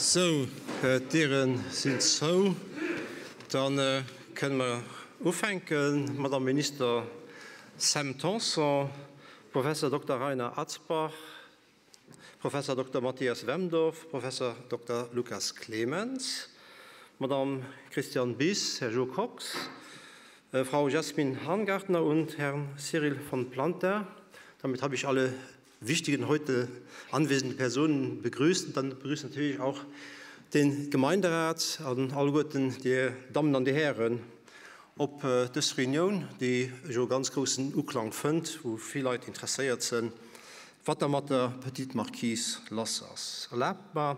Sou, d'Diere sinn zou. Da kënne mer ufänken. Madamm Minister Sam Tanson, Professor Dokter Rainer Atzbach, Professor Dokter Mathias Wemdorf, Professor Dokter Lukas Clemens, Madamm Christiane Biss, Här Jo Kox, Frau Jasmin Hangartner und Herrn Cyril von Planta. Damit habe ich alle wichtigen heute anwesenden Personen begrüßt und dann begrüße ich natürlich auch den Gemeinderat an alleguerten Dir Dammen an Dir Hären op dës Reunioun, déi jo ganz groussen Uklang fënnt, wou vill Leit interesséiert sënn, wat da mat der Petite Marquise lass ass. Erlaabt mer,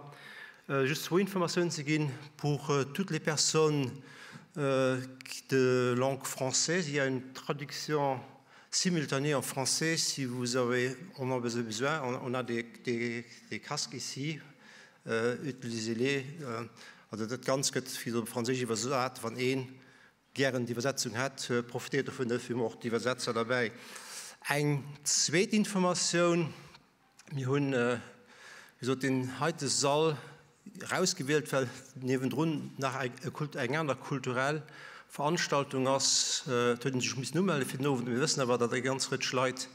just zwou Informatiounen ze ginn pour toutes les personnes de langue française, il y a une traduction simultanée en français si vous avez en avez besoin, on a des, des, des casques ici, utilisez-les. Also dat Ganzt gëtt fir op Franséisch iwwersat, wann ee gären d'Iwwersetzung hätt, profitéiert dovun, dofir hu mer och d'Iwwersetzer derbäi. Eng zweet Informatioun, Mir hunn, wéi gesot, deen heite Sall erausgewielt, well niewendrun nach eng aner kulturell Veranstaltung ass. Et huet ee sech missen umelle fir den Owend. Mir wëssen awer, datt eng ganz Rëtsch Leit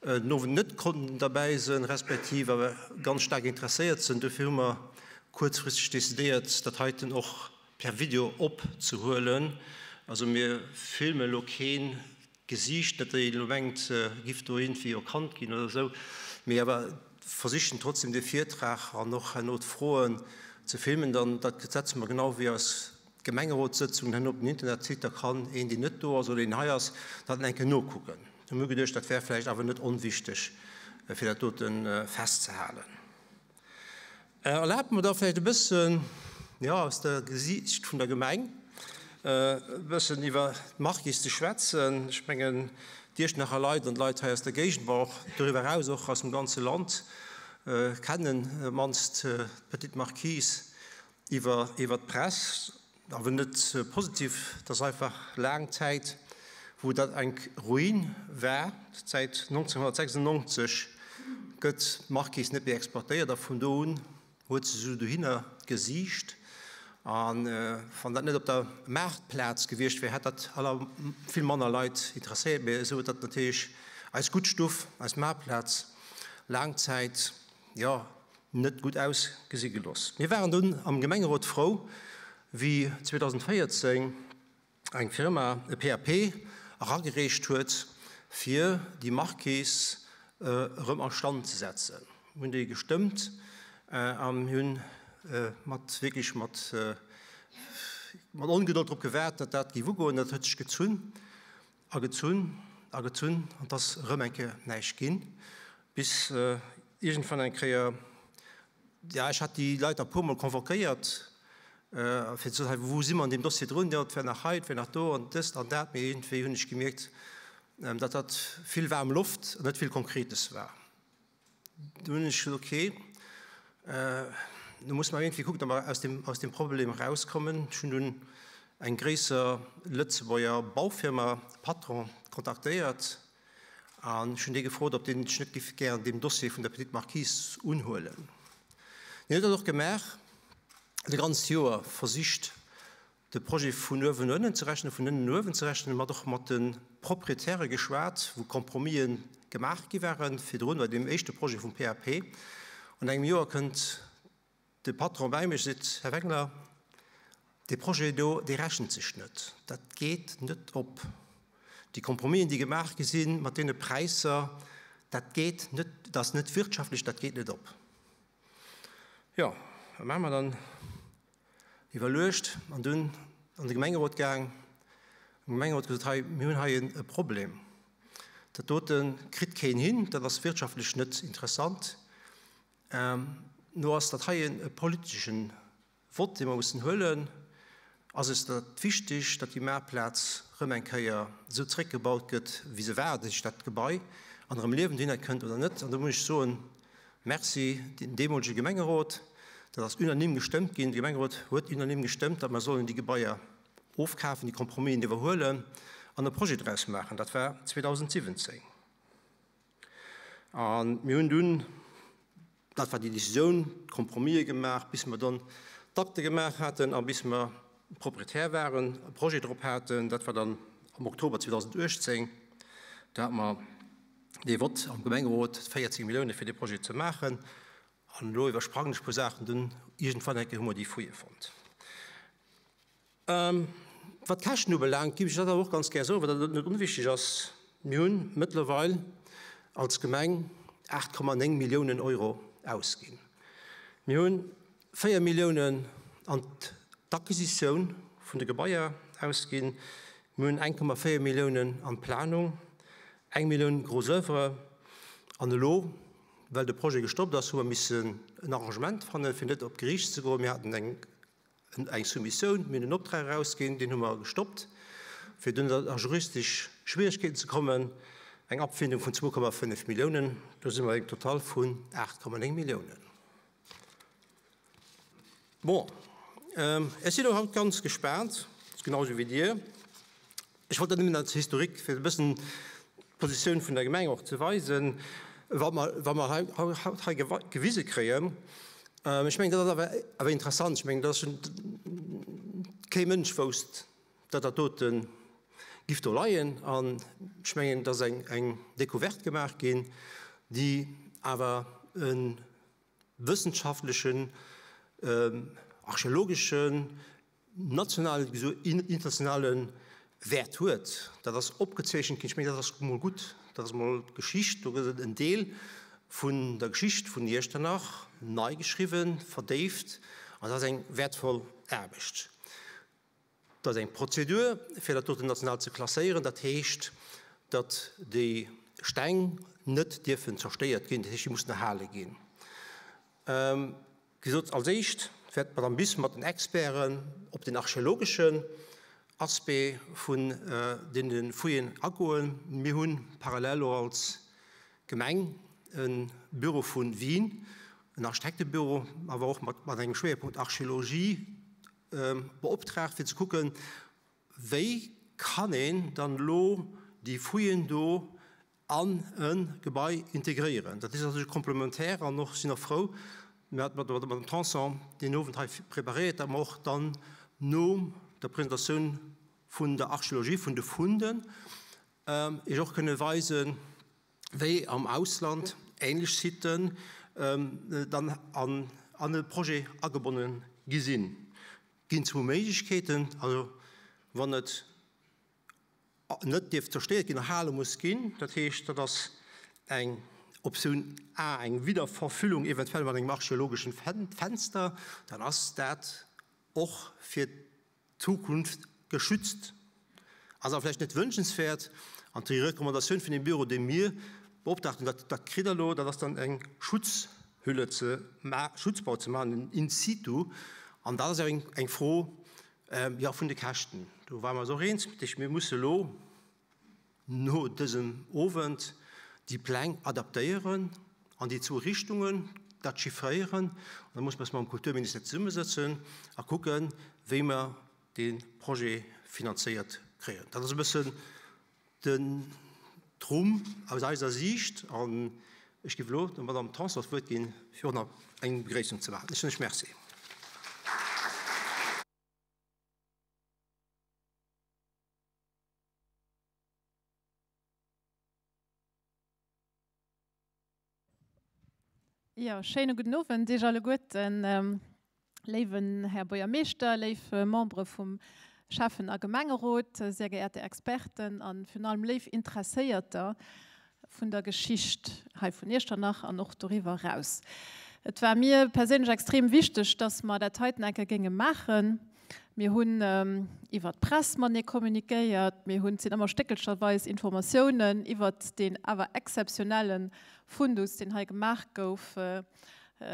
den Owend net konnten derbäi sinn, respektiv awer ganz staark interesséiert sinn. Dofir hu mer kuerzfristeg decidéiert, dat heiten och per Video opzehuelen. Also mir filmen elo keen Gesiicht, net datt een elo mengt, giff do iergendwéi erkannt ginn oder esou, mee awer versichen trotzdem de Virtrag an och herno d'Froen ze filmen. Dann dat setze mer genau wéi eis Gemengerotssëtzungen herno op den Internetsite, da kann een, deen net do ass oder deen hei ass, dat eng Kéier nokucken. Hu mir geduecht, dat wär vläicht awer net onwichteg, fir dat dote festzehalen. Erlaabt mer da vläicht e bëssen, jo, aus der Gesiicht vun der Gemeng e bëssen iwwer d'Marquise ze schwätzen. Ech mengen, d'Iechternacher Leit an d'Leit hei aus der Géigend, ma och doriwwer eraus, och aus dem ganze Land, kennen op d'mannst d'Petite Marquise iwwer d'Press. Awer net positiv, et ass einfach laang Zäit, wou dat eng Ruin war. Säit 1996 gëtt d'Marquise net méi exploitéiert a vun do un huet se esou dohinner gesicht. A wann dat net op der Maartplaz gewiescht wär, hätt dat aller vill manner Leit interesséiert. Mee esou huet dat natierlech eis gutt Stuff, eis Maartplaz laang Zäit, jo, net gutt ausgesi gelooss. Mir waren dunn am Gemengerot frou, wéi 2014 eng Firma e PAP eragereecht huet, fir déi Marquise erëm a Stand ze setzen. Mir hunn déi gestëmmt a mir hunn mat wierklech mat mat Ongedold drop gewaart, datt dat géif ugoen. Dat huet sech gezunn a gezunn a gezunn an et ass erëm eng Kéier näischt ginn, bis iergendwann eng Kéier, jo, ech hat déi Leit da puermol convoquéiert, fir ze soen, hei, wou si mer an deem Dossier drun, jo, et wär nach hei, et wär nach do an dëst an dat, mee iergendwéi hunn ech gemierkt, datt dat vill waarm Loft an net vill Konkretes war. Du hunn ech gesot, okay, nu musse mer iergendwéi kucken, datt mer aus deem, aus deem Problem erauskommen. Ech hunn dunn eng gréisser Lëtzebuerger Baufirma, Patron, kontaktéiert an ech hunn dee gefrot, ob deen sech net géif gären deem Dossier vun der Petite Marquise unhuelen. Deen huet dat och gemaach, huet e ganzt Joer versicht, de Projet vun uewen no ënnen ze rechnen, vun ënnen no uewen ze rechnen, mat och mat de Proprietäre geschwat, wou Compromisen gemaach gi waren virdrun bei deem éischte Projet vum PAP. An engem Joer kënnt de Patron bäi mech, seet, Här Wengler, dee Projet do, dee rechent sech net, dat geet net op. Déi Compromisen, déi gemaach gi sinn, mat deene Präisser, dat geet net, dat ass net wirtschaftlech, dat geet net op. Jo, wat maache mer dann? Iwwerluecht an dunn an de Gemengerot gaang. Am Gemengerot gesot, hei, mir hunn hei e Problem. Dat dote kritt keen hin, dat ass wirtschaftlech net interessant. No ass dat hei e politeschen Vott, dee mer mussen huelen. Ass eis dat wichteg, datt déi Maartplaz erëm eng Kéier esou zréckgebaut gëtt, wéi se war, datt sech dat Gebai an erëm Liewen dohinner kënnt oder net? An do muss ech soen, Merci den deemolege Gemengerot. Dat ass unanime gestëmmt ginn. De Gemengerot huet unanime gestëmmt, datt mer sollen déi Gebaier ofkafen, déi Compromisen iwwerhuelen an e Projet draus maachen. Dat war 2017. A mir hunn dunn. Dat war déi Decisioun, Kompromisse gemaach, bis mer dann d'Akte gemaach haten a bis mer Proprietär waren, e Projet drop haten. Dat war dann am Oktober 2018. Do hate mer dee Vott am Gemengerot, 14 Millioune fir dee Projet ze maachen. An elo iwwersprangen ech e puer Saachen, dunn iergendwann eng Kéier hu mer déi Fouille fonnt. Wat d'Käschten ubelaangt, géif ech dat awer och ganz gär soen, well dat net onwichtig ass, Mir hu mëttlerweil als Gemeng 8,9 Milliounen Euro ausginn. Mir hu 4 Milliounen an d'Acquisitioun vun de Gebaier ausginn. Mir hunn 1,4 Milliounen an d'Planung, eng Millioun Gros oeuvre. An elo, well de Projet gestoppt ass, hu mer missen en Arrangement fannen, fir net op d'Geriicht ze goen. Mir haten eng eng Soumissioun, mir hunn en Optrag erausginn, deen hu mer gestoppt, fir dunn a juristesch Schwierigkeeten ze kommen, eng Abfindung vun 2,5 Milliounen, do si mer bei engem Total vun 8,9 Milliounen. Bon, ech sinn elo haut ganz gespaant, genau esou wéi Dir. Ech wollt dat nëmmen als Historique, fir e bëssen d'Positioun vun der Gemeng och ze weisen, wat mer, wat mer hei, haut hei gewise kréien. Ech mengen, dat ass awer, awer interessant. Ech mengen, dat ass schon, kee Mënsch wousst, datt dat dote giff do leien. An ech mengen, et ass eng, eng Découverte gemaach ginn, déi awer e wëssenschaftlechen, archeologeschen, nationalen wéi esou internationale Wäert huet. Dat ass opgezeechent ginn. Ech mengen, dat ass emol gutt. Dat ass emol Geschicht. Do gëtt et en Deel vun der Geschicht vun Iechternach nei geschriwwen, verdéift, an dat ass eng wäertvoll Aarbecht. Dat ass eng Prozedur, fir dat doten national ze klasséieren. Dat heescht, datt déi Steng net dierfen zerstéiert ginn. Dat heescht, déi mussen erhale ginn. Wéi gesot, als éischt wäert d'Madame Biss mat den Experten op den archeologeschen Aspect vun deene Fouillen agoen. Mir hu parallel och als Gemeng e Büro vu Wien, en Architektebüro, awer och mat engem Schwéierpunkt Archeologie beoptraagt, fir ze kucken, wéi kann een dann elo déi Fouillen do an e Gebai integréieren. Dat ass natierlech komplementär an och sinn och frou, mir haten mat der Madame Tanson deen Owend hei preparéiert, datt mer och dann no der Presentatioun vun der Archeologie, vun de Funden, Iech och kënne weisen, wéi am Ausland ähnlech Siten dann an e Projet agebonne gi sinn. Ginn zwou Méiglechkeeten, also wann et net dierf zerstéiert ginn, erhale muss ginn. Dat heescht, dat ass eng Optioun A, eng Wiederverfüllung eventuell mat engem archeologeschen Fenster, dann ass dat och fir d'Zukunft geschützt. Ass awer vläicht net wünschenswäert. An déi Recommandatioun vun deem Büro, dee mir beoptraagt hunn, dat kritt Der elo, dat ass dann eng Schutzhülle ze Schutzbau ze maachen in situ. An dat ass awer eng Fro, Jo, vun de Käschten, do ware mer eis och eens. Dat heescht, mir musse elo no dësem Owend déi Pläng adaptéieren an déi zwou Richtungen, dat chiffréieren. An da musse mer eis mam Kulturministère zesummesëtzen a kucken, wéi mer dee Projet finanzéiert kréien. Dat ass e bëssen Den Trumm aus eiser Siicht, an ech géif elo der Madame Tanson d'Wuert ginn, fir och nach eng Begréissung ze maachen. Ech soen lech Merci. Jo, schéine gudden Owend Iech alleguerten, léiwen Här Buergermeeschter, léif Membere vum Schäffen a Gemengerot, sehr geehrte Experten a virun allem léif Interesséierter vun der Geschicht hei vun Iechternach an och doriwwer eraus. Et war mir perséinlech extrem wichteg, dass mer dat heiten eng Kéier géinge maachen. Mir hunn iwwert d'Press matenee kommunikéiert, mir hunn, et sinn ëmmer stéckelcherweis Informatiounen iwwert deen awer exzeptionelle Fundus, deen hei gemaach gouf,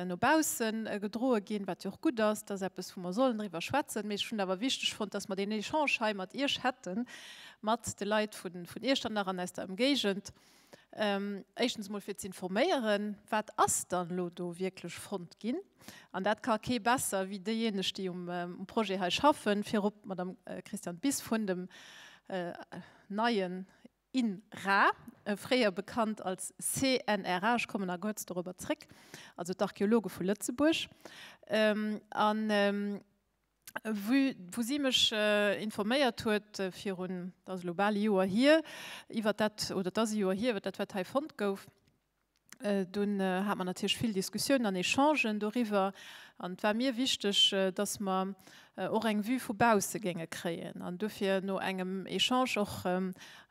no bausse gedroe ginn, wat jo och gutt ass. Dat ass eppes, wou mer sollen driwwer schwätzen. Mee ech hunn et awer wichteg fonnt, dass mer deen Echange hei mat Iech hätten, mat de Leit vun Iechternach an aus der Ëmgéigend. Éischtens emol fir ze informéieren, wat ass dann elo do wierklech fonnt ginn. An dat ka kee besser wéi déijéineg, déi um Projet hei schaffen, virop d'Madame Christiane Biss vun dem neien. INRA, fréier bekannt als CNRA, ech kommen a kuerz dorobber zréck, also d'Archeologe vu Lëtzebuerg. An wou si mech informéiert huet virun, dat ass elo bal e Joer hier, iwwert dat, oder et ass e Joer hier, iwwert dat, wat hei fonnt gouf, Dunn hate mer natierlech vill Diskussiounen an Echangen doriwwer. An et war mir wichteg, dass mer och eng Vue vu bausse géinge kréien. An dofir, no engem Echange och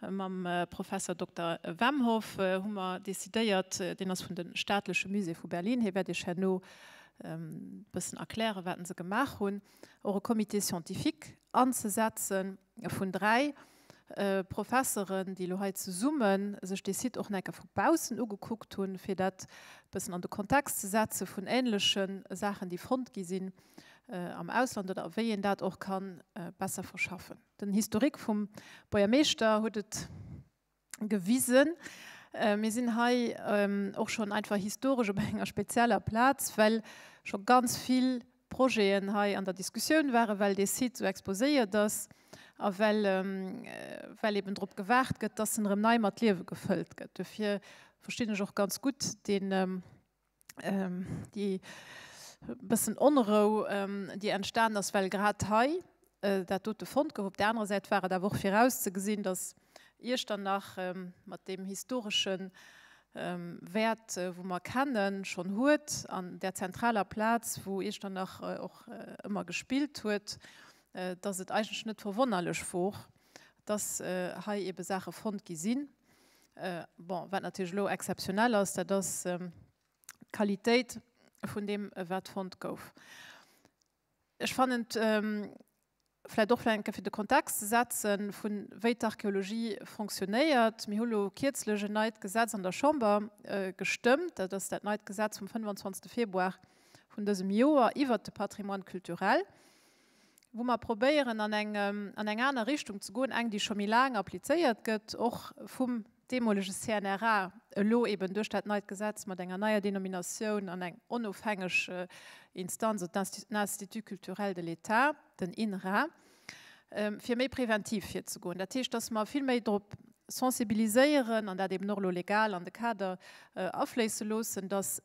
mam Professor Dokter Wemhoff, hu mer decidéiert, deen ass vun de Staatleche Musée vu Berlin, hie wäert Iech herno e bëssen erklären, wat se gemaach hunn, och e Comité scientifique anzesetzen vun 3 Professeren, déi elo hei zesumme sech dee Site och nach eng Kéier vu baussen ugekuckt hunn, fir dat e bëssen an de Kontext ze setze vun ähnleche Saachen, déi fonnt gi sinn am Ausland oder wéi een dat och ka besser verschaffen. Den Historique vum Buergermeeschter huet et gewisen. Mir sinn hei och schonn einfach historesch op enger spezieller Plaz, well scho ganz vill Projeten hei an der Diskussioun waren, well dee Site esou exposéiert ass a well, well eben drop gewaart gëtt, dass en erëm nei mat Liewe gefëllt gëtt. Dofir verstinn ech och ganz gutt deen, déi bëssen Onrou, déi entstan ass, well grad hei dat dote fonnt gouf. Op där anerer Säit war et awer och virauszegesinn, datt Iechternach mat deem historesche Wäert, wou mer kennen, schonn huet, an där zentraler Plaz, wou Iechternach och ëmmer gespillt huet, datt et eigentlech net verwonnerlech wor, datt hei ebe Saache fonnt gi sinn. Bon, wat natierlech elo exzeptionell ass, dat ass d'Qualitéit vun deem, wat fonnt gouf. Ech fannen et vläicht och eng Kéier fir de Kontext ze setzen, vu wéi d'Archeologie fonctionnéiert. Mir hu lo kierzlech en neit Gesetz an der Chamber gestëmmt, dat ass dat neit Gesetz vum 25. Februar vun dësem Joer iwwert de Patrimoine culturel, wou mer probéieren an eng an eng aner Richtung ze goen, eng déi scho méi laang applizéiert gëtt, och vum deemolege CNRA, elo eben duerch dat neit Gesetz mat enger neier Denominatioun an eng onofhängeg Instanz, also d'Institut culturel de l'État, den INRA, fir méi preventiv virzegoen. Dat heescht, dass mer vill méi drop sensibiliséieren an dat eben och elo legal an de Kader afléisse loossen, dass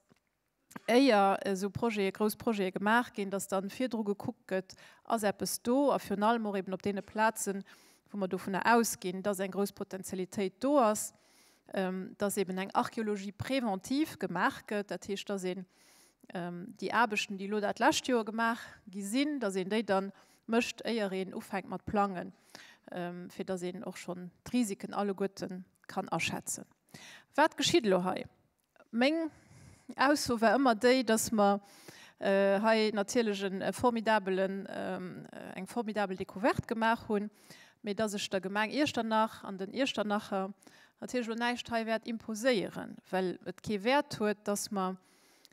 éier esou Projete, grouss Projete gemaach ginn, dass dann virdru gekuckt gëtt, ass eppes do, a virun allem och eben op deene Plazen, wou mer dovunner ausginn, dass eng grouss Potentialitéit do ass, dass eben eng Archéologie préventive gemaach gëtt, dat heescht, dass een déi Aarbechten, déi elo dat lescht Joer gemaach gi sinn, dass een déi dann mécht, éier een ufänkt mat plangen, fir dass een och schonn d'Risiken alleguerte kann aschätzen. Wat geschitt elo hei? Meng Ausso war ëmmer déi, dass mer hei natierlech e formidabelen, eng formidabel Découverte gemaach hunn, mee dass ech der Gemeng Iechternach an den Iechternacher natierlech elo näischt hei wäert imposéieren, well et kee Wäert huet, dass mer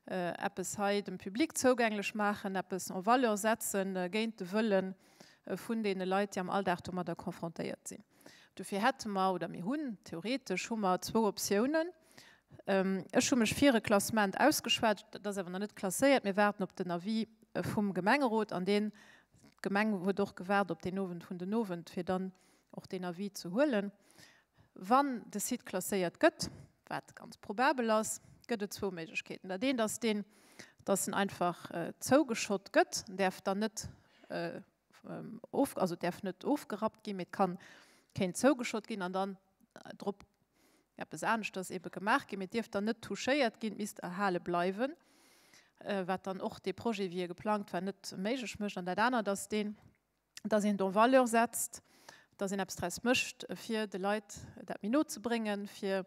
eppes hei dem Public zougänglech maachen, eppes en valeur setzen géint de Wëlle vun deene Leit, déi am Alldag domadder confrontéiert sinn. Dofir hätte mer, oder mir hunn, theoretesch hu mer zwou Optiounen. Ech hu mech fir e Klassement ausgeschwat, dat ass awer nach net klasséiert. Mir waarden op den Avis vum Gemengerot an deen, d'Gemeng huet och gewaart op deen Owend vun den Owend, fir dann och deen Avis ze huelen. Wann de Site klasséiert gëtt, wat ganz probabel ass, gëtt et zwou Méiglechkeeten. Dat eent ass deen, dass en einfach zougeschott gëtt, en däerf dann net of, also däerf net ofgerappt ginn, mee et kann, kéint zougeschott ginn an dann drop eppes aneschters ebe gemaach ginn, mee et dierf dann net touchéiert ginn, et misst erhale bleiwen, wat dann och dee Projet, wéi e geplangt war, net méiglech mécht. An dat anert ass deen, dass een et en valeur setzt, dass een eppes draus mécht, fir de Leit dat méi no ze bréngen, fir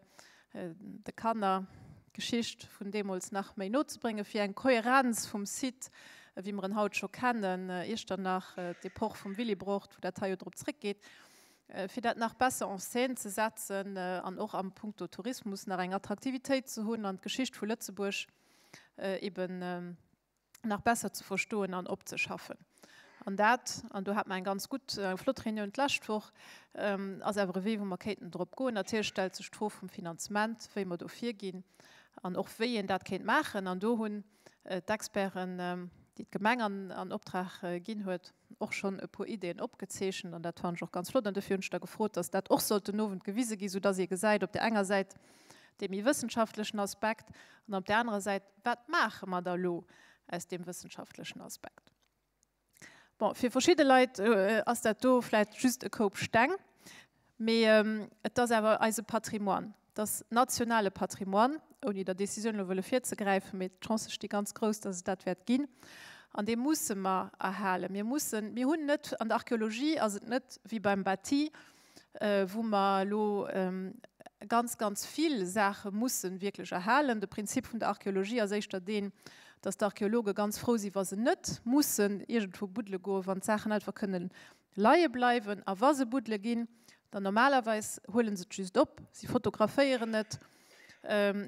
de Kanner d'Geschicht vun deemools nach méi no ze bréngen, fir eng Kohärenz vum Site, wéi mer en haut scho kennen, Iechternach, d'Epoch vum Willibrord, wou dat hei jo drop zréckgeet, fir dat nach besser en scène ze setzen an och am punkto Tourismus nach eng Attraktivitéit ze hunn an d'Geschicht vu Lëtzebuerg eben nach besser ze verstoen an opzeschaffen. An dat, an do hat mer eng ganz gutt, eng flott Reunioun d'lescht Woch, ass awer e Wee, wou mer kéinten drop goen. Natierlech stellt sech d'Fro vum Finanzement, wéi mer do virginn an och wéi een dat kéint maachen. An do hunn d'Experten, déi d'Gemeng an Optrag ginn huet, och schonn e puer Ideeën opgezeechent an dat fannen ech och ganz flott an dofir hunn ech da gefrot, dass dat och sollt den Owend gewise ginn, soudass ee gesäit op där enger Säit dee méi wëssenschaftlechen Aspekt an op där anerer Säit, wat maache mer da lo aus deem wëssenschaftlechen Aspekt. Bon, fir verschidde Leit ass dat do vläicht just e Koup Steng, mee et ass awer eise Patrimoine. Et ass nationale Patrimoine, ouni der Decisioun elo wëlle virzegräifen, mee d'Chancë sti ganz grouss, dass et dat wäert ginn. An dee musse mer erhalen. Mir mussen, mir hunn net, an der Archeologie ass et net wéi beim Bâti, wou mer elo ganz, ganz vill Saache mussen wierklech erhalen. De Prinzip vun der Archeologie ass éischter deen, dass d'Archeologe ganz frou sinn, wa se net mussen iergendwou buddele goen, wann d'Saachen einfach kënnen leie bleiwen. A wa se buddele ginn, dann normalerweis huele se et just op, si fotograféieren et,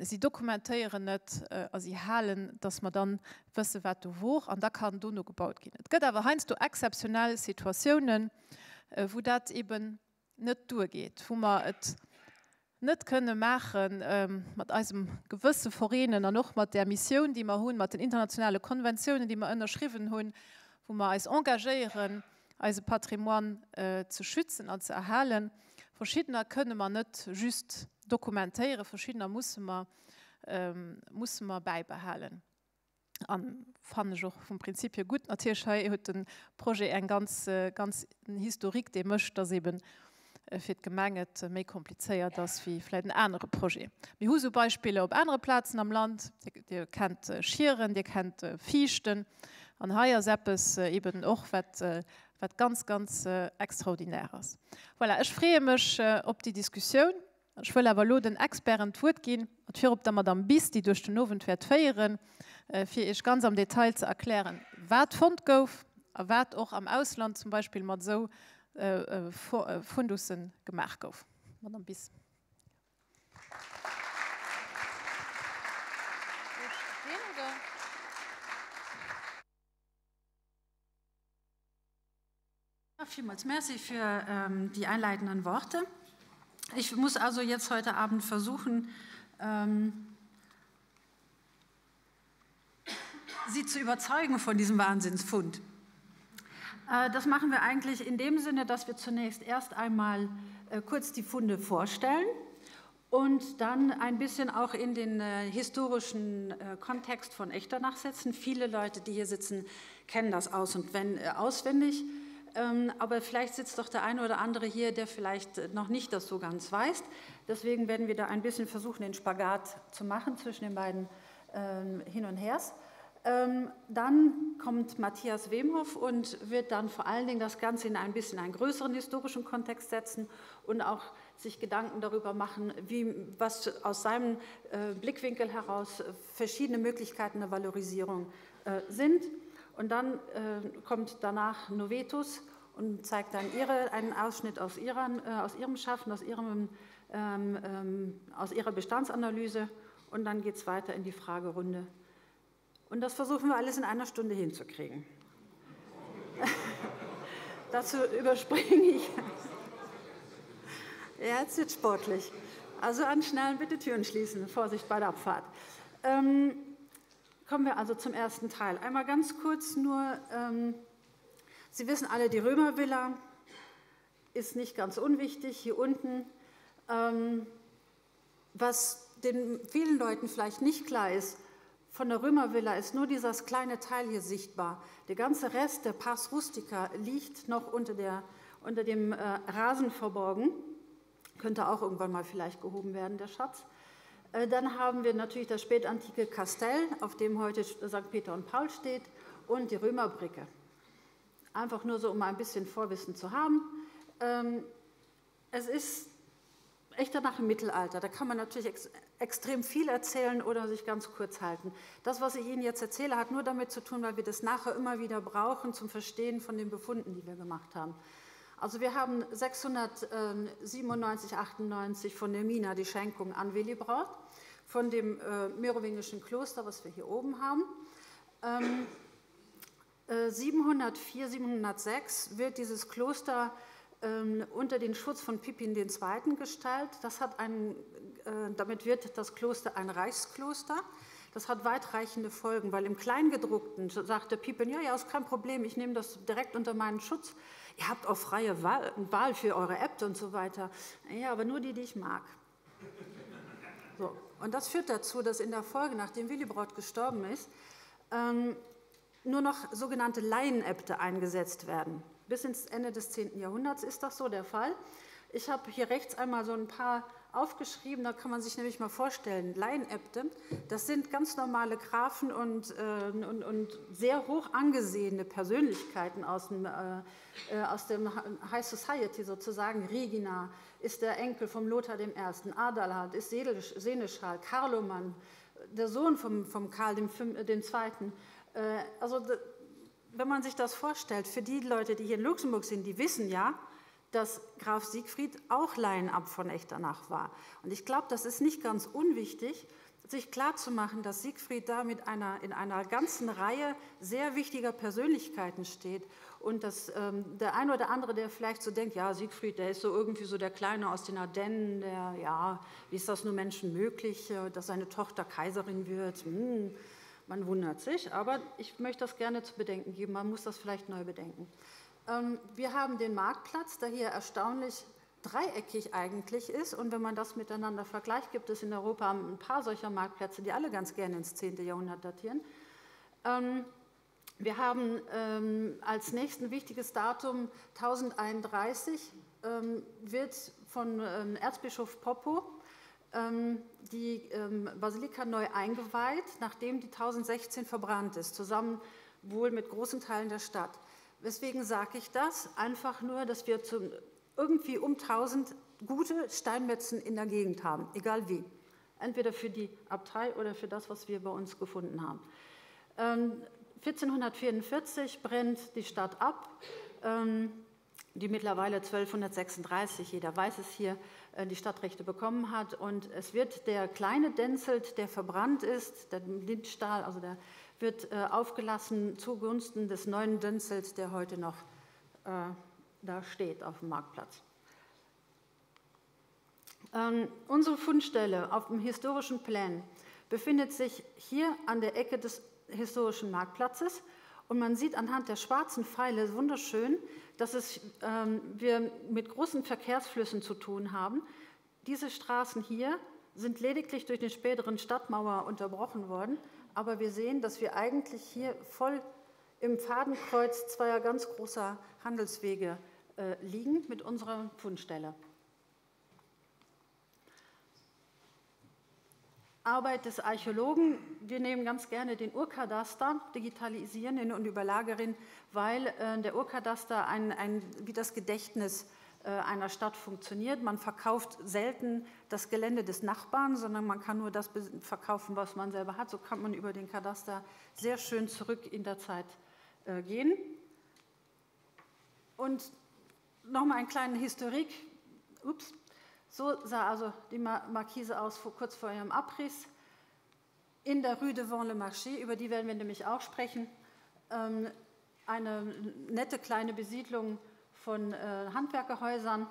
si dokumentéieren et a si halen, dass mer dann wëssen, wat do wor, an da kann dono gebaut ginn. Et gëtt awer heiansdo exzeptionell Situatiounen, wou dat eben net duergeet, wou mer et net kënne maache mat eisem Gewësse vereenen an och mat där Missioun, déi mer hunn, mat den internationale Konventiounen, déi mer ënnerschriwwen hunn, wou mer eis engagéieren, eise Patrimoine ze schützen an ze erhalen. Verschiddener kënne mer net just dokumentéieren, verschiddener musse mer, musse mer bäibehalen. An fannen ech och vum Prinzip hier gutt. Natierlech hei huet de Projet eng ganz, ganz Historique, dee mécht, dass eben fir d'Gemeng et méi komplizéiert ass wéi vläit en anere Projet. Mir hu sou Beispiller op anere Plazen am Land. Dir kennt Schieren, Dir kennt Viichten. An hei ass eppes eben och, wat, wat ganz, ganz extraordinaire ass. Voilà, ech freeë mech op déi Diskussioun. Ech wëll awer elo den Experten d'Wuert ginn, mat virop der Madame Bis, déi duerch den Owend wäert féieren, fir Iech ganz am Detail ze erklären, wat fonnt gouf a wat och am Ausland zum Beispill mat esou Fundusse gemaach gouf. Madame Bis. Ja, vielmals merci für ähm, die einleitenden Worte. Ich muss also jetzt heute Abend versuchen, ähm, Sie zu überzeugen von diesem Wahnsinnsfund. Äh, das machen wir eigentlich in dem Sinne, dass wir zunächst erst einmal äh, kurz die Funde vorstellen und dann ein bisschen auch in den äh, historischen äh, Kontext von Echternach setzen. Viele Leute, die hier sitzen, kennen das aus und wenn, äh, auswendig. Ähm, aber vielleicht sitzt doch der eine oder andere hier, der vielleicht äh, noch nicht das so ganz weiß. Deswegen werden wir da ein bisschen versuchen, den Spagat zu machen zwischen den beiden ähm, Hin und Hers. Ähm, dann kommt Matthias Wemhoff und wird dann vor allen Dingen das Ganze in ein bisschen einen größeren historischen Kontext setzen und auch sich Gedanken darüber machen, wie, was aus seinem äh, Blickwinkel heraus verschiedene Möglichkeiten der Valorisierung äh, sind. Und dann äh, kommt danach Novetus und zeigt dann ihre, einen Ausschnitt aus, ihrer, äh, aus ihrem Schaffen, aus, ihrem, ähm, ähm, aus ihrer Bestandsanalyse und dann geht es weiter in die Fragerunde. Und das versuchen wir alles in einer Stunde hinzukriegen. Dazu überspringe ich. Ja, jetzt wird sportlich. Also anschnallen, bitte Türen schließen. Vorsicht bei der Abfahrt. Ähm, kommen wir also zum ersten Teil. Einmal ganz kurz nur, ähm, Sie wissen alle, die Römervilla ist nicht ganz unwichtig hier unten. Ähm, was den vielen Leuten vielleicht nicht klar ist, von der Römervilla ist nur dieses kleine Teil hier sichtbar. Der ganze Rest der Pars Rustica liegt noch unter, der, unter dem äh, Rasen verborgen. Könnte auch irgendwann mal vielleicht gehoben werden, der Schatz. Äh, dann haben wir natürlich das spätantike Kastell, auf dem heute St. Peter und Paul steht, und die Römerbrücke. Einfach nur so, um ein bisschen Vorwissen zu haben. Ähm, es ist echt danach im Mittelalter. Da kann man natürlich ex extrem viel erzählen oder sich ganz kurz halten. Das, was ich Ihnen jetzt erzähle, hat nur damit zu tun, weil wir das nachher immer wieder brauchen zum Verstehen von den Befunden, die wir gemacht haben. Also wir haben 697, 98 von der Mina die Schenkung an Willibrord, von dem äh, merowingischen Kloster, was wir hier oben haben. Ähm, 704, äh, 706 wird dieses Kloster ähm, unter den Schutz von Pippin II. gestellt. Das hat einen, äh, damit wird das Kloster ein Reichskloster. Das hat weitreichende Folgen, weil im Kleingedruckten sagt der Pippen, ja, ja, ist kein Problem, ich nehme das direkt unter meinen Schutz. Ihr habt auch freie Wahl, Wahl für eure Äbte und so weiter. Ja, aber nur die, die ich mag. So. Und das führt dazu, dass in der Folge, nachdem Willibrord gestorben ist, ähm, nur noch sogenannte Laienäbte eingesetzt werden. Bis ins Ende des 10. Jahrhunderts ist das so der Fall. Ich habe hier rechts einmal so ein paar aufgeschrieben, da kann man sich nämlich mal vorstellen, Laienäbte, das sind ganz normale Grafen und, äh, und, und sehr hoch angesehene Persönlichkeiten aus dem, äh, äh aus dem High Society sozusagen. Regina ist der Enkel vom Lothar I., Adalhard ist Seneschall, Karloman, der Sohn vom, vom Karl II. Äh, also wenn man sich das vorstellt, für die Leute, die hier in Luxemburg sind, die wissen ja, dass Graf Siegfried auch Laienabt von Echternach war. Und ich glaube, das ist nicht ganz unwichtig, sich klarzumachen, dass Siegfried da mit einer, in einer ganzen Reihe sehr wichtiger Persönlichkeiten steht und dass ähm, der ein oder andere, der vielleicht so denkt, ja, Siegfried, der ist so irgendwie so der Kleine aus den Ardennen, der, ja, wie ist das nur Menschen möglich, äh, dass seine Tochter Kaiserin wird? Hm, man wundert sich, aber ich möchte das gerne zu bedenken geben, man muss das vielleicht neu bedenken. Ähm, wir haben den Marktplatz, der hier erstaunlich dreieckig eigentlich ist. Und wenn man das miteinander vergleicht, gibt es in Europa ein paar solcher Marktplätze, die alle ganz gerne ins 10. Jahrhundert datieren. Ähm, wir haben ähm, als nächsten wichtiges Datum 1031 wird von Erzbischof Poppo die Basilika neu eingeweiht, nachdem die 1016 verbrannt ist, zusammen wohl mit großen Teilen der Stadt. Weswegen sage ich das? Einfach nur, dass wir zum, irgendwie um 1000 gute Steinmetzen in der Gegend haben, egal wie. Entweder für die Abtei oder für das, was wir bei uns gefunden haben. Ähm, 1444 brennt die Stadt ab, ähm, die mittlerweile 1236, jeder weiß es hier, äh, die Stadtrechte bekommen hat. Und es wird der kleine Denzelt, der verbrannt ist, der Lindstahl, also der wird äh, aufgelassen zugunsten des neuen Dünzels, der heute noch äh, da steht auf dem Marktplatz. Ähm, unsere Fundstelle auf dem historischen Plan befindet sich hier an der Ecke des historischen Marktplatzes und man sieht anhand der schwarzen Pfeile wunderschön, dass es, ähm, wir mit großen Verkehrsflüssen zu tun haben. Diese Straßen hier sind lediglich durch den späteren Stadtmauer unterbrochen worden aber wir sehen, dass wir eigentlich hier voll im Fadenkreuz zweier ganz großer Handelswege äh, liegen mit unserer Fundstelle. Arbeit des Archäologen. Wir nehmen ganz gerne den Urkadaster, digitalisieren ihn und überlagern ihn, weil äh, der Urkadaster ein, ein, wie das Gedächtnis äh, einer Stadt funktioniert. Man verkauft selten das Gelände des Nachbarn, sondern man kann nur das verkaufen, was man selber hat. So kann man über den Kadaster sehr schön zurück in der Zeit äh, gehen. Und nochmal einen kleinen Historik. Ups. So sah also die Markise aus vor, kurz vor ihrem Abriss. In der Rue devant le Marché, über die werden wir nämlich auch sprechen, ähm, eine nette kleine Besiedlung von äh, Handwerkerhäusern.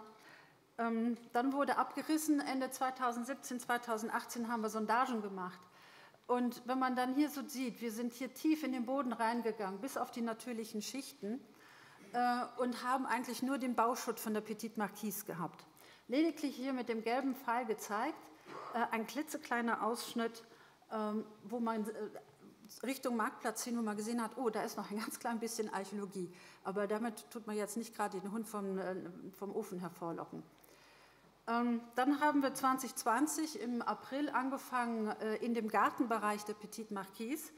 Ähm, dann wurde abgerissen, Ende 2017, 2018 haben wir Sondagen gemacht. Und wenn man dann hier so sieht, wir sind hier tief in den Boden reingegangen, bis auf die natürlichen Schichten äh, und haben eigentlich nur den Bauschutt von der Petite Marquise gehabt. Lediglich hier mit dem gelben Pfeil gezeigt, äh, ein klitzekleiner Ausschnitt, ähm, wo man äh, Richtung Marktplatz hin, wo man gesehen hat, oh, da ist noch ein ganz klein bisschen Archäologie. Aber damit tut man jetzt nicht gerade den Hund vom, äh, vom Ofen hervorlocken. Ähm, dann haben wir 2020 im April angefangen, äh, in dem Gartenbereich der Petite Marquise,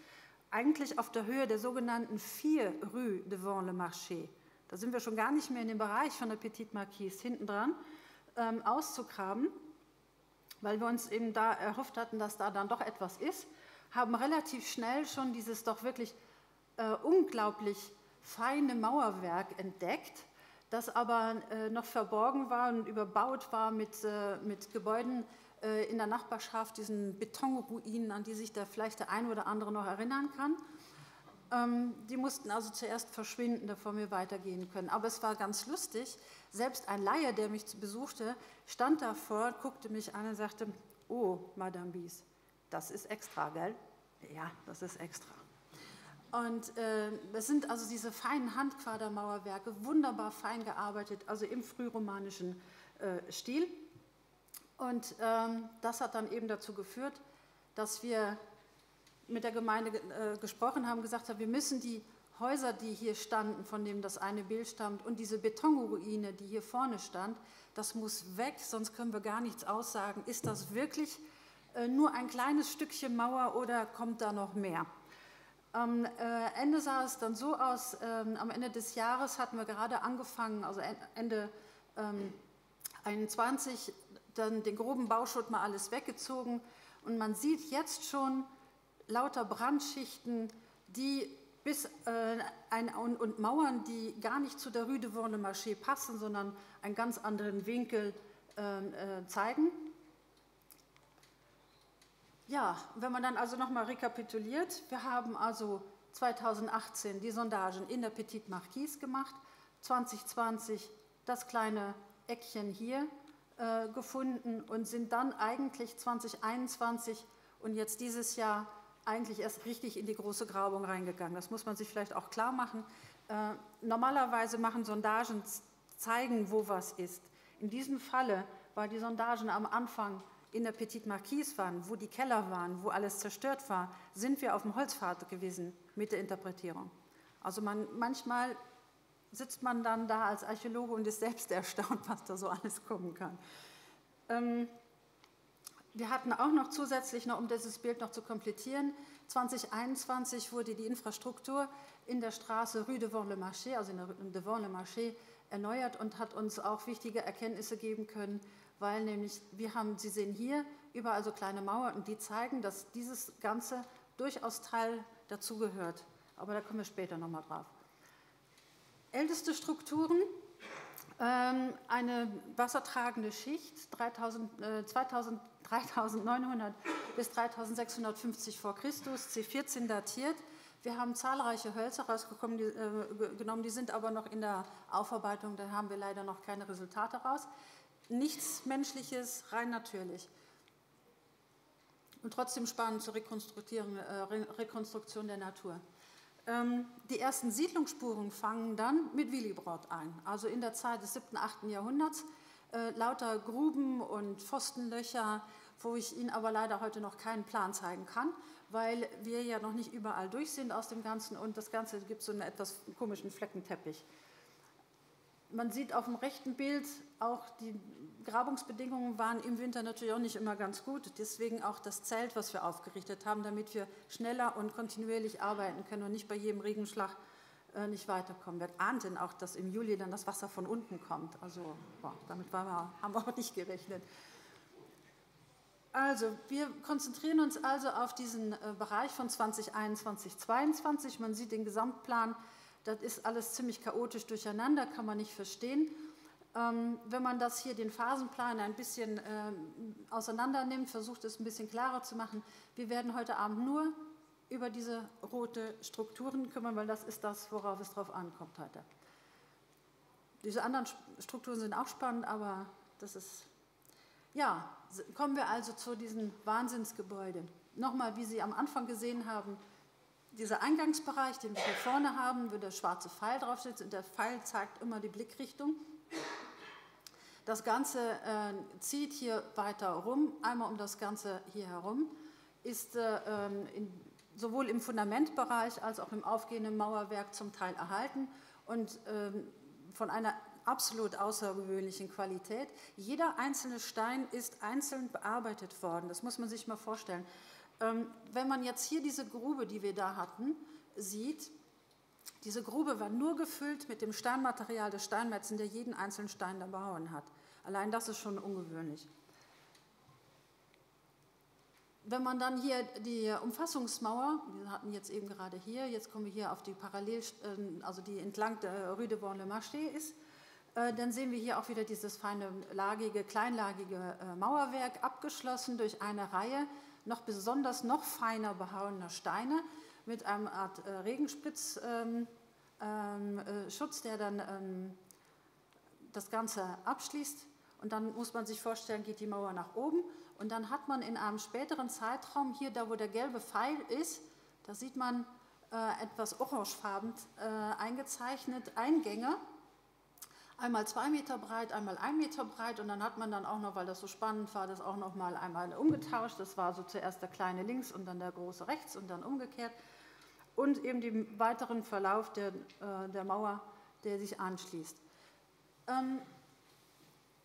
eigentlich auf der Höhe der sogenannten vier Rue devant le Marché. Da sind wir schon gar nicht mehr in dem Bereich von der Petite Marquise hinten dran, ähm, auszugraben, weil wir uns eben da erhofft hatten, dass da dann doch etwas ist haben relativ schnell schon dieses doch wirklich äh, unglaublich feine Mauerwerk entdeckt, das aber äh, noch verborgen war und überbaut war mit, äh, mit Gebäuden äh, in der Nachbarschaft, diesen Betonruinen, an die sich da vielleicht der ein oder andere noch erinnern kann. Ähm, die mussten also zuerst verschwinden, bevor wir weitergehen können. Aber es war ganz lustig. Selbst ein Laie, der mich besuchte, stand davor, guckte mich an und sagte, oh, Madame Bies, das ist extra, gell? Ja, das ist extra. Und äh, das sind also diese feinen Handquadermauerwerke, wunderbar fein gearbeitet, also im frühromanischen äh, Stil. Und ähm, das hat dann eben dazu geführt, dass wir mit der Gemeinde äh, gesprochen haben, gesagt haben, wir müssen die Häuser, die hier standen, von dem das eine Bild stammt, und diese Betonruine, die hier vorne stand, das muss weg, sonst können wir gar nichts aussagen. Ist das wirklich äh, nur ein kleines Stückchen Mauer oder kommt da noch mehr? Am äh, Ende sah es dann so aus, ähm, am Ende des Jahres hatten wir gerade angefangen, also Ende ähm, 21, dann den groben Bauschutt mal alles weggezogen. Und man sieht jetzt schon lauter Brandschichten, die bis äh, ein, und, und Mauern, die gar nicht zu der Rue de Vorne-Marché passen, sondern einen ganz anderen Winkel ähm, äh, zeigen. Ja, wenn man dann also nochmal rekapituliert, wir haben also 2018 die Sondagen in der Petite Marquise gemacht, 2020 das kleine Eckchen hier äh, gefunden und sind dann eigentlich 2021 und jetzt dieses Jahr eigentlich erst richtig in die große Grabung reingegangen. Das muss man sich vielleicht auch klar machen. Äh, normalerweise machen Sondagen zeigen, wo was ist. In diesem Falle, weil die Sondagen am Anfang in der Petite Marquise waren, wo die Keller waren, wo alles zerstört war, sind wir auf dem Holzpfad gewesen mit der Interpretierung. Also man, manchmal sitzt man dann da als Archäologe und ist selbst erstaunt, was da so alles kommen kann. Ähm, wir hatten auch noch zusätzlich, noch, um dieses Bild noch zu komplettieren, 2021 wurde die Infrastruktur in der Straße Rue de Vent-le-Marché, also in der Rue de Vent-le-Marché, erneuert und hat uns auch wichtige Erkenntnisse geben können, weil nämlich wir haben, Sie sehen hier überall so kleine Mauern und die zeigen, dass dieses Ganze durchaus Teil dazugehört. Aber da kommen wir später nochmal drauf. Älteste Strukturen, ähm, eine wassertragende Schicht, 3000, äh, 2000, 3900 bis 3650 vor Christus, C14 datiert. Wir haben zahlreiche Hölzer rausgekommen, die, äh, genommen, die sind aber noch in der Aufarbeitung, da haben wir leider noch keine Resultate raus. Nichts Menschliches, rein natürlich. Und trotzdem spannend zur Rekonstruieren, äh, Rekonstruktion der Natur. Ähm, die ersten Siedlungsspuren fangen dann mit Willibrord ein, also in der Zeit des 7., 8. Jahrhunderts. Äh, lauter Gruben und Pfostenlöcher, wo ich Ihnen aber leider heute noch keinen Plan zeigen kann, weil wir ja noch nicht überall durch sind aus dem Ganzen und das Ganze gibt so einen etwas komischen Fleckenteppich. Man sieht auf dem rechten Bild auch, die Grabungsbedingungen waren im Winter natürlich auch nicht immer ganz gut. Deswegen auch das Zelt, was wir aufgerichtet haben, damit wir schneller und kontinuierlich arbeiten können und nicht bei jedem Regenschlag äh, nicht weiterkommen. Wir ahnten auch, dass im Juli dann das Wasser von unten kommt. Also boah, damit waren wir, haben wir auch nicht gerechnet. Also, wir konzentrieren uns also auf diesen äh, Bereich von 2021, 2022. Man sieht den Gesamtplan, das ist alles ziemlich chaotisch durcheinander, kann man nicht verstehen. Ähm, wenn man das hier, den Phasenplan, ein bisschen ähm, auseinander nimmt, versucht es ein bisschen klarer zu machen. Wir werden heute Abend nur über diese rote Strukturen kümmern, weil das ist das, worauf es drauf ankommt heute. Diese anderen Strukturen sind auch spannend, aber das ist Ja, kommen wir also zu diesem Wahnsinnsgebäude. Nochmal, wie Sie am Anfang gesehen haben, dieser Eingangsbereich, den wir hier vorne haben, wo der schwarze Pfeil drauf sitzt und der Pfeil zeigt immer die Blickrichtung. Das Ganze äh, zieht hier weiter rum, einmal um das Ganze hier herum, ist äh, ähm, in, sowohl im Fundamentbereich als auch im aufgehenden Mauerwerk zum Teil erhalten und ähm, von einer absolut außergewöhnlichen Qualität. Jeder einzelne Stein ist einzeln bearbeitet worden. Das muss man sich mal vorstellen. Ähm, wenn man jetzt hier diese Grube, die wir da hatten, sieht, diese Grube war nur gefüllt mit dem Steinmaterial des Steinmetzen, der jeden einzelnen Stein da behauen hat. Allein das ist schon ungewöhnlich. Wenn man dann hier die Umfassungsmauer, wir hatten jetzt eben gerade hier, jetzt kommen wir hier auf die Parallel, ähm, also die entlang der Rue de Borne-le-Marché ist, äh, dann sehen wir hier auch wieder dieses feine, lagige, kleinlagige äh, Mauerwerk, abgeschlossen durch eine Reihe noch besonders noch feiner behauener Steine mit einem Art äh, Regenspritzschutz, ähm, ähm, der dann ähm, das Ganze abschließt. Und dann muss man sich vorstellen, geht die Mauer nach oben Und dann hat man in einem späteren Zeitraum hier, da wo der gelbe Pfeil ist, da sieht man äh, etwas orangefarben äh, eingezeichnet, Eingänge. Einmal zwei Meter breit, einmal ein Meter breit und dann hat man dann auch noch, weil das so spannend war, das auch noch mal einmal umgetauscht. Das war so zuerst der kleine links und dann der große rechts und dann umgekehrt. Und eben den weiteren Verlauf der, äh, der Mauer, der sich anschließt. Ähm,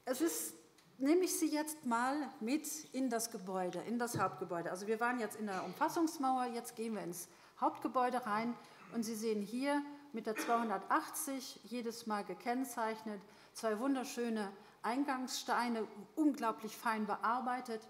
es ist nehme ich Sie jetzt mal mit in das Gebäude, in das Hauptgebäude. Also wir waren jetzt in der Umfassungsmauer, jetzt gehen wir ins Hauptgebäude rein und Sie sehen hier mit der 280 jedes Mal gekennzeichnet, zwei wunderschöne Eingangssteine, unglaublich fein bearbeitet.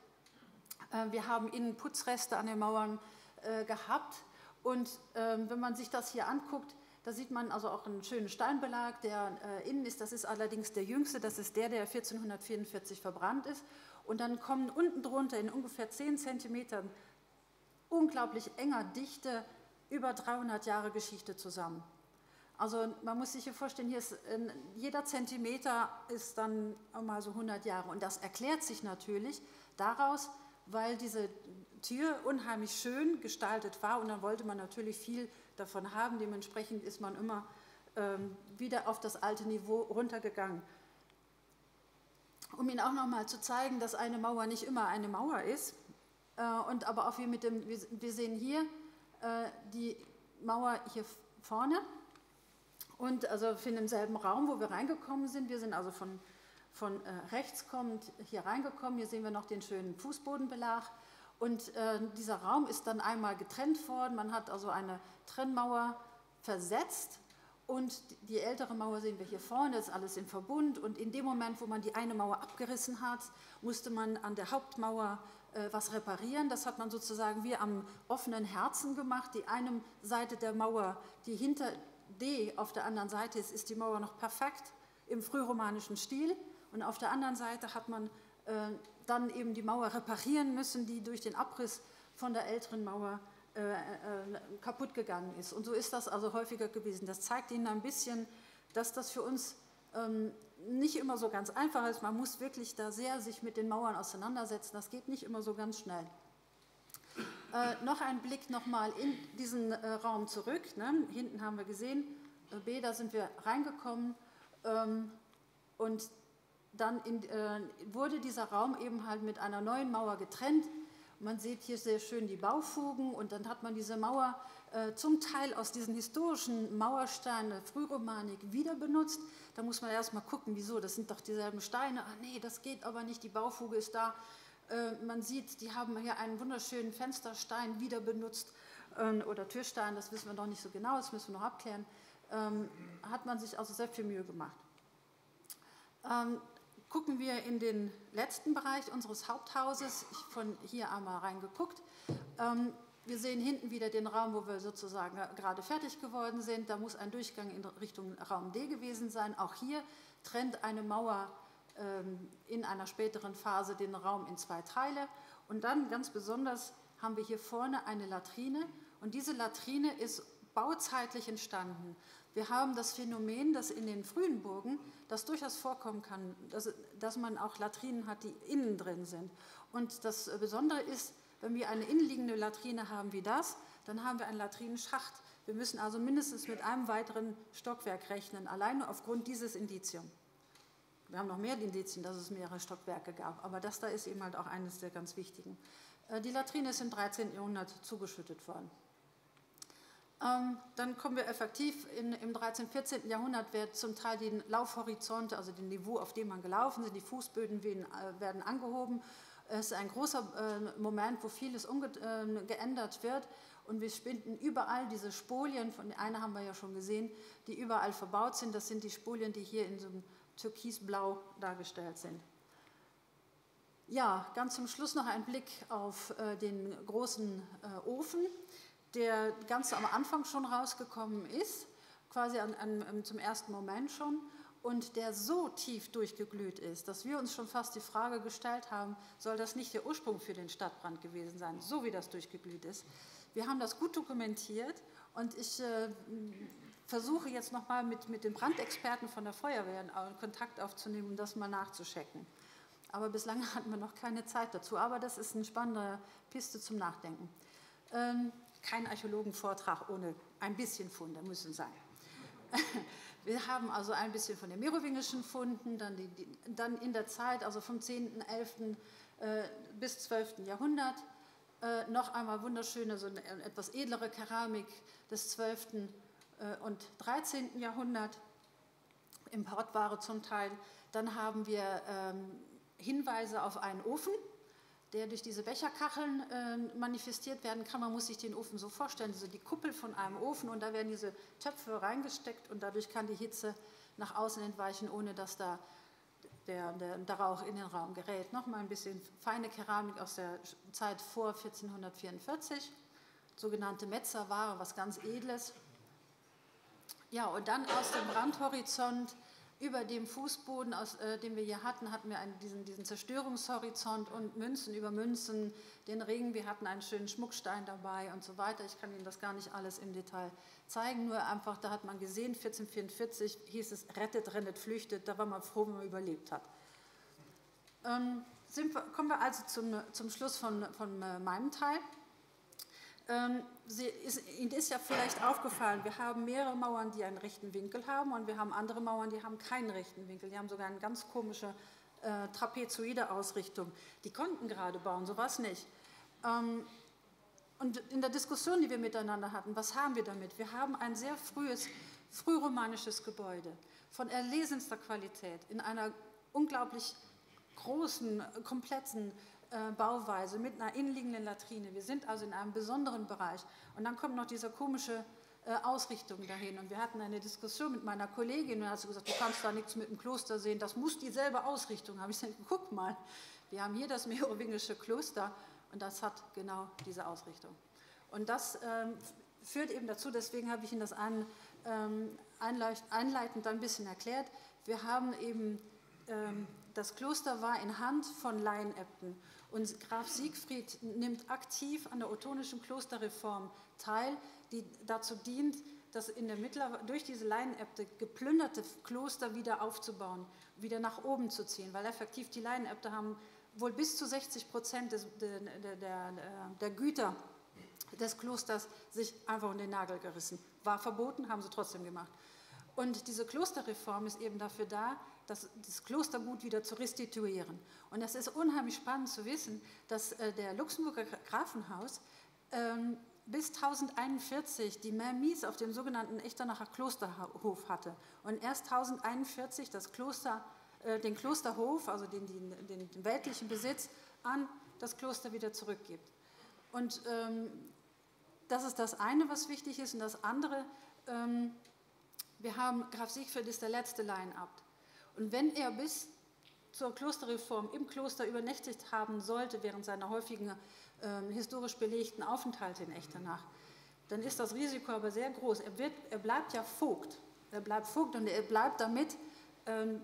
Äh, wir haben innen Putzreste an den Mauern äh, gehabt und ähm, wenn man sich das hier anguckt, da sieht man also auch einen schönen Steinbelag, der äh, innen ist. Das ist allerdings der jüngste, das ist der, der 1444 verbrannt ist. Und dann kommen unten drunter in ungefähr 10 Zentimetern unglaublich enger Dichte über 300 Jahre Geschichte zusammen. Also man muss sich hier vorstellen, hier ist äh, jeder Zentimeter ist dann mal so 100 Jahre. Und das erklärt sich natürlich daraus, weil diese Tür unheimlich schön gestaltet war und dann wollte man natürlich viel davon haben. Dementsprechend ist man immer ähm, wieder auf das alte Niveau runtergegangen. Um Ihnen auch noch mal zu zeigen, dass eine Mauer nicht immer eine Mauer ist äh, und aber auch wir mit dem wir, wir sehen hier äh, die Mauer hier vorne und also in demselben Raum, wo wir reingekommen sind. Wir sind also von, von äh, rechts kommend hier reingekommen. Hier sehen wir noch den schönen Fußbodenbelag. Und äh, dieser Raum ist dann einmal getrennt worden. Man hat also eine Trennmauer versetzt und die ältere Mauer sehen wir hier vorne, ist alles im Verbund. Und in dem Moment, wo man die eine Mauer abgerissen hat, musste man an der Hauptmauer äh, was reparieren. Das hat man sozusagen wie am offenen Herzen gemacht. Die eine Seite der Mauer, die hinter D auf der anderen Seite ist, ist die Mauer noch perfekt im frühromanischen Stil. Und auf der anderen Seite hat man äh, dann eben die Mauer reparieren müssen, die durch den Abriss von der älteren Mauer äh, äh, kaputt gegangen ist. Und so ist das also häufiger gewesen. Das zeigt Ihnen ein bisschen, dass das für uns ähm, nicht immer so ganz einfach ist. Man muss wirklich da sehr sich mit den Mauern auseinandersetzen. Das geht nicht immer so ganz schnell. Äh, noch ein Blick nochmal in diesen äh, Raum zurück. Ne? Hinten haben wir gesehen, äh, B, da sind wir reingekommen. Ähm, und dann in, äh, wurde dieser Raum eben halt mit einer neuen Mauer getrennt. Man sieht hier sehr schön die Baufugen und dann hat man diese Mauer äh, zum Teil aus diesen historischen Mauersteinen der Frühromanik wieder benutzt. Da muss man erst mal gucken, wieso, das sind doch dieselben Steine. Ah nee, das geht aber nicht, die Baufuge ist da. Äh, man sieht, die haben hier einen wunderschönen Fensterstein wieder benutzt äh, oder Türstein, das wissen wir noch nicht so genau, das müssen wir noch abklären. Ähm, hat man sich also sehr viel Mühe gemacht. Ähm, gucken wir in den letzten Bereich unseres Haupthauses. Ich von hier einmal reingeguckt. Ähm, wir sehen hinten wieder den Raum, wo wir sozusagen gerade fertig geworden sind. Da muss ein Durchgang in Richtung Raum D gewesen sein. Auch hier trennt eine Mauer ähm, in einer späteren Phase den Raum in zwei Teile. Und dann ganz besonders haben wir hier vorne eine Latrine. Und diese Latrine ist bauzeitlich entstanden. Wir haben das Phänomen, dass in den frühen Burgen das durchaus vorkommen kann, dass, dass man auch Latrinen hat, die innen drin sind. Und das Besondere ist, wenn wir eine innenliegende Latrine haben wie das, dann haben wir einen Latrinenschacht. Wir müssen also mindestens mit einem weiteren Stockwerk rechnen, alleine aufgrund dieses Indizium. Wir haben noch mehr Indizien, dass es mehrere Stockwerke gab, aber das da ist eben halt auch eines der ganz wichtigen. Äh, die Latrine ist im 13. Jahrhundert zugeschüttet worden. Ähm, dann kommen wir effektiv in, im 13., 14. Jahrhundert wird zum Teil die Laufhorizonte, also den Niveau, auf dem man gelaufen sind, die Fußböden werden, äh, werden angehoben. Es ist ein großer äh, Moment, wo vieles äh, geändert wird und wir finden überall diese Spolien, von einer haben wir ja schon gesehen, die überall verbaut sind. Das sind die Spolien, die hier in so einem Türkisblau dargestellt sind. Ja, ganz zum Schluss noch ein Blick auf äh, den großen äh, Ofen der ganz am Anfang schon rausgekommen ist, quasi an, an, zum ersten Moment schon, und der so tief durchgeglüht ist, dass wir uns schon fast die Frage gestellt haben, soll das nicht der Ursprung für den Stadtbrand gewesen sein, so wie das durchgeglüht ist. Wir haben das gut dokumentiert und ich äh, versuche jetzt nochmal mit, mit den Brandexperten von der Feuerwehr Kontakt aufzunehmen, um das mal nachzuschecken. Aber bislang hatten wir noch keine Zeit dazu. Aber das ist eine spannende Piste zum Nachdenken. Ähm, kein Archäologenvortrag ohne ein bisschen Funde müssen sein. Wir haben also ein bisschen von den merowingischen Funden, dann, die, die, dann in der Zeit, also vom 10., 11. Äh, bis 12. Jahrhundert, äh, noch einmal wunderschöne, so eine etwas edlere Keramik des 12. Äh, und 13. Jahrhundert, Importware zum Teil. Dann haben wir ähm, Hinweise auf einen Ofen, der durch diese Becherkacheln äh, manifestiert werden kann. Man muss sich den Ofen so vorstellen, so die Kuppel von einem Ofen und da werden diese Töpfe reingesteckt und dadurch kann die Hitze nach außen entweichen, ohne dass da der, der, der Rauch in den Raum gerät. Nochmal ein bisschen feine Keramik aus der Zeit vor 1444, sogenannte Metzerware, was ganz Edles. Ja, und dann aus dem Brandhorizont über dem Fußboden, aus, äh, den wir hier hatten, hatten wir einen, diesen, diesen Zerstörungshorizont und Münzen über Münzen, den Ring, wir hatten einen schönen Schmuckstein dabei und so weiter. Ich kann Ihnen das gar nicht alles im Detail zeigen, nur einfach, da hat man gesehen, 1444 hieß es, rettet, rennet, flüchtet, da war man froh, wenn man überlebt hat. Ähm, sind wir, kommen wir also zum, zum Schluss von, von äh, meinem Teil. Ähm, sie ist, Ihnen ist ja vielleicht aufgefallen, wir haben mehrere Mauern, die einen rechten Winkel haben und wir haben andere Mauern, die haben keinen rechten Winkel. Die haben sogar eine ganz komische äh, trapezoide Ausrichtung. Die konnten gerade bauen, so war es nicht. Ähm, und in der Diskussion, die wir miteinander hatten, was haben wir damit? Wir haben ein sehr frühes, frühromanisches Gebäude von erlesenster Qualität in einer unglaublich großen, kompletten äh, Bauweise mit einer innenliegenden Latrine. Wir sind also in einem besonderen Bereich. Und dann kommt noch diese komische äh, Ausrichtung dahin. Und wir hatten eine Diskussion mit meiner Kollegin und hat sie gesagt, du kannst da nichts mit dem Kloster sehen, das muss dieselbe Ausrichtung haben. Ich gesagt, guck mal, wir haben hier das merowingische Kloster und das hat genau diese Ausrichtung. Und das ähm, führt eben dazu, deswegen habe ich Ihnen das an, ähm, einleitend ein bisschen erklärt, wir haben eben, ähm, das Kloster war in Hand von Laienäbten. Und Graf Siegfried nimmt aktiv an der ottonischen Klosterreform teil, die dazu dient, das in der Mittler durch diese Laienäbte geplünderte Kloster wieder aufzubauen, wieder nach oben zu ziehen, weil effektiv die Laienäbte haben wohl bis zu 60 Prozent des, der, der, der, der Güter des Klosters sich einfach um den Nagel gerissen. War verboten, haben sie trotzdem gemacht. Und diese Klosterreform ist eben dafür da, das, das Klostergut wieder zu restituieren. Und das ist unheimlich spannend zu wissen, dass äh, der Luxemburger Grafenhaus ähm, bis 1041 die Mermis auf dem sogenannten Echternacher Klosterhof hatte und erst 1041 das Kloster, äh, den Klosterhof, also den, den, den weltlichen Besitz, an das Kloster wieder zurückgibt. Und ähm, das ist das eine, was wichtig ist. Und das andere, ähm, wir haben, Graf Siegfried ist der letzte Laienabt. Und wenn er bis zur Klosterreform im Kloster übernächtigt haben sollte, während seiner häufigen äh, historisch belegten Aufenthalte in Echternach, dann ist das Risiko aber sehr groß. Er, wird, er bleibt ja Vogt. Er bleibt Vogt und er bleibt damit ähm,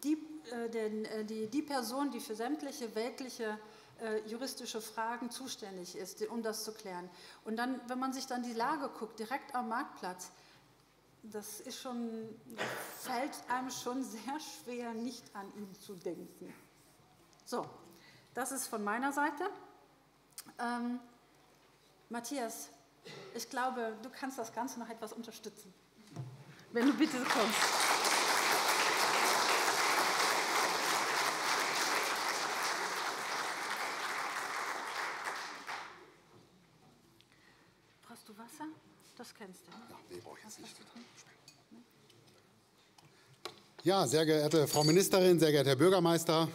die, äh, den, äh, die, die Person, die für sämtliche weltliche äh, juristische Fragen zuständig ist, um das zu klären. Und dann, wenn man sich dann die Lage guckt, direkt am Marktplatz, das ist schon, fällt einem schon sehr schwer, nicht an ihn zu denken. So, das ist von meiner Seite. Ähm, Matthias, ich glaube, du kannst das Ganze noch etwas unterstützen, wenn du bitte kommst. Brauchst du Wasser? Das kennst du. Ja, nee, brauche ich jetzt nicht. Ja, sehr geehrte Frau Ministerin, sehr geehrter Herr Bürgermeister,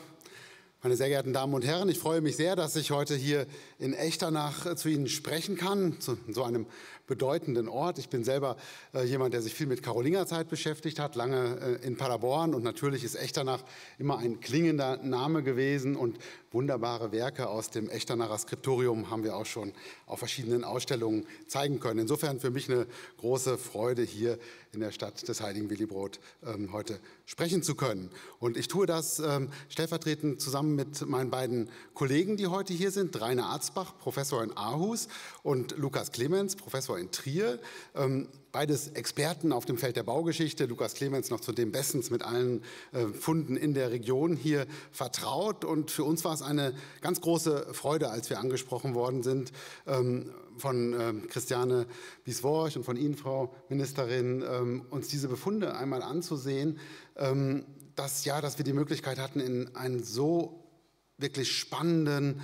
meine sehr geehrten Damen und Herren, ich freue mich sehr, dass ich heute hier in Echternach zu Ihnen sprechen kann, zu so einem bedeutenden Ort. Ich bin selber äh, jemand, der sich viel mit Karolingerzeit beschäftigt hat, lange äh, in Paderborn. Und natürlich ist Echternach immer ein klingender Name gewesen und wunderbare Werke aus dem Echternacher Skriptorium haben wir auch schon auf verschiedenen Ausstellungen zeigen können. Insofern für mich eine große Freude, hier in der Stadt des Heiligen Willibrord ähm, heute sprechen zu können. Und ich tue das ähm, stellvertretend zusammen zusammen mit meinen beiden Kollegen, die heute hier sind, Rainer Arzbach, Professor in Aarhus und Lukas Clemens, Professor in Trier. Ähm, beides Experten auf dem Feld der Baugeschichte, Lukas Clemens noch zudem bestens mit allen äh, Funden in der Region hier vertraut. Und für uns war es eine ganz große Freude, als wir angesprochen worden sind ähm, von ähm, Christiane Bisworch und von Ihnen, Frau Ministerin, ähm, uns diese Befunde einmal anzusehen, dass, ja, dass wir die Möglichkeit hatten, in einen so wirklich spannenden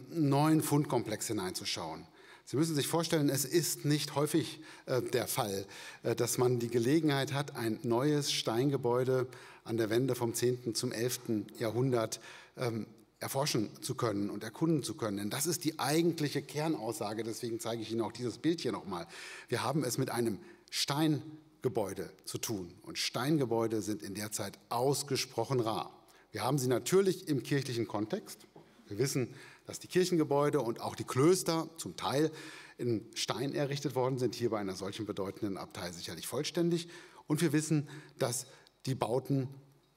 neuen Fundkomplex hineinzuschauen. Sie müssen sich vorstellen, es ist nicht häufig äh, der Fall, äh, dass man die Gelegenheit hat, ein neues Steingebäude an der Wende vom 10. zum 11. Jahrhundert ähm, erforschen zu können und erkunden zu können. Denn das ist die eigentliche Kernaussage, deswegen zeige ich Ihnen auch dieses Bild hier nochmal. Wir haben es mit einem Steingebäude zu tun und Steingebäude sind in der Zeit ausgesprochen rar. Wir haben sie natürlich im kirchlichen Kontext. Wir wissen, dass die Kirchengebäude und auch die Klöster zum Teil in Stein errichtet worden sind, hier bei einer solchen bedeutenden Abtei sicherlich vollständig. Und wir wissen, dass die Bauten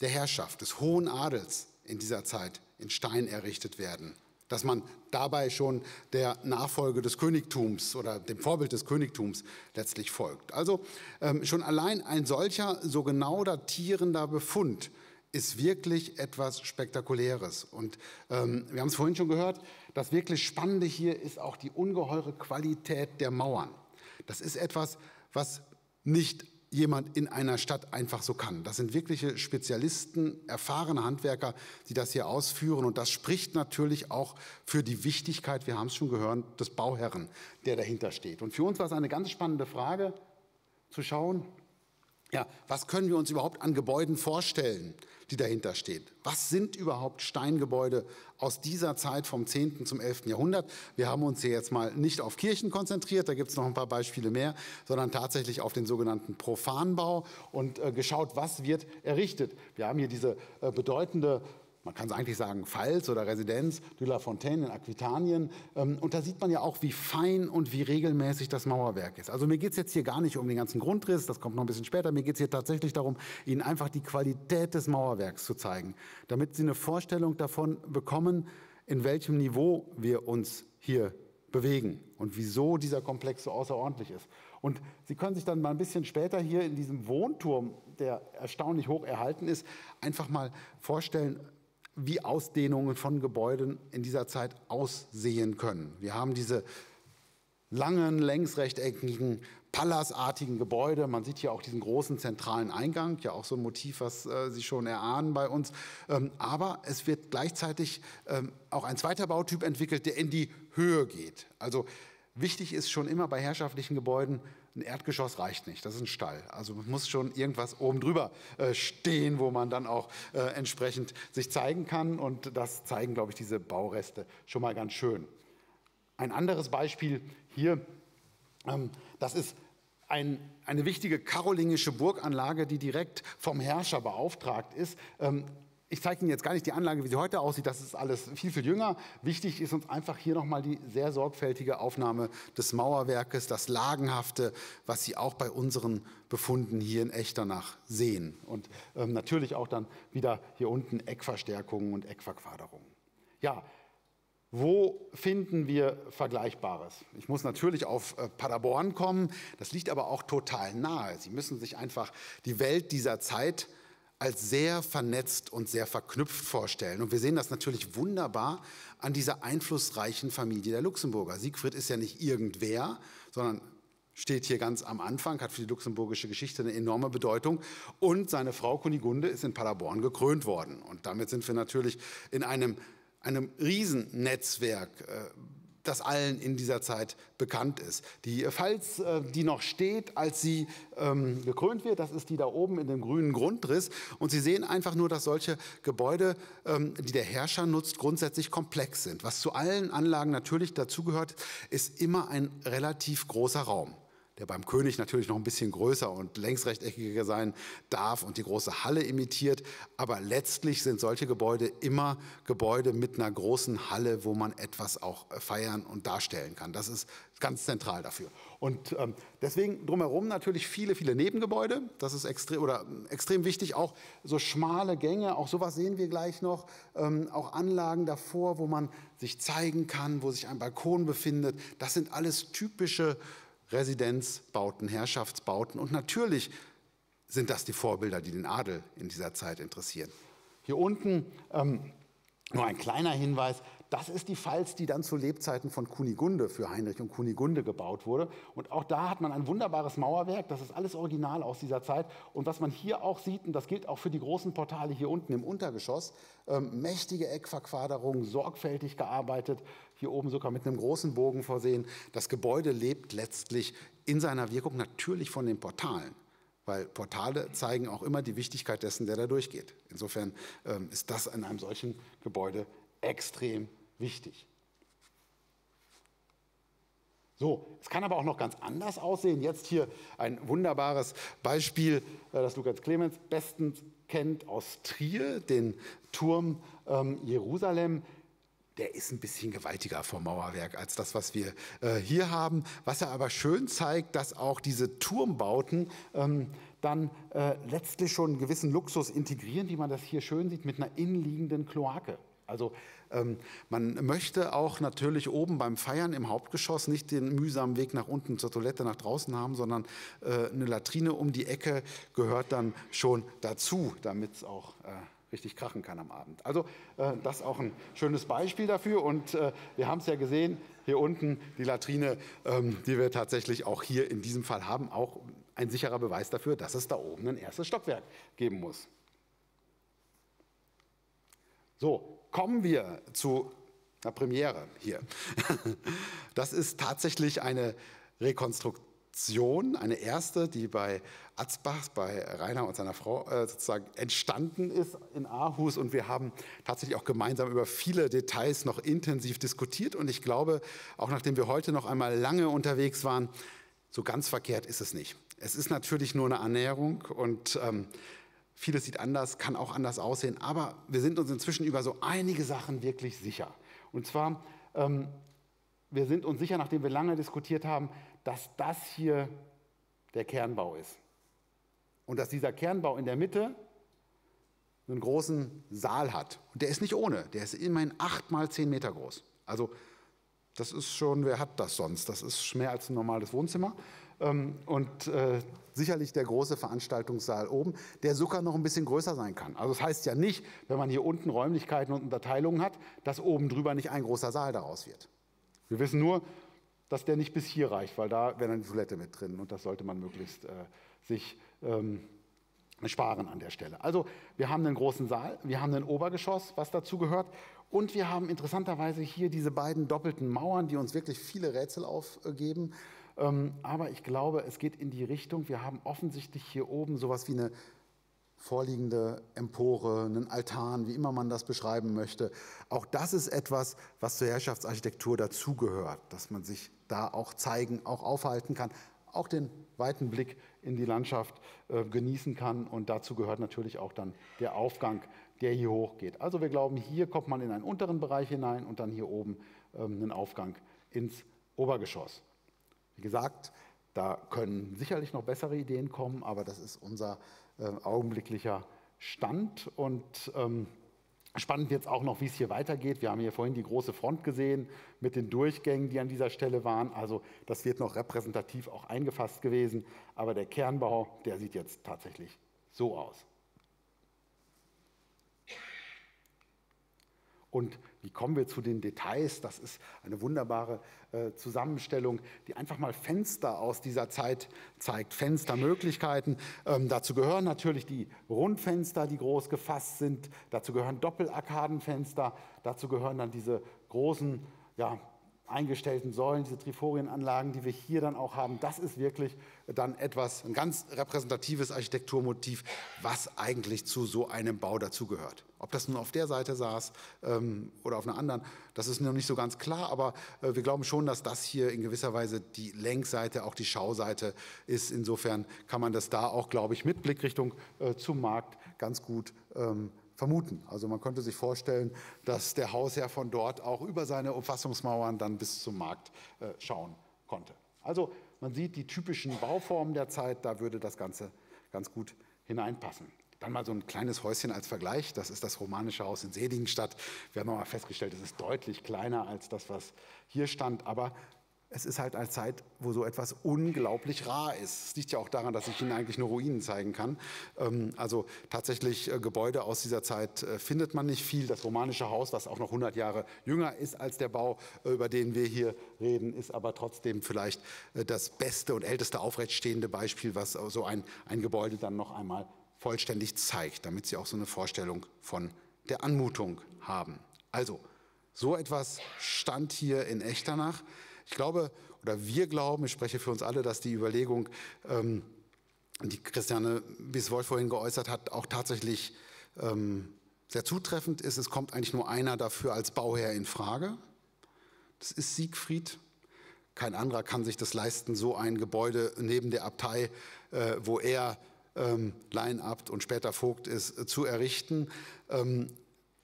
der Herrschaft, des hohen Adels in dieser Zeit in Stein errichtet werden. Dass man dabei schon der Nachfolge des Königtums oder dem Vorbild des Königtums letztlich folgt. Also ähm, schon allein ein solcher so genau datierender Befund ist wirklich etwas Spektakuläres. Und ähm, wir haben es vorhin schon gehört, das wirklich Spannende hier ist auch die ungeheure Qualität der Mauern. Das ist etwas, was nicht jemand in einer Stadt einfach so kann. Das sind wirkliche Spezialisten, erfahrene Handwerker, die das hier ausführen. Und das spricht natürlich auch für die Wichtigkeit, wir haben es schon gehört, des Bauherren, der dahinter steht. Und für uns war es eine ganz spannende Frage, zu schauen, ja, was können wir uns überhaupt an Gebäuden vorstellen, die dahinter steht? Was sind überhaupt Steingebäude aus dieser Zeit vom 10. zum 11. Jahrhundert? Wir haben uns hier jetzt mal nicht auf Kirchen konzentriert, da gibt es noch ein paar Beispiele mehr, sondern tatsächlich auf den sogenannten Profanbau und äh, geschaut, was wird errichtet. Wir haben hier diese äh, bedeutende man kann es eigentlich sagen, Pfalz oder Residenz de la Fontaine in Aquitanien. Ähm, und da sieht man ja auch, wie fein und wie regelmäßig das Mauerwerk ist. Also mir geht es jetzt hier gar nicht um den ganzen Grundriss, das kommt noch ein bisschen später. Mir geht es hier tatsächlich darum, Ihnen einfach die Qualität des Mauerwerks zu zeigen, damit Sie eine Vorstellung davon bekommen, in welchem Niveau wir uns hier bewegen und wieso dieser Komplex so außerordentlich ist. Und Sie können sich dann mal ein bisschen später hier in diesem Wohnturm, der erstaunlich hoch erhalten ist, einfach mal vorstellen, wie Ausdehnungen von Gebäuden in dieser Zeit aussehen können. Wir haben diese langen, längsrechteckigen, palasartigen Gebäude. Man sieht hier auch diesen großen zentralen Eingang, ja auch so ein Motiv, was äh, Sie schon erahnen bei uns. Ähm, aber es wird gleichzeitig ähm, auch ein zweiter Bautyp entwickelt, der in die Höhe geht. Also wichtig ist schon immer bei herrschaftlichen Gebäuden, ein Erdgeschoss reicht nicht, das ist ein Stall. Also muss schon irgendwas oben drüber äh, stehen, wo man dann auch äh, entsprechend sich zeigen kann. Und das zeigen, glaube ich, diese Baureste schon mal ganz schön. Ein anderes Beispiel hier, ähm, das ist ein, eine wichtige karolingische Burganlage, die direkt vom Herrscher beauftragt ist. Ähm, ich zeige Ihnen jetzt gar nicht die Anlage, wie sie heute aussieht, das ist alles viel, viel jünger. Wichtig ist uns einfach hier nochmal die sehr sorgfältige Aufnahme des Mauerwerkes, das Lagenhafte, was Sie auch bei unseren Befunden hier in Echternach sehen. Und ähm, natürlich auch dann wieder hier unten Eckverstärkungen und Eckverquaderungen. Ja, wo finden wir Vergleichbares? Ich muss natürlich auf äh, Paderborn kommen, das liegt aber auch total nahe. Sie müssen sich einfach die Welt dieser Zeit als sehr vernetzt und sehr verknüpft vorstellen. Und wir sehen das natürlich wunderbar an dieser einflussreichen Familie der Luxemburger. Siegfried ist ja nicht irgendwer, sondern steht hier ganz am Anfang, hat für die luxemburgische Geschichte eine enorme Bedeutung. Und seine Frau Kunigunde ist in Paderborn gekrönt worden. Und damit sind wir natürlich in einem, einem Riesennetzwerk, äh, das allen in dieser Zeit bekannt ist. Die Pfalz, äh, die noch steht, als sie ähm, gekrönt wird, das ist die da oben in dem grünen Grundriss. Und Sie sehen einfach nur, dass solche Gebäude, ähm, die der Herrscher nutzt, grundsätzlich komplex sind. Was zu allen Anlagen natürlich dazugehört, ist immer ein relativ großer Raum. der beim König natürlich noch ein bisschen größer und längsrechteckiger sein darf und die große Halle imitiert. Aber letztlich sind solche Gebäude immer Gebäude mit einer großen Halle, wo man etwas auch feiern und darstellen kann. Das ist ganz zentral dafür. Und ähm, deswegen drumherum natürlich viele, viele Nebengebäude. Das ist extrem, oder extrem wichtig. Auch so schmale Gänge, auch sowas sehen wir gleich noch. Ähm, auch Anlagen davor, wo man sich zeigen kann, wo sich ein Balkon befindet. Das sind alles typische Residenzbauten, Herrschaftsbauten. Und natürlich sind das die Vorbilder, die den Adel in dieser Zeit interessieren. Hier unten ähm, nur ein kleiner Hinweis, das ist die Pfalz, die dann zu Lebzeiten von Kunigunde für Heinrich und Kunigunde gebaut wurde. Und auch da hat man ein wunderbares Mauerwerk, das ist alles original aus dieser Zeit. Und was man hier auch sieht, und das gilt auch für die großen Portale hier unten im Untergeschoss, ähm, mächtige Eckverquaderung, sorgfältig gearbeitet, hier oben sogar mit einem großen Bogen versehen. Das Gebäude lebt letztlich in seiner Wirkung natürlich von den Portalen weil Portale zeigen auch immer die Wichtigkeit dessen, der da durchgeht. Insofern ähm, ist das in einem solchen Gebäude extrem wichtig. So, es kann aber auch noch ganz anders aussehen. Jetzt hier ein wunderbares Beispiel, äh, das Lukas Clemens bestens kennt aus Trier, den Turm ähm, Jerusalem. Der ist ein bisschen gewaltiger vom Mauerwerk als das, was wir äh, hier haben. Was er aber schön zeigt, dass auch diese Turmbauten ähm, dann äh, letztlich schon einen gewissen Luxus integrieren, wie man das hier schön sieht, mit einer innenliegenden Kloake. Also ähm, man möchte auch natürlich oben beim Feiern im Hauptgeschoss nicht den mühsamen Weg nach unten zur Toilette nach draußen haben, sondern äh, eine Latrine um die Ecke gehört dann schon dazu, damit es auch äh, richtig krachen kann am Abend. Also äh, das ist auch ein schönes Beispiel dafür und äh, wir haben es ja gesehen, hier unten die Latrine, ähm, die wir tatsächlich auch hier in diesem Fall haben, auch ein sicherer Beweis dafür, dass es da oben ein erstes Stockwerk geben muss. So, kommen wir zu einer Premiere hier. Das ist tatsächlich eine Rekonstruktion, eine erste, die bei Atzbach, bei Rainer und seiner Frau äh, sozusagen entstanden ist in Aarhus. Und wir haben tatsächlich auch gemeinsam über viele Details noch intensiv diskutiert. Und ich glaube, auch nachdem wir heute noch einmal lange unterwegs waren, so ganz verkehrt ist es nicht. Es ist natürlich nur eine Annäherung und ähm, Vieles sieht anders, kann auch anders aussehen, aber wir sind uns inzwischen über so einige Sachen wirklich sicher. Und zwar, ähm, wir sind uns sicher, nachdem wir lange diskutiert haben, dass das hier der Kernbau ist. Und dass dieser Kernbau in der Mitte einen großen Saal hat. Und der ist nicht ohne, der ist immerhin 8 mal 10 Meter groß. Also das ist schon, wer hat das sonst? Das ist mehr als ein normales Wohnzimmer. Ähm, und äh, sicherlich der große Veranstaltungssaal oben, der sogar noch ein bisschen größer sein kann. Also das heißt ja nicht, wenn man hier unten Räumlichkeiten und Unterteilungen hat, dass oben drüber nicht ein großer Saal daraus wird. Wir wissen nur, dass der nicht bis hier reicht, weil da wäre dann die Toilette mit drin und das sollte man möglichst äh, sich ähm, sparen an der Stelle. Also wir haben einen großen Saal, wir haben ein Obergeschoss, was dazu gehört und wir haben interessanterweise hier diese beiden doppelten Mauern, die uns wirklich viele Rätsel aufgeben. Ähm, aber ich glaube, es geht in die Richtung, wir haben offensichtlich hier oben sowas wie eine vorliegende Empore, einen Altan, wie immer man das beschreiben möchte. Auch das ist etwas, was zur Herrschaftsarchitektur dazugehört, dass man sich da auch zeigen, auch aufhalten kann, auch den weiten Blick in die Landschaft äh, genießen kann. Und dazu gehört natürlich auch dann der Aufgang, der hier hochgeht. Also wir glauben, hier kommt man in einen unteren Bereich hinein und dann hier oben ähm, einen Aufgang ins Obergeschoss. Wie gesagt, da können sicherlich noch bessere Ideen kommen, aber das ist unser äh, augenblicklicher Stand. Und ähm, spannend wird es auch noch, wie es hier weitergeht. Wir haben hier vorhin die große Front gesehen mit den Durchgängen, die an dieser Stelle waren. Also das wird noch repräsentativ auch eingefasst gewesen. Aber der Kernbau, der sieht jetzt tatsächlich so aus. Und wie kommen wir zu den Details? Das ist eine wunderbare äh, Zusammenstellung, die einfach mal Fenster aus dieser Zeit zeigt, Fenstermöglichkeiten. Ähm, dazu gehören natürlich die Rundfenster, die groß gefasst sind. Dazu gehören Doppelarkadenfenster. Dazu gehören dann diese großen, ja, eingestellten Säulen, diese Triforienanlagen, die wir hier dann auch haben, das ist wirklich dann etwas, ein ganz repräsentatives Architekturmotiv, was eigentlich zu so einem Bau dazugehört. Ob das nun auf der Seite saß ähm, oder auf einer anderen, das ist noch nicht so ganz klar, aber äh, wir glauben schon, dass das hier in gewisser Weise die Lenkseite, auch die Schauseite ist. Insofern kann man das da auch, glaube ich, mit Blickrichtung äh, zum Markt ganz gut ähm, vermuten. Also man könnte sich vorstellen, dass der Hausherr von dort auch über seine Umfassungsmauern dann bis zum Markt äh, schauen konnte. Also man sieht die typischen Bauformen der Zeit, da würde das Ganze ganz gut hineinpassen. Dann mal so ein kleines Häuschen als Vergleich. Das ist das romanische Haus in Seligenstadt. Wir haben mal festgestellt, es ist deutlich kleiner als das, was hier stand. Aber es ist halt eine Zeit, wo so etwas unglaublich rar ist. Es liegt ja auch daran, dass ich Ihnen eigentlich nur Ruinen zeigen kann. Ähm, also tatsächlich äh, Gebäude aus dieser Zeit äh, findet man nicht viel. Das romanische Haus, was auch noch 100 Jahre jünger ist als der Bau, äh, über den wir hier reden, ist aber trotzdem vielleicht das beste und älteste aufrechtstehende Beispiel, was so ein, ein Gebäude dann noch einmal vollständig zeigt, damit Sie auch so eine Vorstellung von der Anmutung haben. Also, so etwas stand hier in Echternach. Ich glaube, oder wir glauben, ich spreche für uns alle, dass die Überlegung, ähm, die Christiane Biswold vorhin geäußert hat, auch tatsächlich ähm, sehr zutreffend ist. Es kommt eigentlich nur einer dafür als Bauherr in Frage. Das ist Siegfried. Kein anderer kann sich das leisten, so ein Gebäude neben der Abtei, äh, wo er ähm, Laienabt und später Vogt ist, äh, zu errichten. Ähm,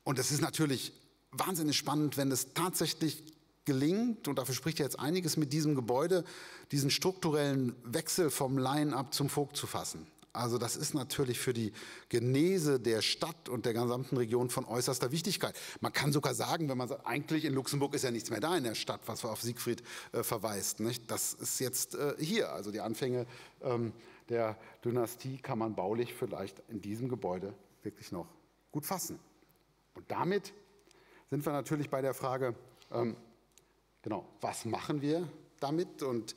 und es ist natürlich wahnsinnig spannend, wenn es tatsächlich gelingt, und dafür spricht ja jetzt einiges mit diesem Gebäude, diesen strukturellen Wechsel vom Line-up zum Vogt zu fassen. Also das ist natürlich für die Genese der Stadt und der gesamten Region von äußerster Wichtigkeit. Man kann sogar sagen, wenn man sagt, eigentlich in Luxemburg ist ja nichts mehr da in der Stadt, was auf Siegfried äh, verweist. Nicht? Das ist jetzt äh, hier, also die Anfänge ähm, der Dynastie kann man baulich vielleicht in diesem Gebäude wirklich noch gut fassen. Und damit sind wir natürlich bei der Frage, ähm, genau, was machen wir damit? Und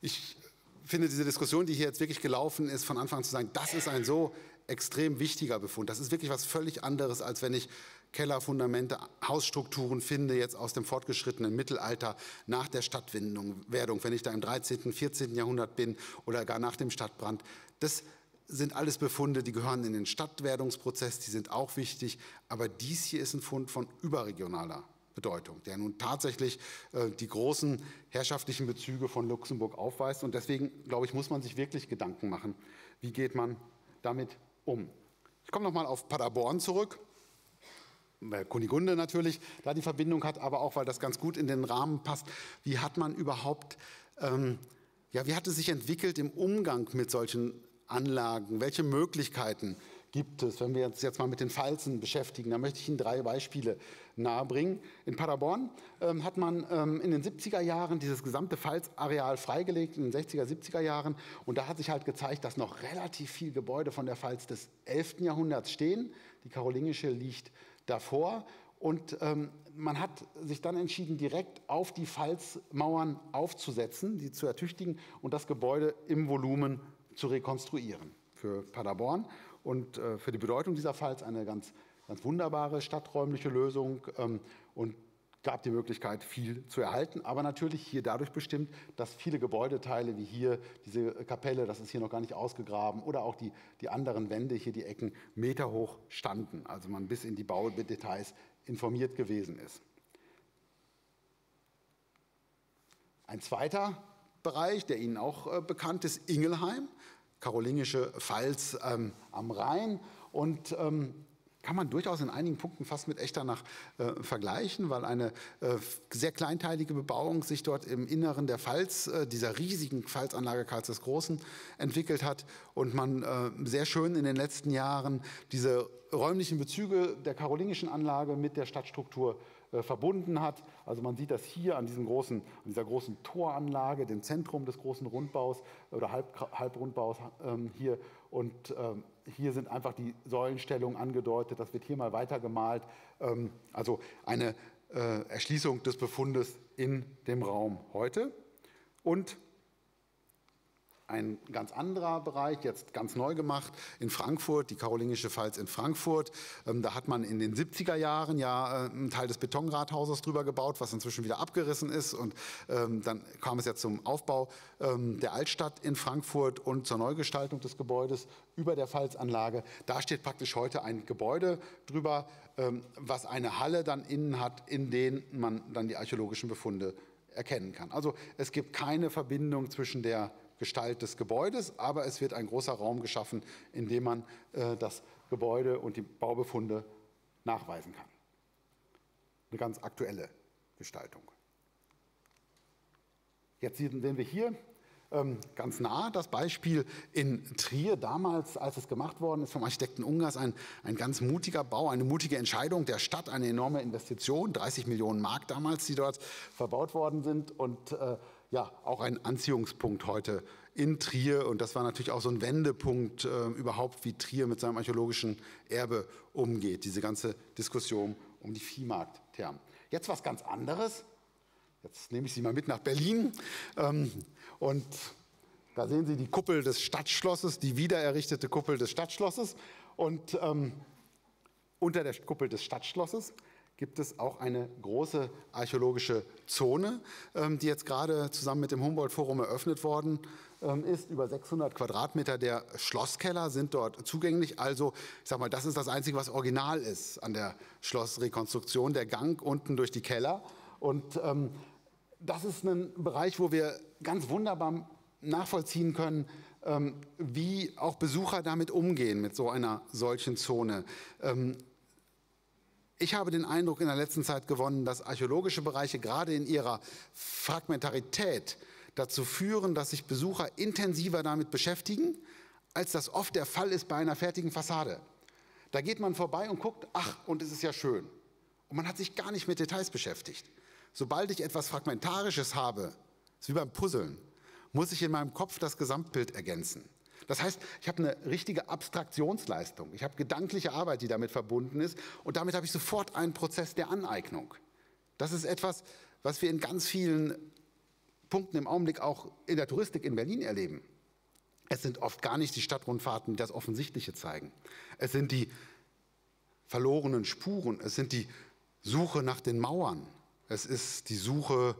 ich finde diese Diskussion, die hier jetzt wirklich gelaufen ist, von Anfang an zu sagen, das ist ein so extrem wichtiger Befund. Das ist wirklich was völlig anderes, als wenn ich Kellerfundamente, Hausstrukturen finde, jetzt aus dem fortgeschrittenen Mittelalter nach der Stadtwerdung, wenn ich da im 13., 14. Jahrhundert bin oder gar nach dem Stadtbrand. Das sind alles Befunde, die gehören in den Stadtwerdungsprozess, die sind auch wichtig. Aber dies hier ist ein Fund von überregionaler Bedeutung, der nun tatsächlich äh, die großen herrschaftlichen Bezüge von Luxemburg aufweist. Und deswegen, glaube ich, muss man sich wirklich Gedanken machen, wie geht man damit um. Ich komme noch mal auf Paderborn zurück, weil Kunigunde natürlich da die Verbindung hat, aber auch, weil das ganz gut in den Rahmen passt. Wie hat man überhaupt, ähm, ja, wie hat es sich entwickelt im Umgang mit solchen Anlagen? Welche Möglichkeiten gibt es? Wenn wir uns jetzt mal mit den Pfalzen beschäftigen, da möchte ich Ihnen drei Beispiele nahebringen. In Paderborn ähm, hat man ähm, in den 70er Jahren dieses gesamte Pfalzareal freigelegt, in den 60er, 70er Jahren. Und da hat sich halt gezeigt, dass noch relativ viel Gebäude von der Pfalz des 11. Jahrhunderts stehen. Die karolingische liegt davor. Und ähm, man hat sich dann entschieden, direkt auf die Pfalzmauern aufzusetzen, die zu ertüchtigen und das Gebäude im Volumen zu rekonstruieren für Paderborn. Und äh, für die Bedeutung dieser Pfalz eine ganz, ganz wunderbare stadträumliche Lösung ähm, und gab die Möglichkeit, viel zu erhalten, aber natürlich hier dadurch bestimmt, dass viele Gebäudeteile wie hier diese Kapelle, das ist hier noch gar nicht ausgegraben, oder auch die, die anderen Wände hier, die Ecken, meterhoch standen, also man bis in die Baudetails informiert gewesen ist. Ein zweiter Bereich, der Ihnen auch äh, bekannt ist, Ingelheim, karolingische Pfalz ähm, am Rhein. Und ähm, kann man durchaus in einigen Punkten fast mit Echternach äh, vergleichen, weil eine äh, sehr kleinteilige Bebauung sich dort im Inneren der Pfalz, äh, dieser riesigen Pfalzanlage Karls des Großen, entwickelt hat und man äh, sehr schön in den letzten Jahren diese räumlichen Bezüge der karolingischen Anlage mit der Stadtstruktur äh, verbunden hat. Also man sieht das hier an, diesem großen, an dieser großen Toranlage, dem Zentrum des großen Rundbaus oder Halb, Halbrundbaus ähm, hier. Und ähm, hier sind einfach die Säulenstellungen angedeutet. Das wird hier mal weitergemalt. Ähm, also eine äh, Erschließung des Befundes in dem Raum heute. Und Ein ganz anderer Bereich, jetzt ganz neu gemacht, in Frankfurt, die Karolingische Pfalz in Frankfurt. Ähm, da hat man in den 70er Jahren ja äh, einen Teil des Betonrathauses drüber gebaut, was inzwischen wieder abgerissen ist. Und ähm, dann kam es ja zum Aufbau ähm, der Altstadt in Frankfurt und zur Neugestaltung des Gebäudes über der Pfalzanlage. Da steht praktisch heute ein Gebäude drüber, ähm, was eine Halle dann innen hat, in den man dann die archäologischen Befunde erkennen kann. Also es gibt keine Verbindung zwischen der Gestalt des Gebäudes, aber es wird ein großer Raum geschaffen, in dem man äh, das Gebäude und die Baubefunde nachweisen kann. Eine ganz aktuelle Gestaltung. Jetzt sehen wir hier ähm, ganz nah das Beispiel in Trier damals, als es gemacht worden ist vom Architekten Ungers, ein, ein ganz mutiger Bau, eine mutige Entscheidung der Stadt, eine enorme Investition, 30 Millionen Mark damals, die dort verbaut worden sind und äh, ja, auch ein Anziehungspunkt heute in Trier. Und das war natürlich auch so ein Wendepunkt äh, überhaupt, wie Trier mit seinem archäologischen Erbe umgeht, diese ganze Diskussion um die Viehmarktthermen. Jetzt was ganz anderes. Jetzt nehme ich Sie mal mit nach Berlin. Ähm, und da sehen Sie die Kuppel des Stadtschlosses, die wiedererrichtete Kuppel des Stadtschlosses. Und ähm, unter der Kuppel des Stadtschlosses gibt es auch eine große archäologische Zone, ähm, die jetzt gerade zusammen mit dem Humboldt-Forum eröffnet worden ähm, ist. Über 600 Quadratmeter der Schlosskeller sind dort zugänglich. Also, ich sag mal, das ist das Einzige, was original ist an der Schlossrekonstruktion, der Gang unten durch die Keller. Und ähm, das ist ein Bereich, wo wir ganz wunderbar nachvollziehen können, ähm, wie auch Besucher damit umgehen, mit so einer solchen Zone. Ähm, ich habe den Eindruck in der letzten Zeit gewonnen, dass archäologische Bereiche gerade in ihrer Fragmentarität dazu führen, dass sich Besucher intensiver damit beschäftigen, als das oft der Fall ist bei einer fertigen Fassade. Da geht man vorbei und guckt, ach, und es ist ja schön. Und man hat sich gar nicht mit Details beschäftigt. Sobald ich etwas Fragmentarisches habe, ist wie beim Puzzeln, muss ich in meinem Kopf das Gesamtbild ergänzen. Das heißt, ich habe eine richtige Abstraktionsleistung. Ich habe gedankliche Arbeit, die damit verbunden ist. Und damit habe ich sofort einen Prozess der Aneignung. Das ist etwas, was wir in ganz vielen Punkten im Augenblick auch in der Touristik in Berlin erleben. Es sind oft gar nicht die Stadtrundfahrten, die das Offensichtliche zeigen. Es sind die verlorenen Spuren. Es sind die Suche nach den Mauern. Es ist die Suche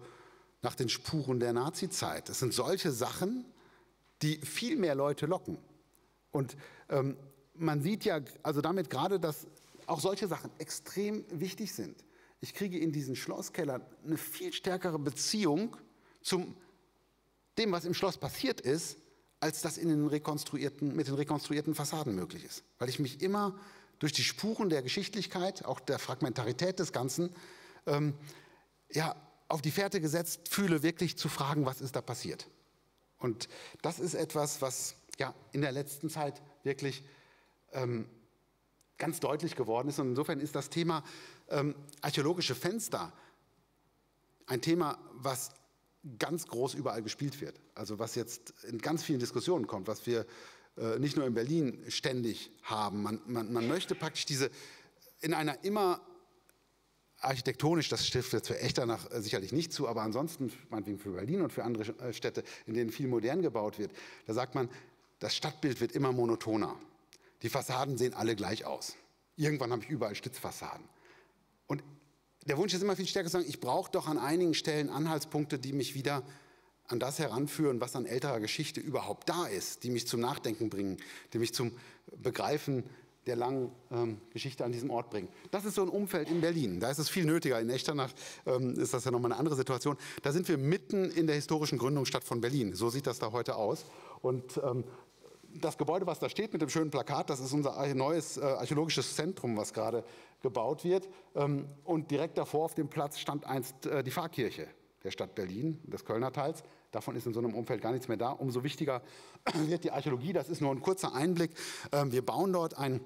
nach den Spuren der Nazizeit. Es sind solche Sachen, die viel mehr Leute locken. Und ähm, man sieht ja also damit gerade, dass auch solche Sachen extrem wichtig sind. Ich kriege in diesen Schlosskeller eine viel stärkere Beziehung zum dem, was im Schloss passiert ist, als das in den rekonstruierten, mit den rekonstruierten Fassaden möglich ist. Weil ich mich immer durch die Spuren der Geschichtlichkeit, auch der Fragmentarität des Ganzen, ähm, ja, auf die Fährte gesetzt fühle, wirklich zu fragen, was ist da passiert. Und das ist etwas, was ja in der letzten Zeit wirklich ähm, ganz deutlich geworden ist. Und insofern ist das Thema ähm, archäologische Fenster ein Thema, was ganz groß überall gespielt wird. Also was jetzt in ganz vielen Diskussionen kommt, was wir äh, nicht nur in Berlin ständig haben. Man, man, man möchte praktisch diese in einer immer architektonisch, das stiftet für Echternach äh, sicherlich nicht zu, aber ansonsten, meinetwegen für Berlin und für andere äh, Städte, in denen viel modern gebaut wird, da sagt man, das Stadtbild wird immer monotoner. Die Fassaden sehen alle gleich aus. Irgendwann habe ich überall Stützfassaden. Und der Wunsch ist immer viel stärker zu sagen, ich brauche doch an einigen Stellen Anhaltspunkte, die mich wieder an das heranführen, was an älterer Geschichte überhaupt da ist, die mich zum Nachdenken bringen, die mich zum Begreifen der langen ähm, Geschichte an diesem Ort bringen. Das ist so ein Umfeld in Berlin. Da ist es viel nötiger. In Echternach ähm, ist das ja nochmal eine andere Situation. Da sind wir mitten in der historischen Gründungsstadt von Berlin. So sieht das da heute aus. Und ähm, das Gebäude, was da steht mit dem schönen Plakat, das ist unser neues äh, archäologisches Zentrum, was gerade gebaut wird. Ähm, und direkt davor auf dem Platz stand einst äh, die Pfarrkirche der Stadt Berlin, des Kölner Teils. Davon ist in so einem Umfeld gar nichts mehr da. Umso wichtiger wird die Archäologie. Das ist nur ein kurzer Einblick. Ähm, wir bauen dort ein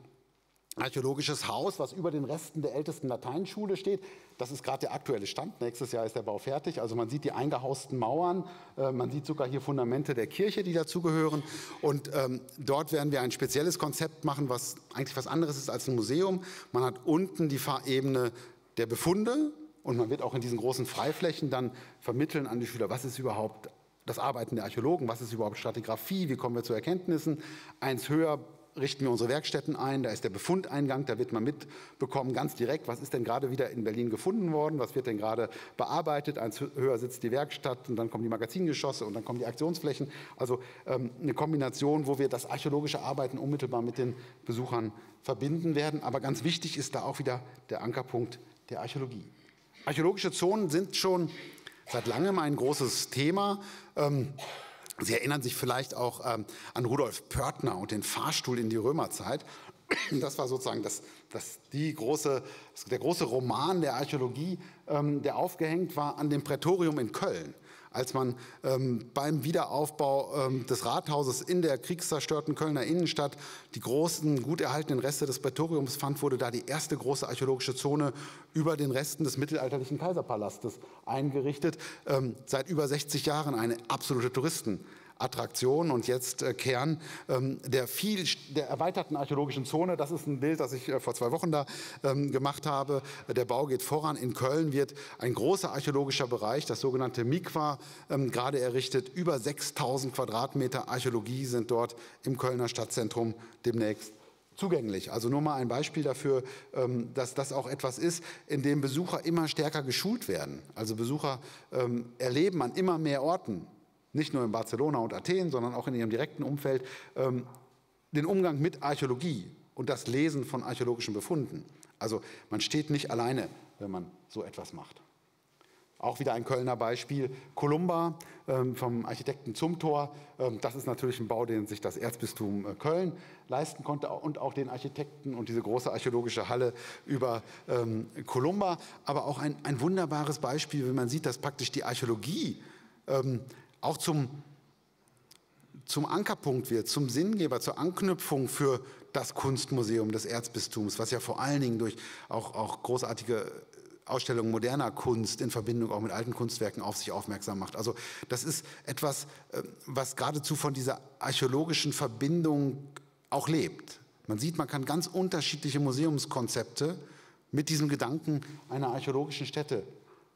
archäologisches Haus, was über den Resten der ältesten Lateinschule steht. Das ist gerade der aktuelle Stand. Nächstes Jahr ist der Bau fertig. Also man sieht die eingehausten Mauern, äh, man sieht sogar hier Fundamente der Kirche, die dazugehören. Und ähm, dort werden wir ein spezielles Konzept machen, was eigentlich was anderes ist als ein Museum. Man hat unten die Fahrebene der Befunde und man wird auch in diesen großen Freiflächen dann vermitteln an die Schüler, was ist überhaupt das Arbeiten der Archäologen, was ist überhaupt Stratigraphie, wie kommen wir zu Erkenntnissen. Eins höher richten wir unsere Werkstätten ein, da ist der Befundeingang, da wird man mitbekommen, ganz direkt, was ist denn gerade wieder in Berlin gefunden worden, was wird denn gerade bearbeitet. Eins höher sitzt die Werkstatt und dann kommen die Magazingeschosse und dann kommen die Aktionsflächen. Also ähm, eine Kombination, wo wir das archäologische Arbeiten unmittelbar mit den Besuchern verbinden werden. Aber ganz wichtig ist da auch wieder der Ankerpunkt der Archäologie. Archäologische Zonen sind schon seit langem ein großes Thema. Ähm, Sie erinnern sich vielleicht auch ähm, an Rudolf Pörtner und den Fahrstuhl in die Römerzeit. Das war sozusagen das, das, die große, der große Roman der Archäologie, ähm, der aufgehängt war an dem Prätorium in Köln als man ähm, beim Wiederaufbau ähm, des Rathauses in der kriegszerstörten Kölner Innenstadt die großen, gut erhaltenen Reste des Prätoriums fand, wurde da die erste große archäologische Zone über den Resten des mittelalterlichen Kaiserpalastes eingerichtet. Ähm, seit über 60 Jahren eine absolute Touristen. Attraktion und jetzt äh, Kern ähm, der, viel, der erweiterten archäologischen Zone. Das ist ein Bild, das ich äh, vor zwei Wochen da ähm, gemacht habe. Der Bau geht voran. In Köln wird ein großer archäologischer Bereich, das sogenannte Mikwa, ähm, gerade errichtet. Über 6000 Quadratmeter Archäologie sind dort im Kölner Stadtzentrum demnächst zugänglich. Also nur mal ein Beispiel dafür, ähm, dass das auch etwas ist, in dem Besucher immer stärker geschult werden. Also Besucher ähm, erleben an immer mehr Orten nicht nur in Barcelona und Athen, sondern auch in ihrem direkten Umfeld, ähm, den Umgang mit Archäologie und das Lesen von archäologischen Befunden. Also man steht nicht alleine, wenn man so etwas macht. Auch wieder ein Kölner Beispiel, Columba ähm, vom Architekten Zumthor. Ähm, das ist natürlich ein Bau, den sich das Erzbistum äh, Köln leisten konnte und auch den Architekten und diese große archäologische Halle über ähm, Columba. Aber auch ein, ein wunderbares Beispiel, wenn man sieht, dass praktisch die Archäologie ähm, auch zum, zum Ankerpunkt wird, zum Sinngeber, zur Anknüpfung für das Kunstmuseum des Erzbistums, was ja vor allen Dingen durch auch, auch großartige Ausstellungen moderner Kunst in Verbindung auch mit alten Kunstwerken auf sich aufmerksam macht. Also das ist etwas, äh, was geradezu von dieser archäologischen Verbindung auch lebt. Man sieht, man kann ganz unterschiedliche Museumskonzepte mit diesem Gedanken einer archäologischen Stätte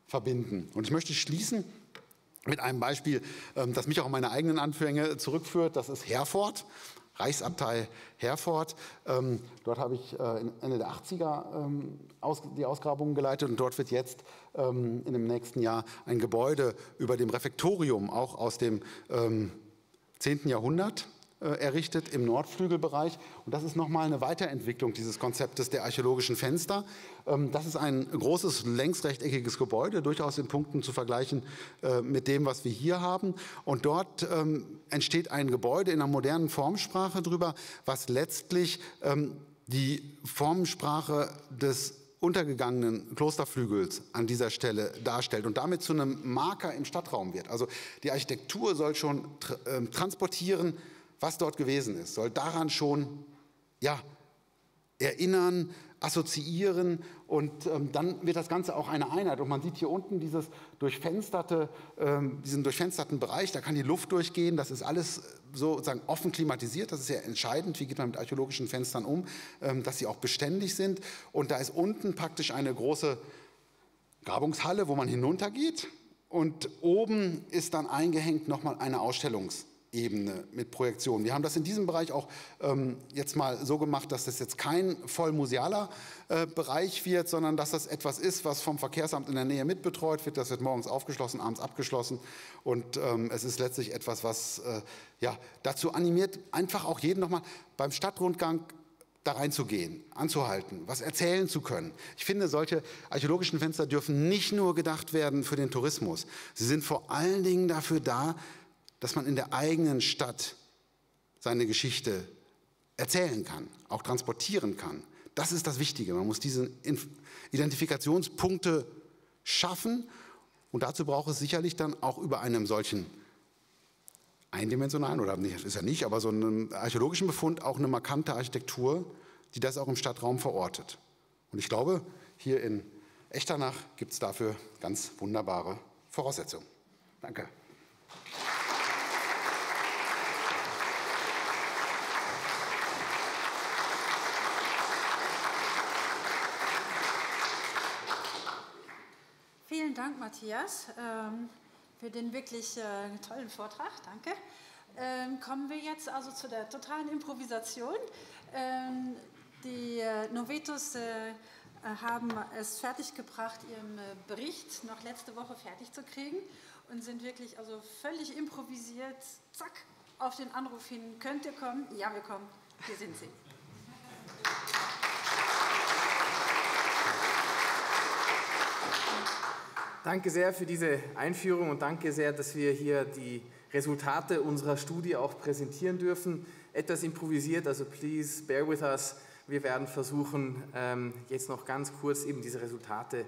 verbinden. Und ich möchte schließen mit einem Beispiel, ähm, das mich auch in meine eigenen Anfänge zurückführt. Das ist Herford, Reichsabtei Herford. Ähm, dort habe ich äh, Ende der 80er ähm, die Ausgrabungen geleitet und dort wird jetzt in dem nächsten Jahr ein Gebäude über dem Refektorium, auch aus dem 10. Jahrhundert, äh, errichtet im Nordflügelbereich. Und das ist nochmal eine Weiterentwicklung dieses Konzeptes der archäologischen Fenster. Ähm, das ist ein großes längsrechteckiges Gebäude, durchaus in Punkten zu vergleichen äh, mit dem, was wir hier haben. Und dort ähm, entsteht ein Gebäude in einer modernen Formsprache drüber, was letztlich ähm, die Formensprache des untergegangenen Klosterflügels an dieser Stelle darstellt und damit zu einem Marker im Stadtraum wird. Also die Architektur soll schon transportieren, was dort gewesen ist, soll daran schon ja, erinnern, assoziieren und ähm, dann wird das Ganze auch eine Einheit. Und man sieht hier unten dieses durchfensterte, ähm, diesen durchfensterten Bereich, da kann die Luft durchgehen, das ist alles sozusagen offen klimatisiert, das ist ja entscheidend, wie geht man mit archäologischen Fenstern um, ähm, dass sie auch beständig sind. Und da ist unten praktisch eine große Grabungshalle, wo man hinuntergeht und oben ist dann eingehängt nochmal eine Ausstellungs- Ebene mit Projektion. Wir haben das in diesem Bereich auch ähm, jetzt mal so gemacht, dass das jetzt kein vollmusealer äh, Bereich wird, sondern dass das etwas ist, was vom Verkehrsamt in der Nähe mitbetreut wird. Das wird morgens aufgeschlossen, abends abgeschlossen und ähm, es ist letztlich etwas, was äh, ja, dazu animiert, einfach auch jeden nochmal beim Stadtrundgang da reinzugehen, anzuhalten, was erzählen zu können. Ich finde, solche archäologischen Fenster dürfen nicht nur gedacht werden für den Tourismus. Sie sind vor allen Dingen dafür da, dass man in der eigenen Stadt seine Geschichte erzählen kann, auch transportieren kann. Das ist das Wichtige. Man muss diese Identifikationspunkte schaffen und dazu braucht es sicherlich dann auch über einem solchen eindimensionalen oder nicht, ist ja nicht, aber so einen archäologischen Befund auch eine markante Architektur, die das auch im Stadtraum verortet. Und ich glaube, hier in Echternach gibt es dafür ganz wunderbare Voraussetzungen. Danke. Vielen Dank, Matthias. Ähm, Für den wirklich äh, tollen Vortrag. Danke. Ähm, kommen wir jetzt also zu der totalen Improvisation. Ähm, die äh, Novetus äh, haben es fertiggebracht, ihren äh, Bericht noch letzte Woche fertig zu kriegen und sind wirklich also völlig improvisiert, zack, auf den Anruf hin, könnt ihr kommen? Ja, wir kommen. Hier sind sie. Danke sehr für diese Einführung und danke sehr, dass wir hier die Resultate unserer Studie auch präsentieren dürfen. Etwas improvisiert, also please bear with us. Wir werden versuchen, ähm, jetzt noch ganz kurz eben diese Resultate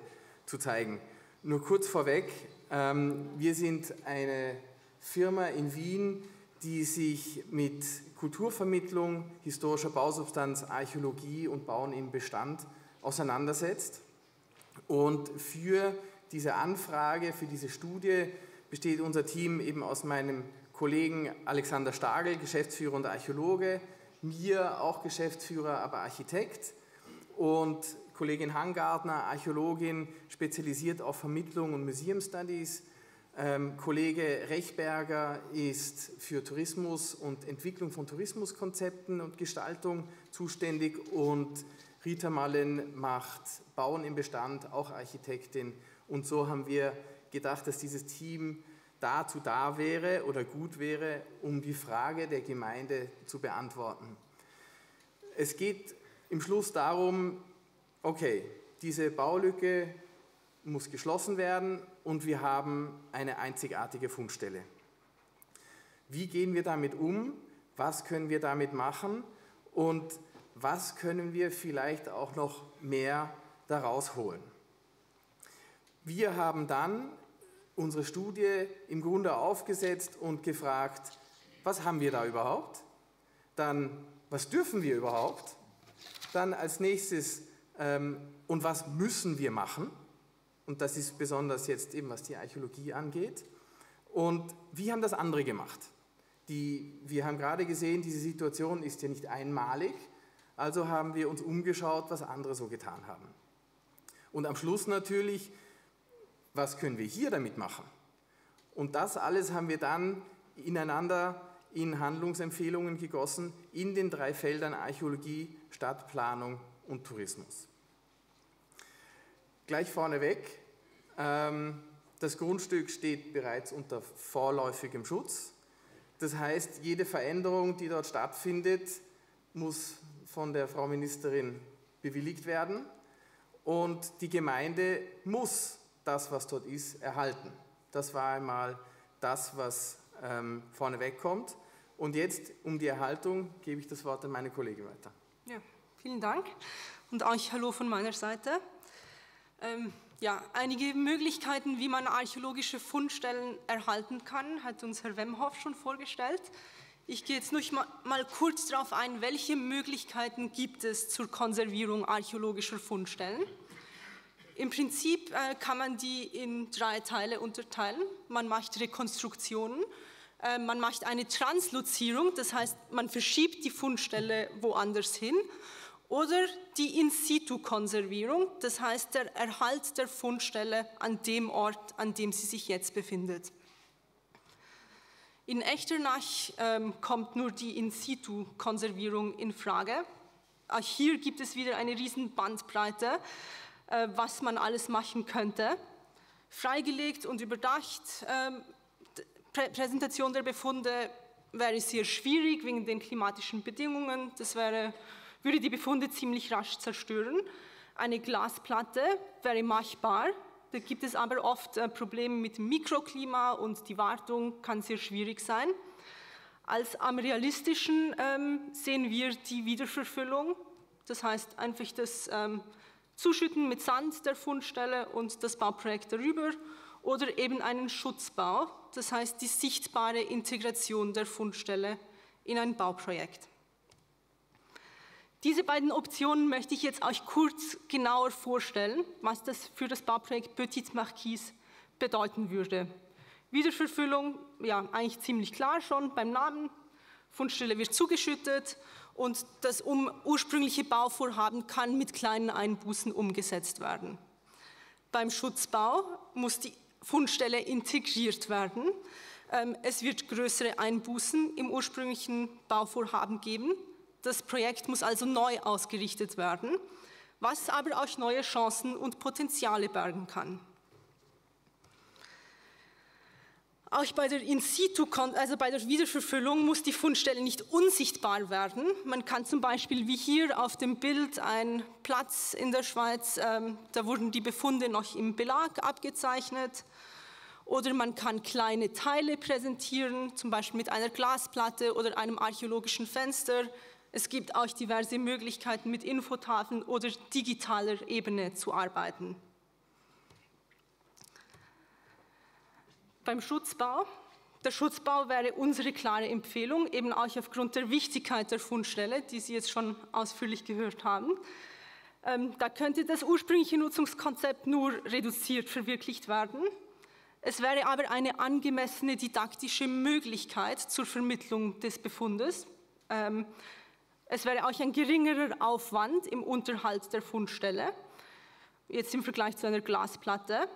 zu zeigen. Nur kurz vorweg, ähm, wir sind eine Firma in Wien, die sich mit Kulturvermittlung, historischer Bausubstanz, Archäologie und Bauen im Bestand auseinandersetzt. Und für diese Anfrage, für diese Studie besteht unser Team eben aus meinem Kollegen Alexander Stagel, Geschäftsführer und Archäologe, mir auch Geschäftsführer, aber Architekt und Kollegin Hangartner, Archäologin, spezialisiert auf Vermittlung und Museum Studies. Ähm, Kollege Rechberger ist für Tourismus und Entwicklung von Tourismuskonzepten und Gestaltung zuständig und Rita Mallen macht Bauen im Bestand, auch Architektin. Und so haben wir gedacht, dass dieses Team dazu da wäre oder gut wäre, um die Frage der Gemeinde zu beantworten. Es geht im Schluss darum, okay, diese Baulücke muss geschlossen werden und wir haben eine einzigartige Fundstelle. Wie gehen wir damit um? Was können wir damit machen? Und was können wir vielleicht auch noch mehr daraus holen? Wir haben dann unsere Studie im Grunde aufgesetzt und gefragt, was haben wir da überhaupt? Dann, was dürfen wir überhaupt? Dann als nächstes, ähm, und was müssen wir machen? Und das ist besonders jetzt eben, was die Archäologie angeht. Und wie haben das andere gemacht? Die, wir haben gerade gesehen, diese Situation ist ja nicht einmalig, also haben wir uns umgeschaut, was andere so getan haben. Und am Schluss natürlich, was können wir hier damit machen? Und das alles haben wir dann ineinander in Handlungsempfehlungen gegossen in den drei Feldern Archäologie, Stadtplanung und Tourismus. Gleich vorneweg, ähm, das Grundstück steht bereits unter vorläufigem Schutz. Das heißt, jede Veränderung, die dort stattfindet, muss von der Frau Ministerin bewilligt werden und die Gemeinde muss das, was dort ist, erhalten. Das war einmal das, was ähm, vorneweg kommt. Und jetzt um die Erhaltung gebe ich das Wort an meine Kollegin weiter. Ja, vielen Dank und auch Hallo von meiner Seite. Ähm, ja, einige Möglichkeiten, wie man archäologische Fundstellen erhalten kann, hat uns Herr Wemhoff schon vorgestellt. Ich gehe jetzt noch mal, mal kurz darauf ein, welche Möglichkeiten gibt es zur Konservierung archäologischer Fundstellen. Im Prinzip äh, kann man die in drei Teile unterteilen. Man macht Rekonstruktionen, äh, man macht eine Translozierung, das heißt, man verschiebt die Fundstelle woanders hin oder die In-situ-Konservierung, das heißt der Erhalt der Fundstelle an dem Ort, an dem sie sich jetzt befindet. In Echternach ähm, kommt nur die In-situ-Konservierung in Frage. Auch hier gibt es wieder eine riesen Bandbreite, äh, was man alles machen könnte. Freigelegt und überdacht, ähm, Prä Präsentation der Befunde wäre sehr schwierig wegen den klimatischen Bedingungen. Das wäre würde die Befunde ziemlich rasch zerstören. Eine Glasplatte wäre machbar, da gibt es aber oft äh, Probleme mit dem Mikroklima und die Wartung kann sehr schwierig sein. Als am realistischen ähm, sehen wir die Wiederverfüllung, das heißt einfach das ähm, Zuschütten mit Sand der Fundstelle und das Bauprojekt darüber oder eben einen Schutzbau, das heißt die sichtbare Integration der Fundstelle in ein Bauprojekt. Diese beiden Optionen möchte ich jetzt euch kurz genauer vorstellen, was das für das Bauprojekt Petit Marquis bedeuten würde. Wiederverfüllung, ja, eigentlich ziemlich klar schon beim Namen. Fundstelle wird zugeschüttet und das um ursprüngliche Bauvorhaben kann mit kleinen Einbußen umgesetzt werden. Beim Schutzbau muss die Fundstelle integriert werden. Ähm, es wird größere Einbußen im ursprünglichen Bauvorhaben geben. Das Projekt muss also neu ausgerichtet werden, was aber auch neue Chancen und Potenziale bergen kann. Auch bei der in situ, also bei der Wiederverfüllung muss die Fundstelle nicht unsichtbar werden. Man kann zum Beispiel wie hier auf dem Bild ein Platz in der Schweiz, ähm, da wurden die Befunde noch im Belag abgezeichnet. Oder man kann kleine Teile präsentieren, zum Beispiel mit einer Glasplatte oder einem archäologischen Fenster. Es gibt auch diverse Möglichkeiten, mit Infotafeln oder digitaler Ebene zu arbeiten. Beim Schutzbau. Der Schutzbau wäre unsere klare Empfehlung, eben auch aufgrund der Wichtigkeit der Fundstelle, die Sie jetzt schon ausführlich gehört haben. Ähm, da könnte das ursprüngliche Nutzungskonzept nur reduziert verwirklicht werden. Es wäre aber eine angemessene didaktische Möglichkeit zur Vermittlung des Befundes. Ähm, es wäre auch ein geringerer Aufwand im Unterhalt der Fundstelle, jetzt im Vergleich zu einer Glasplatte.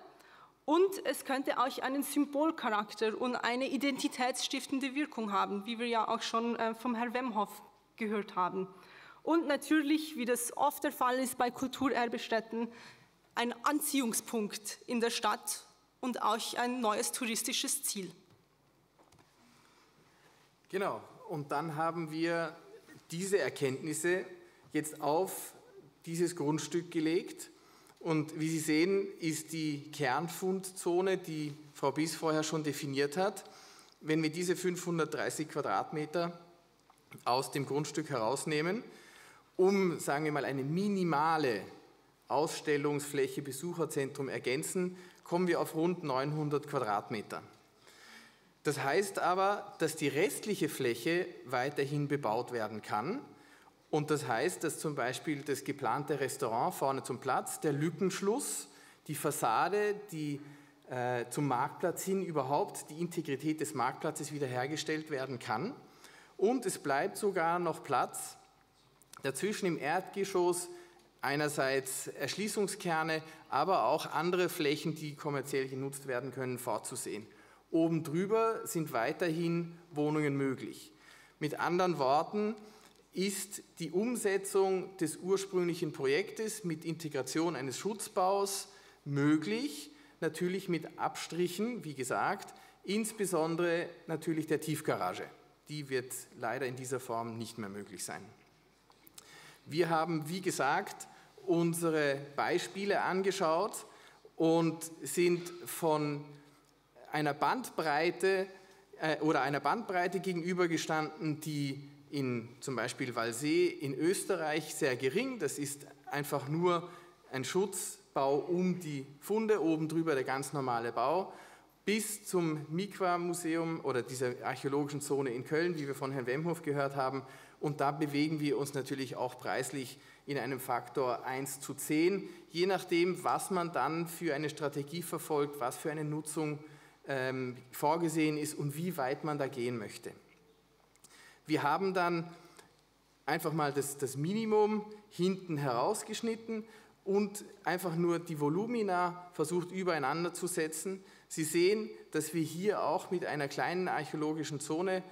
Und es könnte auch einen Symbolcharakter und eine identitätsstiftende Wirkung haben, wie wir ja auch schon äh, vom Herrn Wemhoff gehört haben. Und natürlich, wie das oft der Fall ist bei Kulturerbestätten, ein Anziehungspunkt in der Stadt und auch ein neues touristisches Ziel. Genau, und dann haben wir diese Erkenntnisse jetzt auf dieses Grundstück gelegt. Und wie Sie sehen, ist die Kernfundzone, die Frau Bies vorher schon definiert hat, wenn wir diese 530 Quadratmeter aus dem Grundstück herausnehmen, um, sagen wir mal, eine minimale Ausstellungsfläche Besucherzentrum ergänzen, kommen wir auf rund 900 Quadratmeter. Das heißt aber, dass die restliche Fläche weiterhin bebaut werden kann. Und das heißt, dass zum Beispiel das geplante Restaurant vorne zum Platz, der Lückenschluss, die Fassade, die äh, zum Marktplatz hin überhaupt die Integrität des Marktplatzes wiederhergestellt werden kann. Und es bleibt sogar noch Platz dazwischen im Erdgeschoss einerseits Erschließungskerne, aber auch andere Flächen, die kommerziell genutzt werden können, vorzusehen. Oben drüber sind weiterhin Wohnungen möglich. Mit anderen Worten ist die Umsetzung des ursprünglichen Projektes mit Integration eines Schutzbaus möglich, natürlich mit Abstrichen, wie gesagt, insbesondere natürlich der Tiefgarage. Die wird leider in dieser Form nicht mehr möglich sein. Wir haben, wie gesagt, unsere Beispiele angeschaut und sind von einer Bandbreite äh, oder einer Bandbreite gegenübergestanden, die in zum Beispiel Walsee in Österreich sehr gering, das ist einfach nur ein Schutzbau um die Funde, oben drüber der ganz normale Bau, bis zum Mikwa-Museum oder dieser archäologischen Zone in Köln, wie wir von Herrn Wemhoff gehört haben. Und da bewegen wir uns natürlich auch preislich in einem Faktor 1 zu 10, je nachdem, was man dann für eine Strategie verfolgt, was für eine Nutzung ähm, vorgesehen ist und wie weit man da gehen möchte. Wir haben dann einfach mal das, das Minimum hinten herausgeschnitten und einfach nur die Volumina versucht übereinander zu setzen. Sie sehen, dass wir hier auch mit einer kleinen archäologischen Zone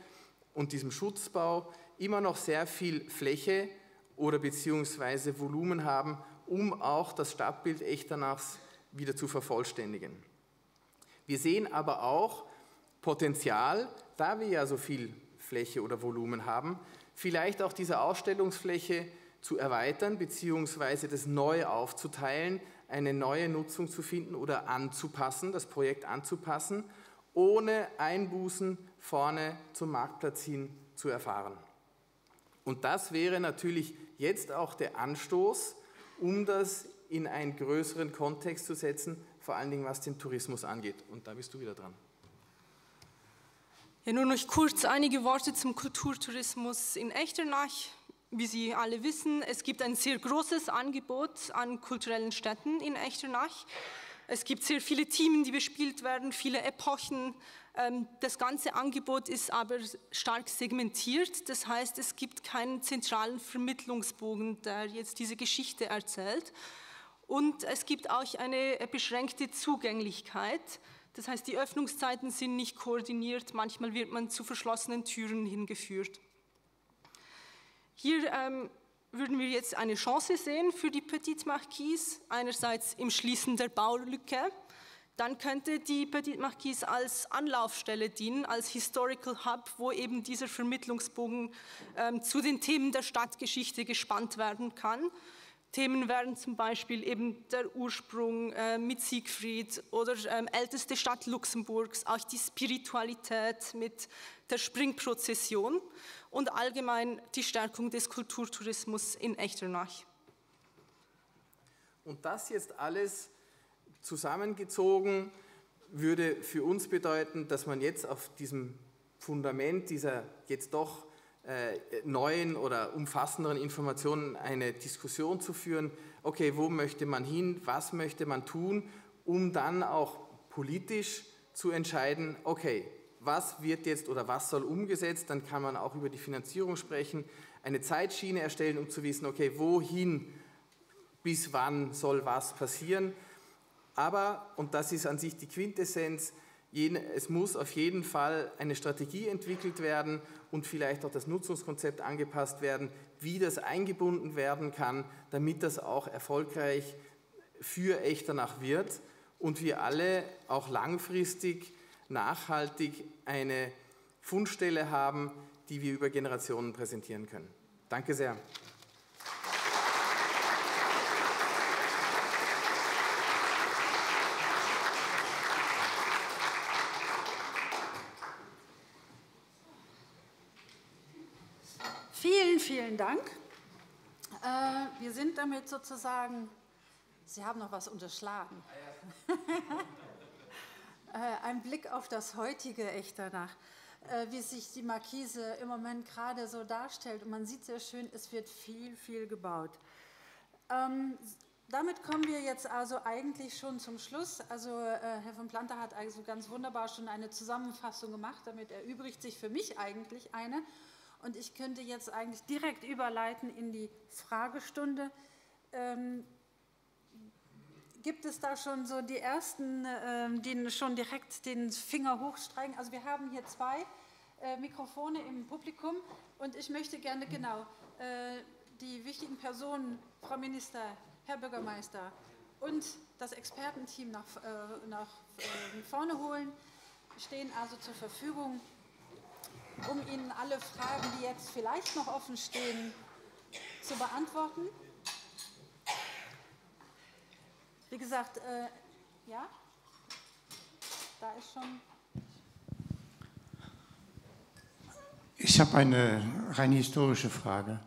und diesem Schutzbau immer noch sehr viel Fläche oder beziehungsweise Volumen haben, um auch das Stadtbild Echternachs wieder zu vervollständigen. Wir sehen aber auch Potenzial, da wir ja so viel Fläche oder Volumen haben, vielleicht auch diese Ausstellungsfläche zu erweitern beziehungsweise das neu aufzuteilen, eine neue Nutzung zu finden oder anzupassen, das Projekt anzupassen, ohne Einbußen vorne zum Marktplatz hin zu erfahren. Und das wäre natürlich jetzt auch der Anstoß, um das in einen größeren Kontext zu setzen, vor allen Dingen was den Tourismus angeht. Und da bist du wieder dran. Ja, nur noch kurz einige Worte zum Kulturtourismus in Echternach. Wie Sie alle wissen, es gibt ein sehr großes Angebot an kulturellen Städten in Echternach. Es gibt sehr viele Themen, die bespielt werden, viele Epochen. Ähm, das ganze Angebot ist aber stark segmentiert. Das heißt, es gibt keinen zentralen Vermittlungsbogen, der jetzt diese Geschichte erzählt. Und es gibt auch eine beschränkte Zugänglichkeit. Das heißt, die Öffnungszeiten sind nicht koordiniert, manchmal wird man zu verschlossenen Türen hingeführt. Hier ähm, würden wir jetzt eine Chance sehen für die Petite Marquise, einerseits im Schließen der Baulücke, dann könnte die Petite Marquise als Anlaufstelle dienen, als Historical Hub, wo eben dieser Vermittlungsbogen ähm, zu den Themen der Stadtgeschichte gespannt werden kann. Themen wären zum Beispiel eben der Ursprung äh, mit Siegfried oder ähm, älteste Stadt Luxemburgs, auch die Spiritualität mit der Springprozession und allgemein die Stärkung des Kulturtourismus in Echternach. Und das jetzt alles zusammengezogen würde für uns bedeuten, dass man jetzt auf diesem Fundament dieser jetzt doch äh, neuen oder umfassenderen Informationen eine Diskussion zu führen, okay, wo möchte man hin, was möchte man tun, um dann auch politisch zu entscheiden, okay, was wird jetzt oder was soll umgesetzt, dann kann man auch über die Finanzierung sprechen, eine Zeitschiene erstellen, um zu wissen, okay, wohin, bis wann soll was passieren. Aber, und das ist an sich die Quintessenz, es muss auf jeden Fall eine Strategie entwickelt werden und vielleicht auch das Nutzungskonzept angepasst werden, wie das eingebunden werden kann, damit das auch erfolgreich für Echternach wird und wir alle auch langfristig nachhaltig eine Fundstelle haben, die wir über Generationen präsentieren können. Danke sehr. Vielen, vielen Dank. Äh, wir sind damit sozusagen, Sie haben noch was unterschlagen. Äh, ein Blick auf das heutige Echternach, äh, wie sich die Markise im Moment gerade so darstellt. Und man sieht sehr schön, es wird viel, viel gebaut. Ähm, damit kommen wir jetzt also eigentlich schon zum Schluss. Also äh, Herr von Planter hat also ganz wunderbar schon eine Zusammenfassung gemacht. Damit erübrigt sich für mich eigentlich eine. Und ich könnte jetzt eigentlich direkt überleiten in die Fragestunde. Ähm, gibt es da schon so die ersten, ähm, die schon direkt den Finger hochstreichen? Also wir haben hier zwei äh, Mikrofone im Publikum und ich möchte gerne genau äh, die wichtigen Personen, Frau Minister, Herr Bürgermeister und das Expertenteam nach, äh, nach vorne holen, stehen also zur Verfügung, um Ihnen alle Fragen, die jetzt vielleicht noch offen stehen, zu beantworten. Wie gesagt, äh, ja, da ist schon. Ich habe eine rein historische Frage,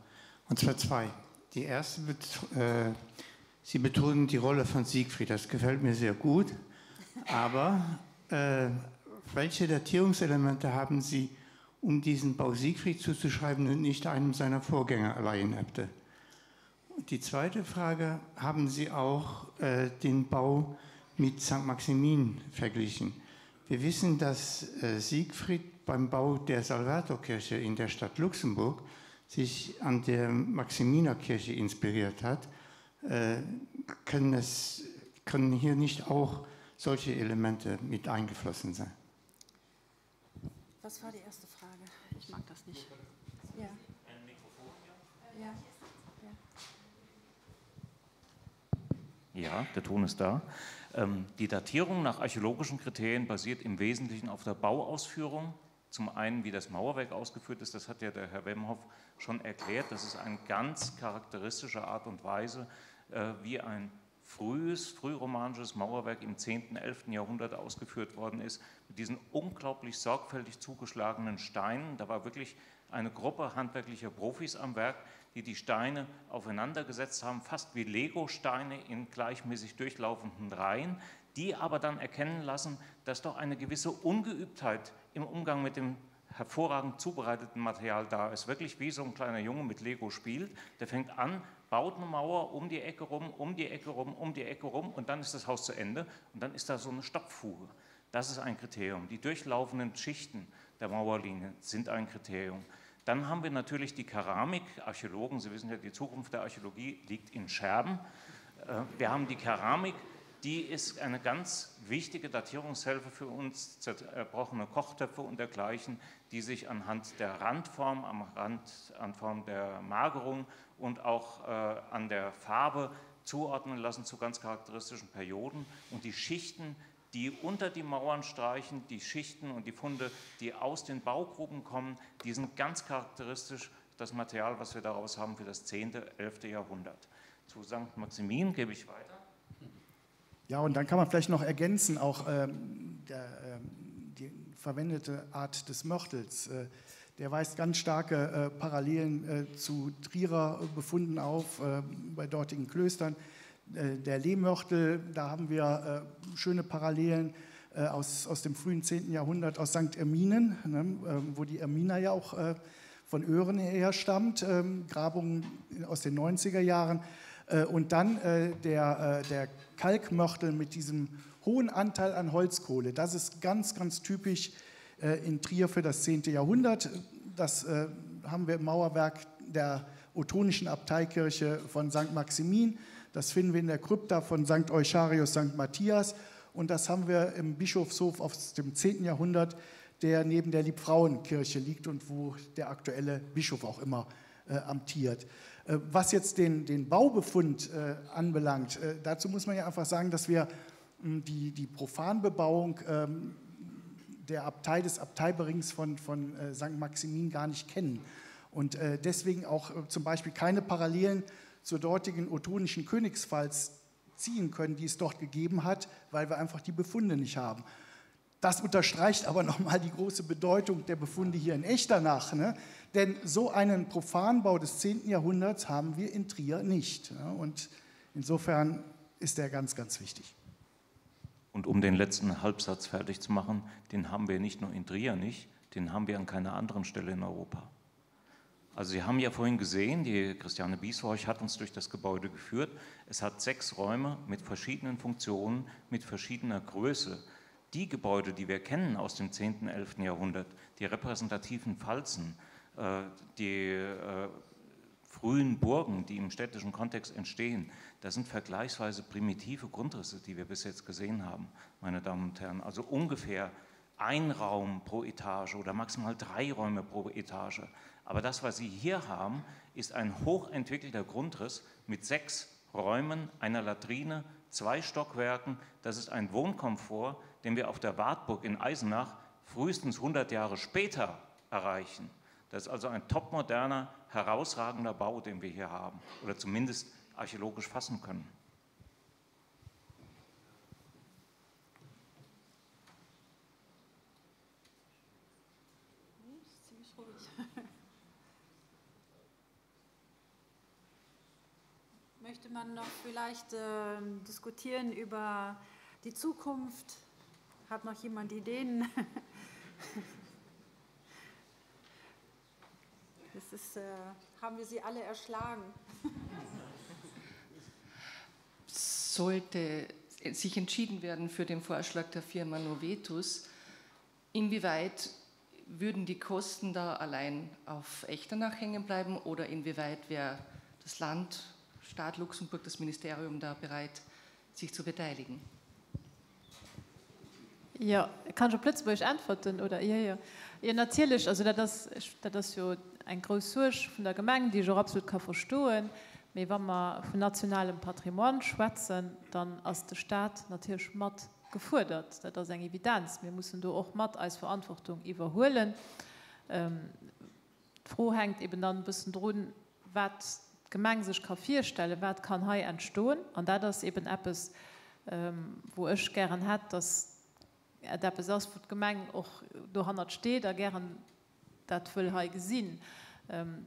und zwar zwei. Die erste, äh, Sie betonen die Rolle von Siegfried, das gefällt mir sehr gut. Aber äh, welche Datierungselemente haben Sie, um diesen Bau Siegfried zuzuschreiben und nicht einem seiner Vorgänger allein Äbte? Die zweite Frage, haben Sie auch äh, den Bau mit St. Maximin verglichen? Wir wissen, dass äh, Siegfried beim Bau der Salvatorkirche in der Stadt Luxemburg sich an der Maximinerkirche inspiriert hat. Äh, können, es, können hier nicht auch solche Elemente mit eingeflossen sein? Was war die erste Frage? Ich mag das nicht. Ja. Ja. Ja, der Ton ist da. Ähm, die Datierung nach archäologischen Kriterien basiert im Wesentlichen auf der Bauausführung. Zum einen, wie das Mauerwerk ausgeführt ist, das hat ja der Herr Wemhoff schon erklärt. Das ist eine ganz charakteristische Art und Weise, äh, wie ein frühes, frühromanisches Mauerwerk im 10., 11. Jahrhundert ausgeführt worden ist, mit diesen unglaublich sorgfältig zugeschlagenen Steinen. Da war wirklich eine Gruppe handwerklicher Profis am Werk, die die Steine aufeinandergesetzt haben, fast wie Lego-Steine in gleichmäßig durchlaufenden Reihen, die aber dann erkennen lassen, dass doch eine gewisse Ungeübtheit im Umgang mit dem hervorragend zubereiteten Material da ist. Wirklich wie so ein kleiner Junge mit Lego spielt, der fängt an, baut eine Mauer um die Ecke rum, um die Ecke rum, um die Ecke rum und dann ist das Haus zu Ende und dann ist da so eine Stockfuge. Das ist ein Kriterium. Die durchlaufenden Schichten der Mauerlinie sind ein Kriterium. Dann haben wir natürlich die Keramik. Archäologen, Sie wissen ja, die Zukunft der Archäologie liegt in Scherben. Äh, wir haben die Keramik. Die ist eine ganz wichtige Datierungshilfe für uns, zerbrochene Kochtöpfe und dergleichen, die sich anhand der Randform, am Rand, an Form der Magerung und auch äh, an der Farbe zuordnen lassen zu ganz charakteristischen Perioden. Und die Schichten, die unter die Mauern streichen, die Schichten und die Funde, die aus den Baugruben kommen, die sind ganz charakteristisch das Material, was wir daraus haben für das 10., 11. Jahrhundert. Zu St. Maximin gebe ich weiter. Ja, und dann kann man vielleicht noch ergänzen, auch ähm, der, ähm, die verwendete Art des Mörtels. Äh, der weist ganz starke äh, Parallelen äh, zu Trierer Befunden auf äh, bei dortigen Klöstern. Äh, der Lehmmörtel, da haben wir äh, schöne Parallelen äh, aus, aus dem frühen 10. Jahrhundert aus St. Erminen, ne, ähm, wo die Ermina ja auch äh, von Öhren her stammt, ähm, Grabungen aus den 90er Jahren. Äh, und dann äh, der, äh, der Kalkmörtel mit diesem hohen Anteil an Holzkohle. Das ist ganz, ganz typisch in Trier für das 10. Jahrhundert. Das haben wir im Mauerwerk der ottonischen Abteikirche von St. Maximin. Das finden wir in der Krypta von St. Eucharius St. Matthias. Und das haben wir im Bischofshof aus dem 10. Jahrhundert, der neben der Liebfrauenkirche liegt und wo der aktuelle Bischof auch immer äh, amtiert. Äh, was jetzt den, den Baubefund äh, anbelangt, äh, dazu muss man ja einfach sagen, dass wir hm, die, die Profanbebauung ähm, der Abtei des Abteiberings von, von äh, St. Maximin gar nicht kennen und äh, deswegen auch äh, zum Beispiel keine Parallelen zur dortigen ottonischen Königspfalz ziehen können, die es dort gegeben hat, weil wir einfach die Befunde nicht haben. Das unterstreicht aber nochmal die große Bedeutung der Befunde hier in Echternach. Ne? Denn so einen Profanbau des 10. Jahrhunderts haben wir in Trier nicht. Ne? Und insofern ist der ganz, ganz wichtig. Und um den letzten Halbsatz fertig zu machen, den haben wir nicht nur in Trier nicht, den haben wir an keiner anderen Stelle in Europa. Also Sie haben ja vorhin gesehen, die Christiane Bieshorch hat uns durch das Gebäude geführt. Es hat sechs Räume mit verschiedenen Funktionen, mit verschiedener Größe. Die Gebäude, die wir kennen aus dem 10. 11. Jahrhundert, die repräsentativen Pfalzen, äh, die äh, frühen Burgen, die im städtischen Kontext entstehen, das sind vergleichsweise primitive Grundrisse, die wir bis jetzt gesehen haben, meine Damen und Herren. Also ungefähr ein Raum pro Etage oder maximal drei Räume pro Etage. Aber das, was Sie hier haben, ist ein hochentwickelter Grundriss mit sechs Räumen, einer Latrine, zwei Stockwerken. Das ist ein Wohnkomfort, den wir auf der Wartburg in Eisenach frühestens 100 Jahre später erreichen. Das ist also ein topmoderner, herausragender Bau, den wir hier haben oder zumindest archäologisch fassen können. Möchte man noch vielleicht äh, diskutieren über die Zukunft? Hat noch jemand Ideen? Das ist, äh, haben wir sie alle erschlagen. Sollte sich entschieden werden für den Vorschlag der Firma Novetus, inwieweit würden die Kosten da allein auf Echternach hängen bleiben oder inwieweit wäre das Land, Staat Luxemburg, das Ministerium da bereit, sich zu beteiligen? Jo, kann ech op Lëtzebuergesch äntwerten, oder? Jo, jo. Jo, natierlech, also dat ass, dat ass jo eng grouss Suerg vun der Gemeng, déi ech och absolut ka verstoen. Mee wa mer vun nationalem Patrimoine schwätzen, dann ass de Stat natierlech mat gefuerdert. Dat ass eng Evidenz. Mir mussen do och mat eis Verantwortung iwwerhuelen. D'Fro hänkt eben dann e bëssen drun, wat d'Gemeng sech ka virstellen, wat kann hei entstoen. An dat ass eben eppes, wou ech gären hätt, dass et eppes ass, wou d'Gemeng och dohannert steet a gären dat wëll hei gesinn.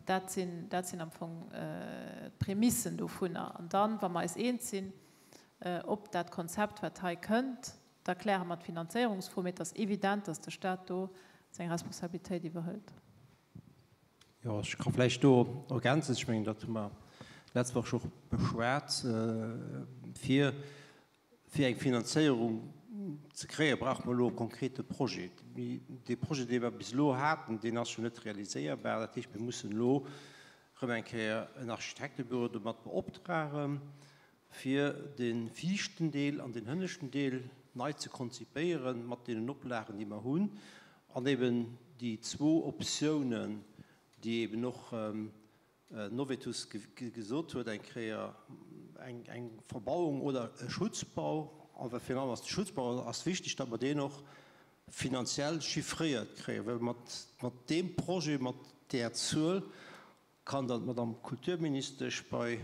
Dat sinn, dat sinn am Fong d'Prämissen dovunner. An dann, wa mer eis eens sinn op dat Konzept, wat hei kënnt, da kläre mer d'Finanzéierungsfro. Mee et ass evident, dass de Stat do seng Responsabilitéit iwwerhëlt. Jo, ech ka vläicht do ergänzen, ech mengen, dat hu mer d'lescht Woch scho beschwat, fir fir eng Finanzéierung ze kréien, brauche mer elo e konkrete Projet. Dee Projet, dee mer bis elo haten, deen ass jo net realiséierbar. Dat heescht, mir mussen elo erëm eng Kéier en Architektebüro domat beoptragen. fir de viischten Deel an den hënneschten Deel nei ze konzipéieren, mat deenen Oplagen, déi mer hunn, an eben déi zwou Optiounen, déi eben och Novetus gesot huet, eng Kéier eng Verbauung oder e Schutzbau. Awer virun allem ass de Schutzbau ass wichteg, datt mer deen och finanziell chiffréiert kréien, well mat deem Projet, mat där Zuel kann dann d'Madame Kulturministesch bei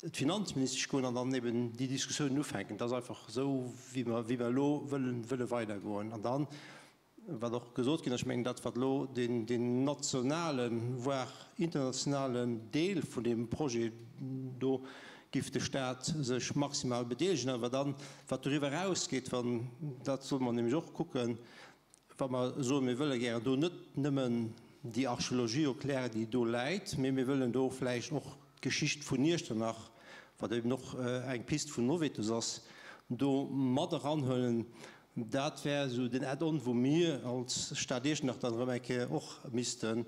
d'Finanzministesch goen an dann eben déi Diskussiounen ufänken. Dat ass einfach esou, wéi mer elo wëlle weidergoen. An dann, wat och gesot ginn ass, ech mengen, dat wat elo deen nationalen, voire internationalen Deel vun deem Projet do giff de Stat sech maximal bedeelegen, awer dann, wat doriwwer erausgeet, wann, dat solle mer nämlech och kucken, wa mer soen, mir wëlle gären do net nëmmen déi Archeologie erklären, déi do läit, mee mir wëllen do vläicht och d'Geschicht vun Iechternach, wat eben och eng Pist vun Novetus ass, do mat eranhuelen, dat wär esou den Add-on, wou mir als Stad Iechternach dann erëm eng Kéier och missten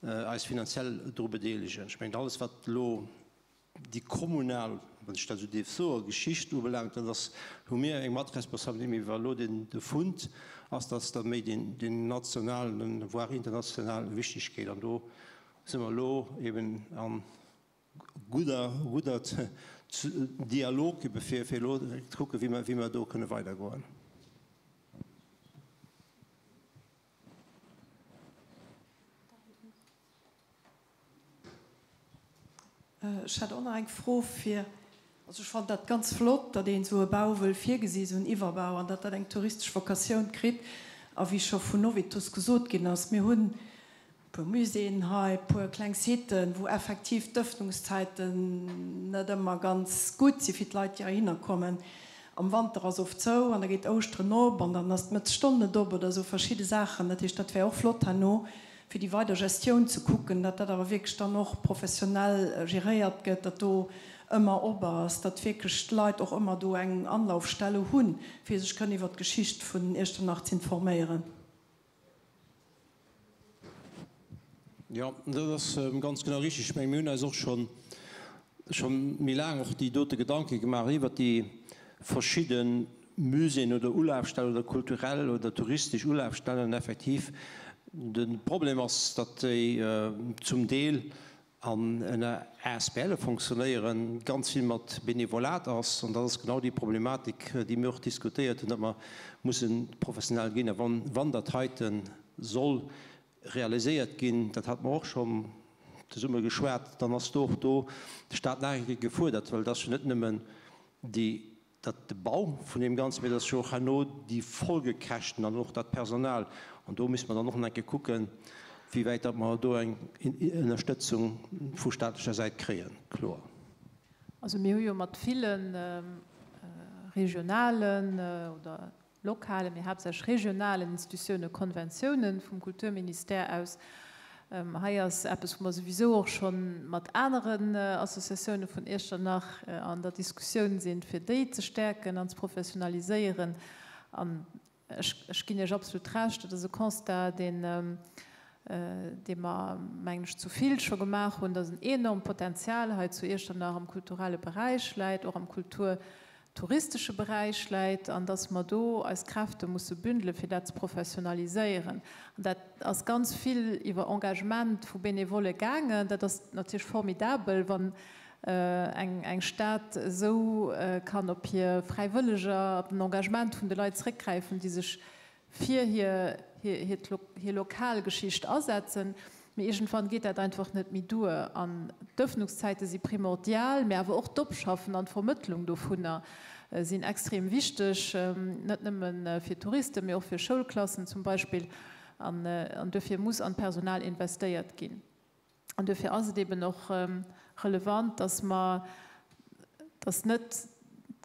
eis finanziell dru bedeelegen. Ech mengen, alles wat elo déi kommunal, wann ech dat esou dierf soen, Geschicht ubelaangt, dat ass, hu mir eng Matresponsabilité, mee wa elo den de Fund ass, dat ass da méi deen deen nationalen, voire internationalen Wichtigkeet. An do si mer elo eben a gudder, gudder Dialog ebe fir fir elo ze kucken, wéi mer, wéi mer do kënne weidergoen. Ech hätt och nach eng Fro fir, also ech fannen dat ganz flott, datt een esou e Bau wëll virgesi, esou en Iwwerbau, an datt dat eng touristesch Vocatioun kritt. A wéi scho vun Novetus gesot ginn ass, mir hunn e puer Muséeën hei, e puer kleng Siten, wou effektiv d'Ëffnungszäiten net ëmmer ganz gutt si fir d'Leit, déi heihinner kommen. Am Wanter ass oft zou an da geet Ouschteren op an dann ass d'Mëttesstonn net op oder esou verschidde Saachen. Dat heescht, dat wär och flott herno, fir déi weider Gestioun ze kucken, datt dat awer wierklech dann och professionell geréiert gëtt, datt do ëmmer op ass, datt wierklech d'Leit och ëmmer do eng Anlaufstelle hunn, fir sech kënnen iwwert d'Geschicht vun Iechternach z'informéieren. Jo, dat ass ganz genau richtig. Ech menge mir hunn eis och schonn scho méi laang och déi dote Gedanke gemaach iwwert déi verschidde Muséeën oder Ulafstellen oder kulturell oder touristesch Ulafstellen. Effektiv, de Problem ass, datt déi zum Deel an ënner ASBLe fonctionnéieren, ganz vill mat Benevolat ass. An dat ass genau déi Problematik, déi mir och diskutéiert hunn, datt mer mussen professionell ginn. A wann dat heite soll realiséiert ginn, dat hate mer och schonn zesumme geschwat, dann ass do och do de Stat nach eng Kéier gefuerdert, well et ass jo net nëmmen déi, dat de Bau vun deem Ganzen, mee et ass jo och herno déi Folgekäschten an och dat Personal. An do misste mer dann och nach eng Kéier kucken, wéi wäit datt mer do eng Ënnerstëtzung vu staatlecher Säit kréien, kloer. Also mir hu jo mat ville regionalen oder lokalen, mee haaptsächlech regionalen Institutioune Konventiounen vum Kulturministère aus. Hei ass eppes, wou mer souwisou och scho mat aneren Associatioune vun Iechternach an der Diskussioun sinn, fir déi ze stäerken an ze professionaliséieren. An ech ginn Iech absolut Recht, dat ass e Constat, deen, dee mer, mengen ech, zu vill scho gemaach hunn, dass en enormt Potenzial hei zu Iechternach am kulturelle Beräich läit, och am Kultur touristesche Beräich läit an dass mer do eis Kräfte musse bündelen, fir dat ze professionaliséieren. An dat ass ganz vill iwwer Engagement vu Benevolle gaangen. Dat ass natierlech formidabel, wann eng Stad esou kann op hir Fräiwëlleger, op den Engagement vun de Leit zréckgräifen, déi sech fir hir lokal Geschicht asetzen, mee iergendwann geet dat einfach net méi duer. An d'Ëffnungszäite si primordial, mee awer och d'Opschaffen an d'Vermëttlung dovunner sinn extrem wichteg, net nëmme fir Touristen, mee och fir Schoulklassen zum Beispill. An duerfir muss an d'Personal investéiert ginn. An duerfir ass et eben och relevant, dass mer, dass net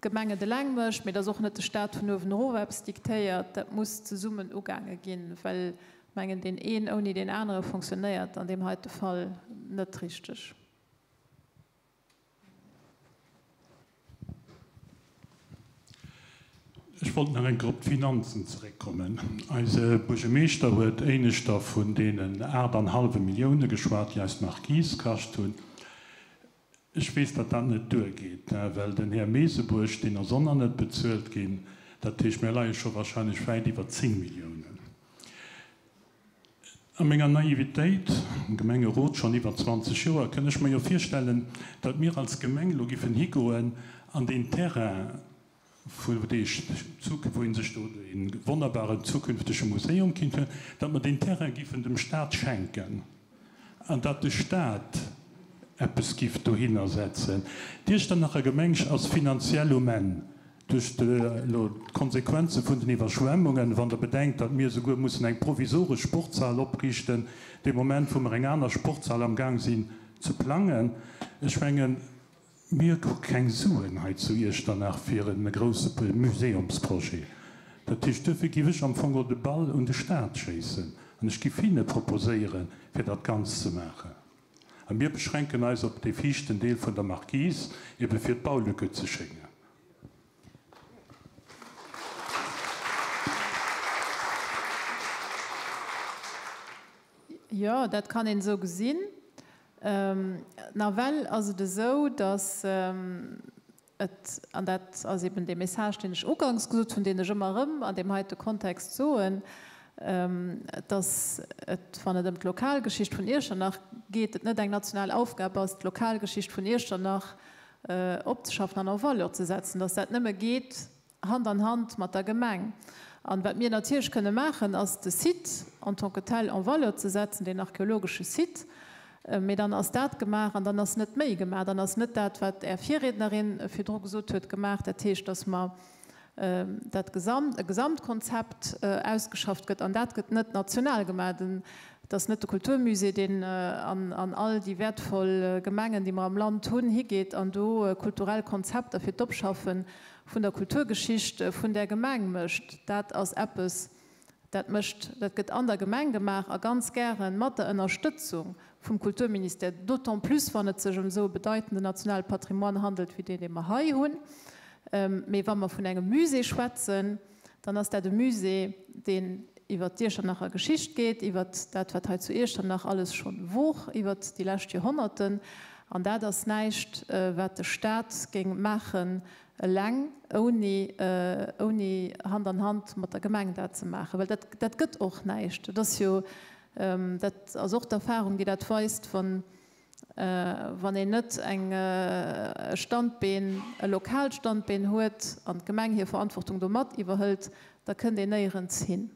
d'Gemeng et eleng mécht, mee dass och net de Stat vun uewen erof eppes diktéiert. Dat muss zesummen ugaange ginn, well ech mengen, deen een ouni deen anere fonctionnéiert an deem heite Fall net richteg. Ech wollt nach eng Kéier op d'Finanzen zeréckkommen. Eise Buergermeeschter huet éineschter vun deenen aacht an hallwe Millioune geschwat, déi eis d'Marquise kascht hunn. Ech weess, datt dat net duergeet, well den Här Meesebuerg, deen ass och nach net bezuelt ginn. Dat heescht, mir leie scho wahrscheinlech wäit iwwer 10 Milliounen. A menger Naivitéit, am Gemengerot schonn iwwer 20 Joer, kënn ech mer jo virstellen, datt mir als Gemeng elo giffen higoen an deen Terrain, wou dee wou ee sech do dee wonnerbaren zukünftege Museum kinnt hunn, datt mer deen Terrain giffen dem Stat schenken an datt de Stat eppes giff dohinner setzen. D'Iechternacher Gemeng ass finanziell um Enn. Duerch elo d'Konsequenze vun den Iwwerschwemmungen, wann Der bedenkt, datt mir esouguer mussen eng provisoresch Sportshal opriichten, dee Moment wou mer eng aner Sportshal am Gang sinn ze plangen. Ech mengen, mir hu keng Suen hei zu Iechternach fir e grouse Museumsprojet. Dat heescht, duerfir géif ech am Fong och de Ball un de Stat schéissen an ech géif hinne proposéieren, fir dat Ganzt ze maachen. A mir beschränken eis op dee viischten Deel vun der Marquise, ebe fir d'Baulücke ze schéngen. Jo, dat kann een esou gesinn. Nawell ass et esou, datt et, an dat ass eben dee Message, deen ech uganks gesot hunn, deen ech ëmmer erëm an deem heite Kontext soen, datt et, wann et ëm d'Lokalgeschicht vun Iechternach geet, et net eng national Aufgab ass, d'Lokalgeschicht vun Iechternach opzeschaffen an en valeur ze setzen, datt dat nëmme geet Hand an Hand mat der Gemeng. An wat mir natierlech kënne maachen, ass de Site en tant que tel en valeur ze setzen, deen archeologesche Site. Mee dann ass dat gemaach an dann ass net méi gemaach. Dann ass net dat, wat Är Virriednerin virdru gesot huet, gemaach. Dat heescht, dass mer dat Gesamt, e Gesamtkonzept ausgeschafft gëtt. An dat gëtt net national gemaach. Et ass net de Kulturmusée, deen an all déi wäertvoll Gemengen, déi mer am Land hunn, higeet an do kulturell Konzepter fir d'Opschaffe vun der Kulturgeschicht vun där Gemeng mécht. Dat ass eppes, dat mécht, dat gëtt an der Gemeng gemaach a ganz gäre mat der Ënnerstëtzung vum Kulturministère, d'autant plus wann et sech ëm esou e bedeitenden nationale Patrimoine handelt wéi deen, dee mer hei hunn. Mee wa mer vun engem Musée schwätzen, dann ass dat e Musée, deen iwwert d'Iechternacher Geschicht geet, iwwert dat, wat hei zu Iechternach alles schonn wor iwwert déi lescht Joerhonnerten. An dat ass näischt, wat de Stat géing maachen eleng, ouni, ouni Hand an Hand mat der Gemeng dat ze maachen. Well dat, dat gëtt och näischt. Et ass jo, dat ass och d'Erfahrung, déi dat weist, wann, wann een net eng, e Standbeen, e lokaalt Standbeen huet an d'Gemeng hir Verantwortung do mat iwwerhëlt, da kënnt een néierens hin.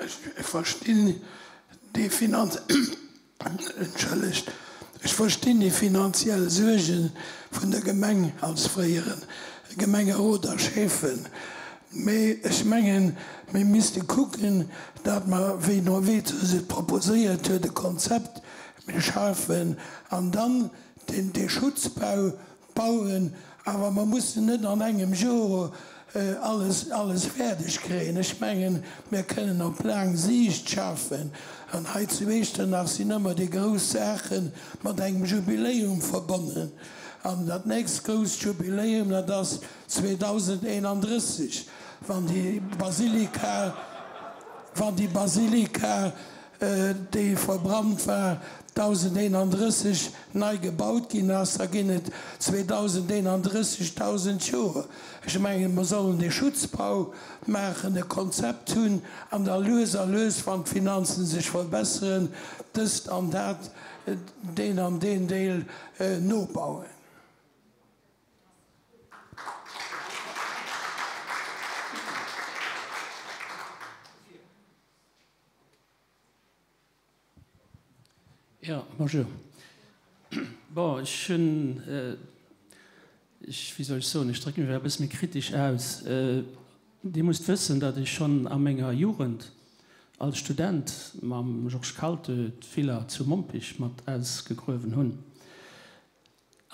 Ech verstinn déi Finanz, entschëllegt, ech verstinn déi finanziell Suerge vun der Gemeng als fréiere Gemengerot a Schäffen, mee ech mengen, mir misste kucken, datt mer, wéi Novetus et proposéiert huet, e Konzept schafen an dann dee Schutzbau Bauen, awer mer mussen net an engem Joer alles, alles fäerdeg kréien. Ech mengen, mir kënnen op laang Siicht schaffen. An hei zu Echternach sinn ëmmer déi grouss Saache mat engem Jubiläum verbonnen. An dat nächst grousst Jubiläum, dat ass 2031, wann déi Basilika, wann déi Basilika, déi verbrannt war, 1031 nei gebaut ginn ass, da ginn et 2031 1000 Joer. Ech mengen, mer sollen dee Schutzbau maachen, e Konzept hunn an da lues a lues, wann d'Finanzen sech verbesseren, dëst an dat, deen an deen Deel nobauen. Jo, bonjour. Bon, ech hunn, ech, wéi soll ech soen, ech drécke mech elo e bësse méi kritesch aus. Dir musst wëssen, datt ech schonn a menger Jugend als Student mam Georges Kaltö d'Villa zu Mompich mat ausgegruewen hunn.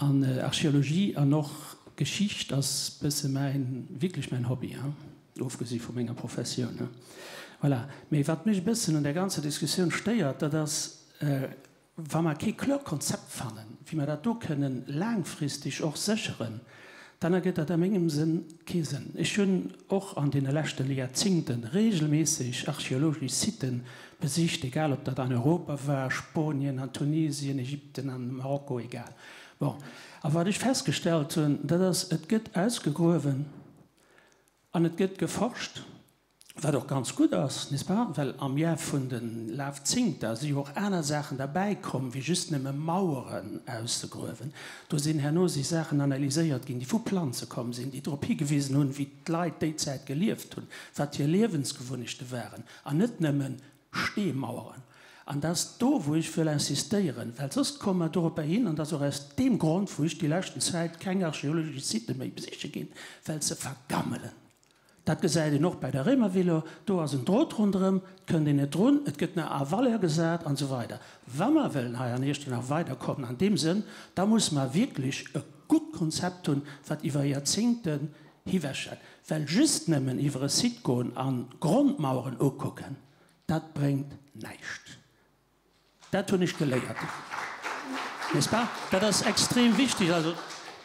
An Archeologie an och Geschicht ass bësse mäin, wierklech mäin Hobby, hein, ofgesi vu menger Professioun, hein. Voilà. Mee wat mech e bëssen un där ganzer Diskussioun stéiert, dat ass, wa mer kee kloert Konzept fannen, wéi mer dat do kënnen laangfristeg och sécheren, Dann ergëtt dat a mengem Sënn kee Sënn. Ech hunn och an deene leschte Joerzingte regelméisseg archeologesch Siten besicht, egal ob dat an Europa war, Sponien, an Tunesien, Ägypten, an Marokko, egal. Bon, a wat ech festgestellt hunn, dat ass, et gëtt ausgegruewen an et gëtt geforscht, Wat och ganz gutt ass, n'est-ce pas, well am Jaf vun de Lafzingter si jo och aner Saachen derbäi komm wéi just nëmme Maueren auszegruewen. Do sinn herno si Saachen analyséiert ginn, déi vu Planze komm sinn, déi drop higewisen hunn, wéi d'Leit déi Zäit gelieft hunn, wat hir Liewensgewunnechte waren, an net nëmme Steemaueren. An dat ass do, wou ech wëll insistéieren, well soss komme mer doropper hin, an dat ass och aus deem Grond, wou ech déi leschten Zäit keng archeologesch Sitë méi besiche ginn, well se vergammelen. Dat gesäit een och bäi der Réimervilla, do ass en Drot ronderëm, et kënnt een net drun, et gëtt nach à valeur gesat an esou weider. Wa mer wëllen hei an Iechternach weiderkommen an deem Sënn, da musse mer wierklech e gutt Konzept hunn, wat iwwer Joerzéngten hiwech hält. Well just nëmmen iwwer e Site goen a Grondmaueren ukucken, dat bréngt näischt. Dat hunn ech geléiert, n'est-ce pas? Dat ass extrem wichtig. Also,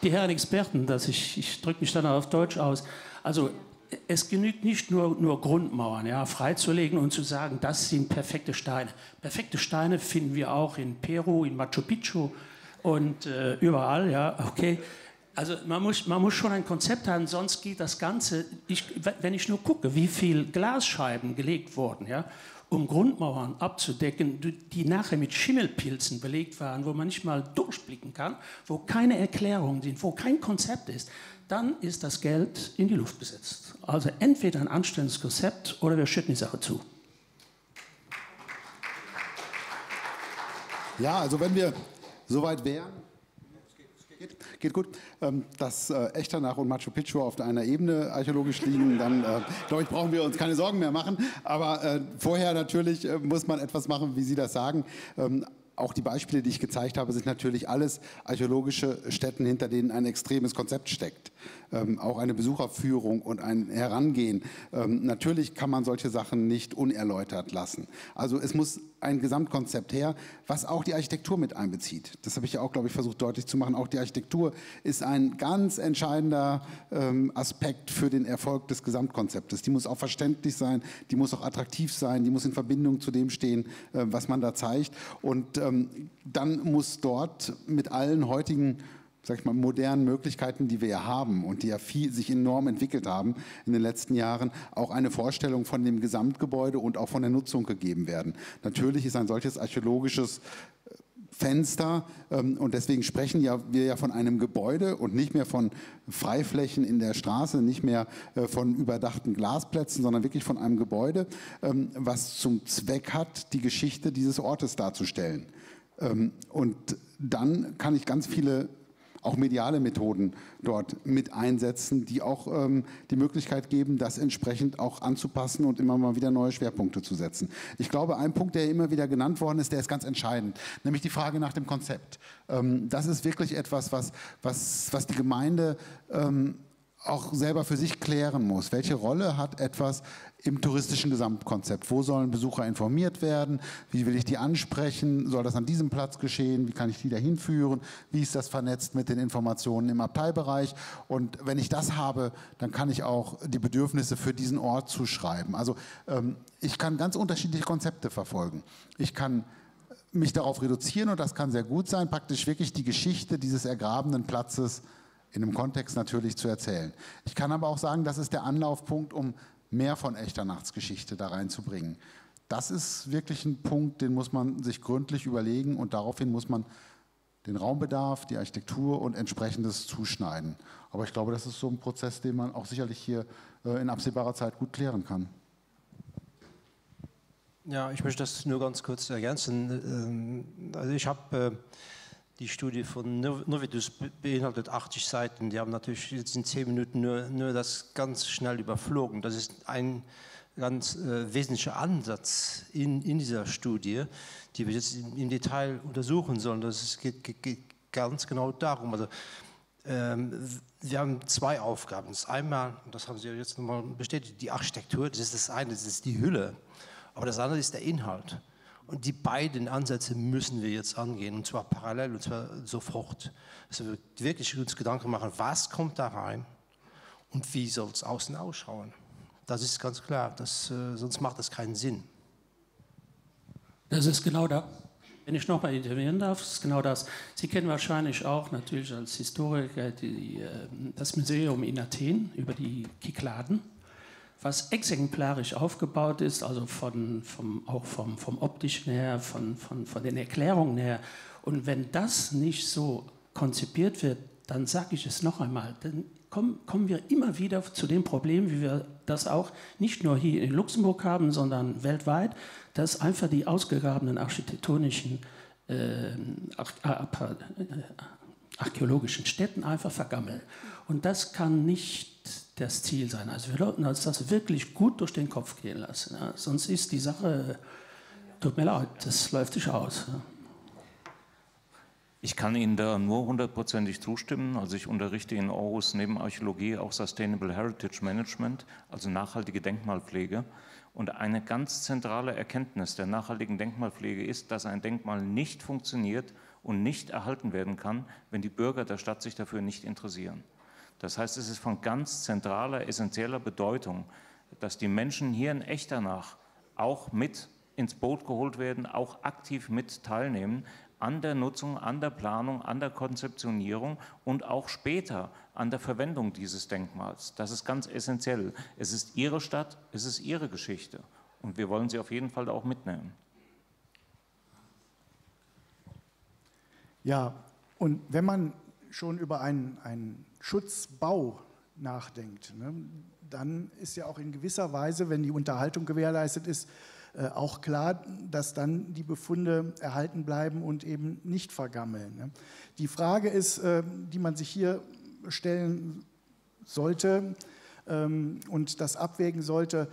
die Herren Experten, dass ich, ich drücke mich dann auf Deutsch aus, also es genügt nicht nur, nur Grundmauern ja, freizulegen und zu sagen, das sind perfekte Steine. Perfekte Steine finden wir auch in Peru, in Machu Picchu und äh, überall, ja, okay. Also man muss, man muss schon ein Konzept haben, sonst geht das Ganze, ich, wenn ich nur gucke, wie viel Glasscheiben gelegt wurden, ja, um Grundmauern abzudecken, die nachher mit Schimmelpilzen belegt waren, wo man nicht mal durchblicken kann, wo keine Erklärungen sind, wo kein Konzept ist, dann ist das Geld in die Luft gesetzt. Also entweder ein anständiges Konzept oder wir schütten die Sache zu. Ja, also wenn wir soweit wären, Geht, geht gut, ähm, dass äh, Echternach und Machu Picchu auf einer Ebene archäologisch liegen, dann äh, glaube ich, brauchen wir uns keine Sorgen mehr machen. Aber äh, vorher natürlich äh, muss man etwas machen, wie Sie das sagen. Ähm, auch die Beispiele, die ich gezeigt habe, sind natürlich alles archäologische Stätten, hinter denen ein extremes Konzept steckt. Ähm, auch eine Besucherführung und ein Herangehen. Ähm, natürlich kann man solche Sachen nicht unerläutert lassen. Also es muss ein Gesamtkonzept her, was auch die Architektur mit einbezieht. Das habe ich ja auch, glaube ich, versucht deutlich zu machen. Auch die Architektur ist ein ganz entscheidender ähm, Aspekt für den Erfolg des Gesamtkonzeptes. Die muss auch verständlich sein, die muss auch attraktiv sein, die muss in Verbindung zu dem stehen, äh, was man da zeigt. Und ähm, dann muss dort mit allen heutigen sag ich mal, modernen Möglichkeiten, die wir ja haben und die ja viel, sich enorm entwickelt haben in den letzten Jahren, auch eine Vorstellung von dem Gesamtgebäude und auch von der Nutzung gegeben werden. Natürlich ist ein solches archäologisches äh, Fenster ähm, und deswegen sprechen ja wir ja von einem Gebäude und nicht mehr von Freiflächen in der Straße, nicht mehr äh, von überdachten Glasplätzen, sondern wirklich von einem Gebäude, ähm, was zum Zweck hat, die Geschichte dieses Ortes darzustellen. Ähm, und dann kann ich ganz viele auch mediale Methoden dort mit einsetzen, die auch ähm, die Möglichkeit geben, das entsprechend auch anzupassen und immer mal wieder neue Schwerpunkte zu setzen. Ich glaube, ein Punkt, der immer wieder genannt worden ist, der ist ganz entscheidend, nämlich die Frage nach dem Konzept. Ähm, das ist wirklich etwas, was, was, was die Gemeinde ähm, auch selber für sich klären muss. Welche Rolle hat etwas im touristischen Gesamtkonzept? Wo sollen Besucher informiert werden? Wie will ich die ansprechen? Soll das an diesem Platz geschehen? Wie kann ich die dahin führen? Wie ist das vernetzt mit den Informationen im Abteibereich? Und wenn ich das habe, dann kann ich auch die Bedürfnisse für diesen Ort zuschreiben. Also ähm, ich kann ganz unterschiedliche Konzepte verfolgen. Ich kann mich darauf reduzieren und das kann sehr gut sein, praktisch wirklich die Geschichte dieses ergrabenen Platzes in einem Kontext natürlich zu erzählen. Ich kann aber auch sagen, das ist der Anlaufpunkt, um mehr von echter Nachtsgeschichte da reinzubringen. Das ist wirklich ein Punkt, den muss man sich gründlich überlegen und daraufhin muss man den Raumbedarf, die Architektur und entsprechendes zuschneiden. Aber ich glaube, das ist so ein Prozess, den man auch sicherlich hier äh, in absehbarer Zeit gut klären kann. Ja, ich möchte das nur ganz kurz ergänzen. Ähm, also ich habe äh, die Studie von Novitus beinhaltet 80 Seiten. Die haben natürlich jetzt in 10 Minuten nur, nur das ganz schnell überflogen. Das ist ein ganz äh, wesentlicher Ansatz in, in dieser Studie, die wir jetzt im Detail untersuchen sollen. Das ist, geht, geht ganz genau darum. Also, ähm, wir haben zwei Aufgaben. Das einmal, und das haben Sie jetzt nochmal bestätigt, die Architektur, das ist das eine, das ist die Hülle. Aber das andere ist der Inhalt. Und die beiden Ansätze müssen wir jetzt angehen, und zwar parallel, und zwar sofort. Dass wir wirklich uns Gedanken machen, was kommt da rein und wie soll es außen ausschauen. Das ist ganz klar, das, äh, sonst macht das keinen Sinn. Das ist genau da. Wenn ich noch mal intervenieren darf, ist genau das. Sie kennen wahrscheinlich auch natürlich als Historiker die, äh, das Museum in Athen über die Kykladen, was exemplarisch aufgebaut ist, also von, vom, auch vom, vom optischen her, von, von, von den Erklärungen her. Und wenn das nicht so konzipiert wird, dann sage ich es noch einmal, dann kommen, kommen wir immer wieder zu dem Problem, wie wir das auch nicht nur hier in Luxemburg haben, sondern weltweit, dass einfach die ausgegrabenen architektonischen äh, äh, archäologischen Städten einfach vergammeln. Und das kann nicht das Ziel sein. Also wir sollten uns das wirklich gut durch den Kopf gehen lassen. Ja. Sonst ist die Sache, tut mir leid, das läuft sich aus. Ja. Ich kann Ihnen da nur hundertprozentig zustimmen. Also ich unterrichte in Aarhus neben Archäologie auch Sustainable Heritage Management, also nachhaltige Denkmalpflege. Und eine ganz zentrale Erkenntnis der nachhaltigen Denkmalpflege ist, dass ein Denkmal nicht funktioniert und nicht erhalten werden kann, wenn die Bürger der Stadt sich dafür nicht interessieren. Das heißt, es ist von ganz zentraler, essentieller Bedeutung, dass die Menschen hier in Echternach auch mit ins Boot geholt werden, auch aktiv mit teilnehmen an der Nutzung, an der Planung, an der Konzeptionierung und auch später an der Verwendung dieses Denkmals. Das ist ganz essentiell. Es ist Ihre Stadt, es ist Ihre Geschichte und wir wollen sie auf jeden Fall auch mitnehmen. Ja, und wenn man schon über einen, einen Schutzbau nachdenkt, ne, dann ist ja auch in gewisser Weise, wenn die Unterhaltung gewährleistet ist, äh, auch klar, dass dann die Befunde erhalten bleiben und eben nicht vergammeln. Ne. Die Frage ist, äh, die man sich hier stellen sollte ähm, und das abwägen sollte,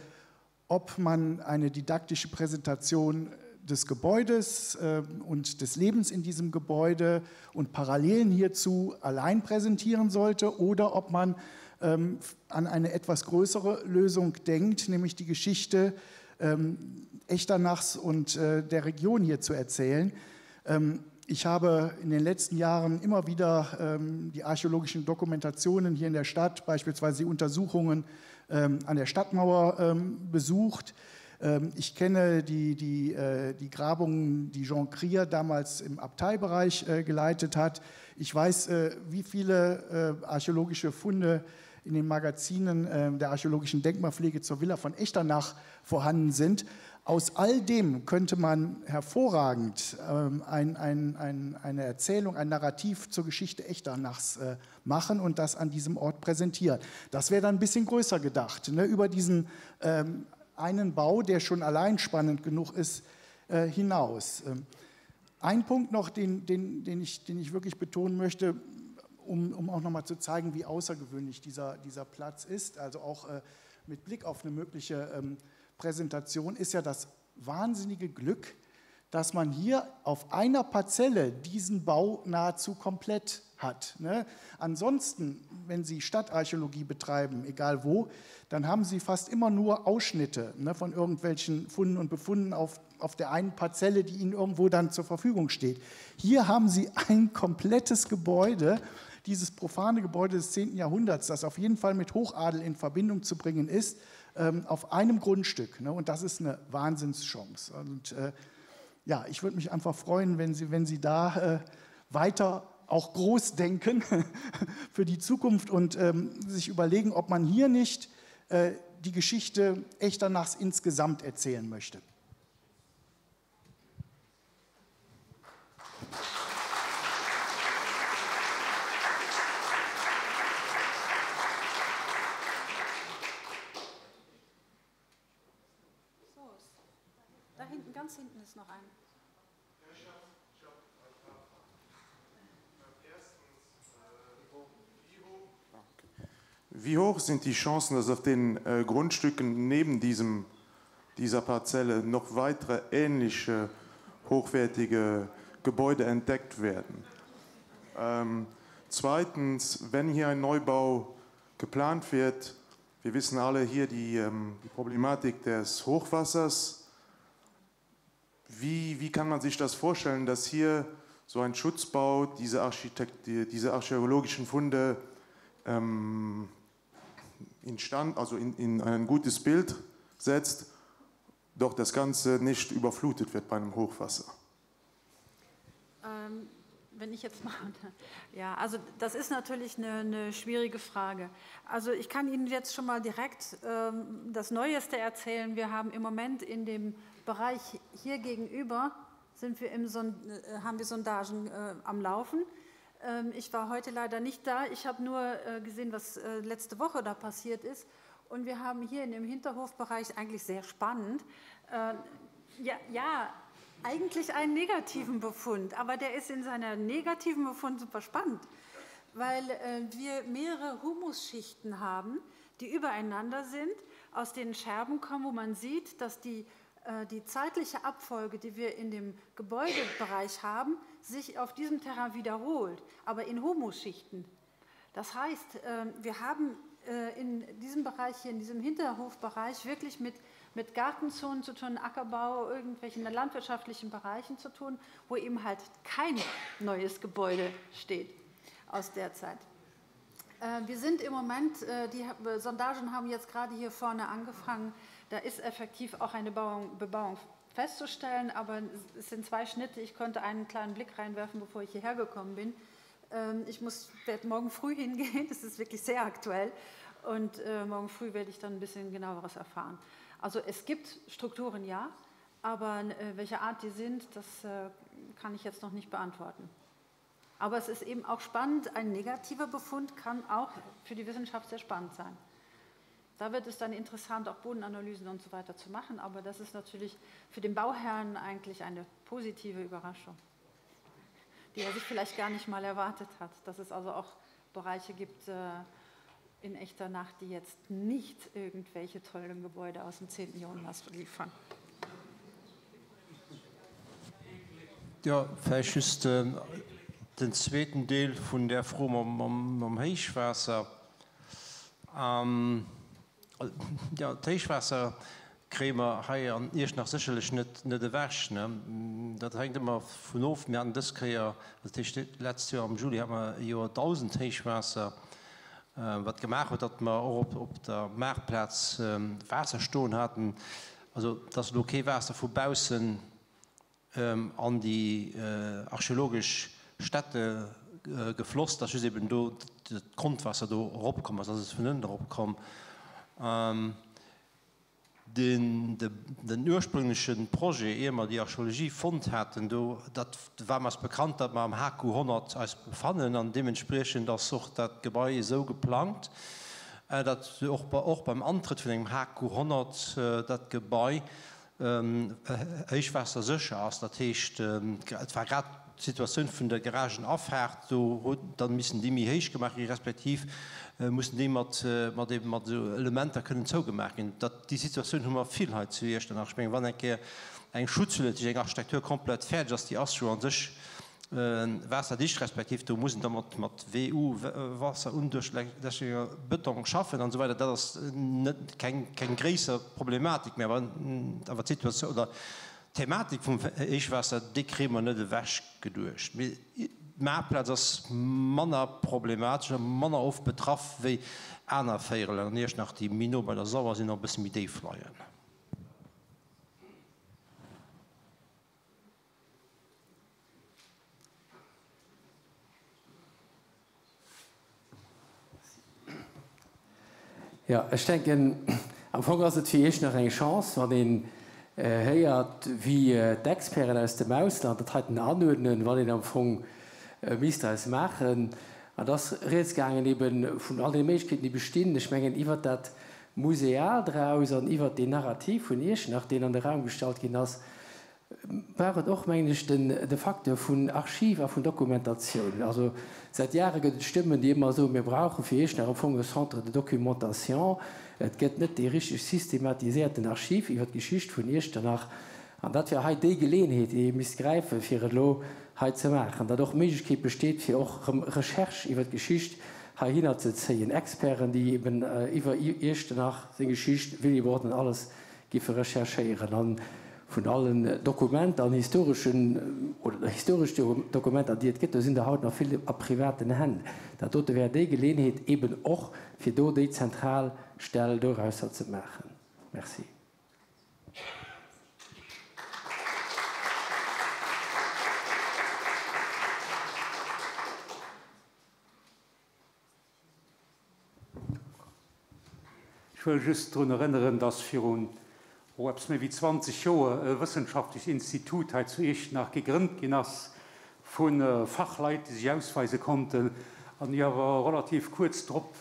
ob man eine didaktische Präsentation des Gebäudes äh, und des Lebens in diesem Gebäude und Parallelen hierzu allein präsentieren sollte oder ob man ähm, an eine etwas größere Lösung denkt, nämlich die Geschichte ähm, Echternachs und äh, der Region hier zu erzählen. Ähm, ich habe in den letzten Jahren immer wieder ähm, die archäologischen Dokumentationen hier in der Stadt, beispielsweise die Untersuchungen ähm, an der Stadtmauer ähm, besucht. Ähm, ich kenne die, die, äh, die Grabungen, die Jean Krier damals im Abteibereich äh, geleitet hat. Ich weiß, äh, wie viele archäologische Funde in den Magazinen ähm, der archäologischen Denkmalpflege zur Villa von Echternach vorhanden sind. Aus all dem könnte man hervorragend ähm, ein, ein, ein, eine Erzählung, ein Narrativ zur Geschichte Echternachs machen und das an diesem Ort präsentieren. Das wäre dann ein bisschen größer gedacht, ne? über diesen ähm, einen Bau, der schon allein spannend genug ist, äh, hinaus. Ähm, ein Punkt noch, den, den, den, ich, den ich wirklich betonen möchte, um, um auch noch mal zu zeigen, wie außergewöhnlich dieser, dieser Platz ist, also auch äh, mit Blick auf eine mögliche ähm, Präsentation, ist ja das wahnsinnige Glück, dass man hier auf einer Parzelle diesen Bau nahezu komplett hat. Ne? Ansonsten, wenn Sie Stadtarchäologie betreiben, egal wo, dann haben Sie fast immer nur Ausschnitte ne, von irgendwelchen Funden und Befunden auf, auf der einen Parzelle, die Ihnen irgendwo dann zur Verfügung steht. Hier haben Sie ein komplettes Gebäude, dieses profane Gebäude des 10. Jahrhunderts, das auf jeden Fall mit Hochadel in Verbindung zu bringen ist, ähm, auf einem Grundstück. Ne? Und das ist eine Wahnsinnschance. Und äh, ja, ich würde mich einfach freuen, wenn Sie, wenn Sie da äh, weiter auch groß denken für die Zukunft und ähm, sich überlegen, ob man hier nicht äh, die Geschichte Echternachs insgesamt erzählen möchte. So, da hinten, ganz hinten ist noch ein. Wie hoch sind die Chancen, dass auf den äh, Grundstücken neben diesem, dieser Parzelle noch weitere ähnliche hochwertige Gebäude entdeckt werden? Ähm, zweitens, wenn hier ein Neubau geplant wird, wir wissen alle hier die, ähm, die Problematik des Hochwassers. Wie, wie kann man sich das vorstellen, dass hier so ein Schutzbau diese, Architekt, diese archäologischen Funde ähm, in Stand, also in, in ein gutes Bild setzt, doch das Ganze nicht überflutet wird bei einem Hochwasser? Ähm, wenn ich jetzt mal ja, also das ist natürlich eine, eine schwierige Frage. Also ich kann Ihnen jetzt schon mal direkt ähm, das Neueste erzählen. Wir haben im Moment in dem Bereich hier gegenüber sind wir im Son äh, haben wir Sondagen äh, am Laufen. Ähm, ich war heute leider nicht da. Ich habe nur äh, gesehen, was äh, letzte Woche da passiert ist. Und wir haben hier in dem Hinterhofbereich eigentlich sehr spannend. Äh, ja, ja, eigentlich einen negativen Befund, aber der ist in seiner negativen Befund super spannend, weil äh, wir mehrere Humusschichten haben, die übereinander sind, aus den Scherben kommen, wo man sieht, dass die, äh, die zeitliche Abfolge, die wir in dem Gebäudebereich haben, sich auf diesem Terrain wiederholt, aber in Humusschichten. Das heißt, äh, wir haben äh, in diesem Bereich hier, in diesem Hinterhofbereich wirklich mit mit Gartenzonen zu tun, Ackerbau, irgendwelchen landwirtschaftlichen Bereichen zu tun, wo eben halt kein neues Gebäude steht aus der Zeit. Äh, wir sind im Moment, äh, die Sondagen haben jetzt gerade hier vorne angefangen, da ist effektiv auch eine Bebauung festzustellen, aber es sind zwei Schnitte. Ich konnte einen kleinen Blick reinwerfen, bevor ich hierher gekommen bin. Ähm, ich muss, werde morgen früh hingehen, das ist wirklich sehr aktuell. Und äh, morgen früh werde ich dann ein bisschen genaueres erfahren. Also es gibt Strukturen, ja, aber äh, welche Art die sind, das äh, kann ich jetzt noch nicht beantworten. Aber es ist eben auch spannend, ein negativer Befund kann auch für die Wissenschaft sehr spannend sein. Da wird es dann interessant, auch Bodenanalysen und so weiter zu machen, aber das ist natürlich für den Bauherrn eigentlich eine positive Überraschung, die er sich vielleicht gar nicht mal erwartet hat, dass es also auch Bereiche gibt, äh, in echter Nacht, die jetzt nicht irgendwelche tollen Gebäude aus dem 10. Jahrhundert liefern. Jo, vläicht just den zweeten Deel vun där Fro mam Héichwaasser. Jo, d'Héichwaasser kréie mer hei an Iechternach sécherlech net ewech. Dat hänkt ëmmer vun of. Mir haten dës Kéier, dat heescht d'letzt Joer am Juli, hate mer e Joerdausendhéichwaasser, wat gemaach huet, datt mer och op der Maartplaz Waasser stoen haten. Also et ass elo kee Waasser vu baussen an déi archeologesch Stätte gefloss, dass just eben do d'Grondwaasser do eropkomm ass, ass et vun ënnen eropkomm. Den ursprüngleche Projet, ier mer déi Archeologie fonnt haten, do dat war mer bekannt, datt mer am HQ 100 eis befannen an deementspriechend ass och dat Gebai esou geplangt, datt och beim Antrëtt vun engem HQ 100 dat Gebai héichwaassersécher ass. Dat heescht, et war grad d'Situatioun vun der Garagenafaart, do huet dann missen déi méi héich gemaach ginn, respektiv mussen déi mat mat eben mat esou Elementer kënnen zougemaach ginn. Dat, déi Situatioun hu mer vill hei zu Iechternach. Ech mengen, wann eng Kéier eng Schutzhülle, dat heescht eng Architektur komplett fäerdeg ass, déi ass jo a sech waasserdicht, respektiv do muss een da mat mat WU, wasserundurchlässiger Bëtong schaffen an esou weider. Dat ass net keng keng gréisser Problematik, mä awer awer d'Situatioun oder d'Thematik vum Héichwaasser, déi kréie mer net ewech geduecht. Mee d'Maartplaz ass manner problematesch a manner oft betraff wéi aner Véierelen an Iechternach, déi méi no bei der Sauer sinn, och e bësse méi déif leien. Jo, ech denken, am Fong ass et fir Iech nach eng Chance, wann een héiert, wéi d'Experten aus dem Ausland dat heiten anuerdnen, wat een am Fong misst draus maachen. An et ass rieds gaangen ebe vun all deene Méiglechkeeten, déi bestinn. Ech mengen, iwwert dat Museal draus an iwwert deen Narrativ vun Iechternach, deen an de Raum gestallt ginn ass, brauch et och, mengen ech, den de Facteur vun Archiv a vun Dokumentatioun. Also säit Jahre gëtt et Stëmmen, déi ëmmer soen, mir brauche fir Iechternach am Fong e Centre de documentation. Et gëtt net dee richteg systematiséierten Archiv iwwer d'Geschicht vun Iechternach. An dat wär hei déi Geleeënheet, déi ee misst gräifen, fir et elo hei ze maachen, datt och d'Méiglechkeet besteet, fir och erëm Recherche iwwer d'Geschicht heihinner ze zéien, Experten, déi eben iwwer Iechternach, seng Geschicht, Willibrord an alles, Giffe recherchéieren. An Vun allen Dokumenter an historeschen oder historesch Dokumenter, déi et gëtt, do sinn der haut nach vill a privaten Hänn. Dat dote wär déi Geleeënheet eben och, fir do déi zentral Stell dorausser ze maachen. Merci. Ech wëll just drun erënneren, dass virun, oh, eppes méi wéi 20 Joer e wëssenschaftlecht Institut hei zu Iechternach gegrënnt ginn ass vu Fachleit, déi sech ausweise konnten an déi awer relativ kuerz drop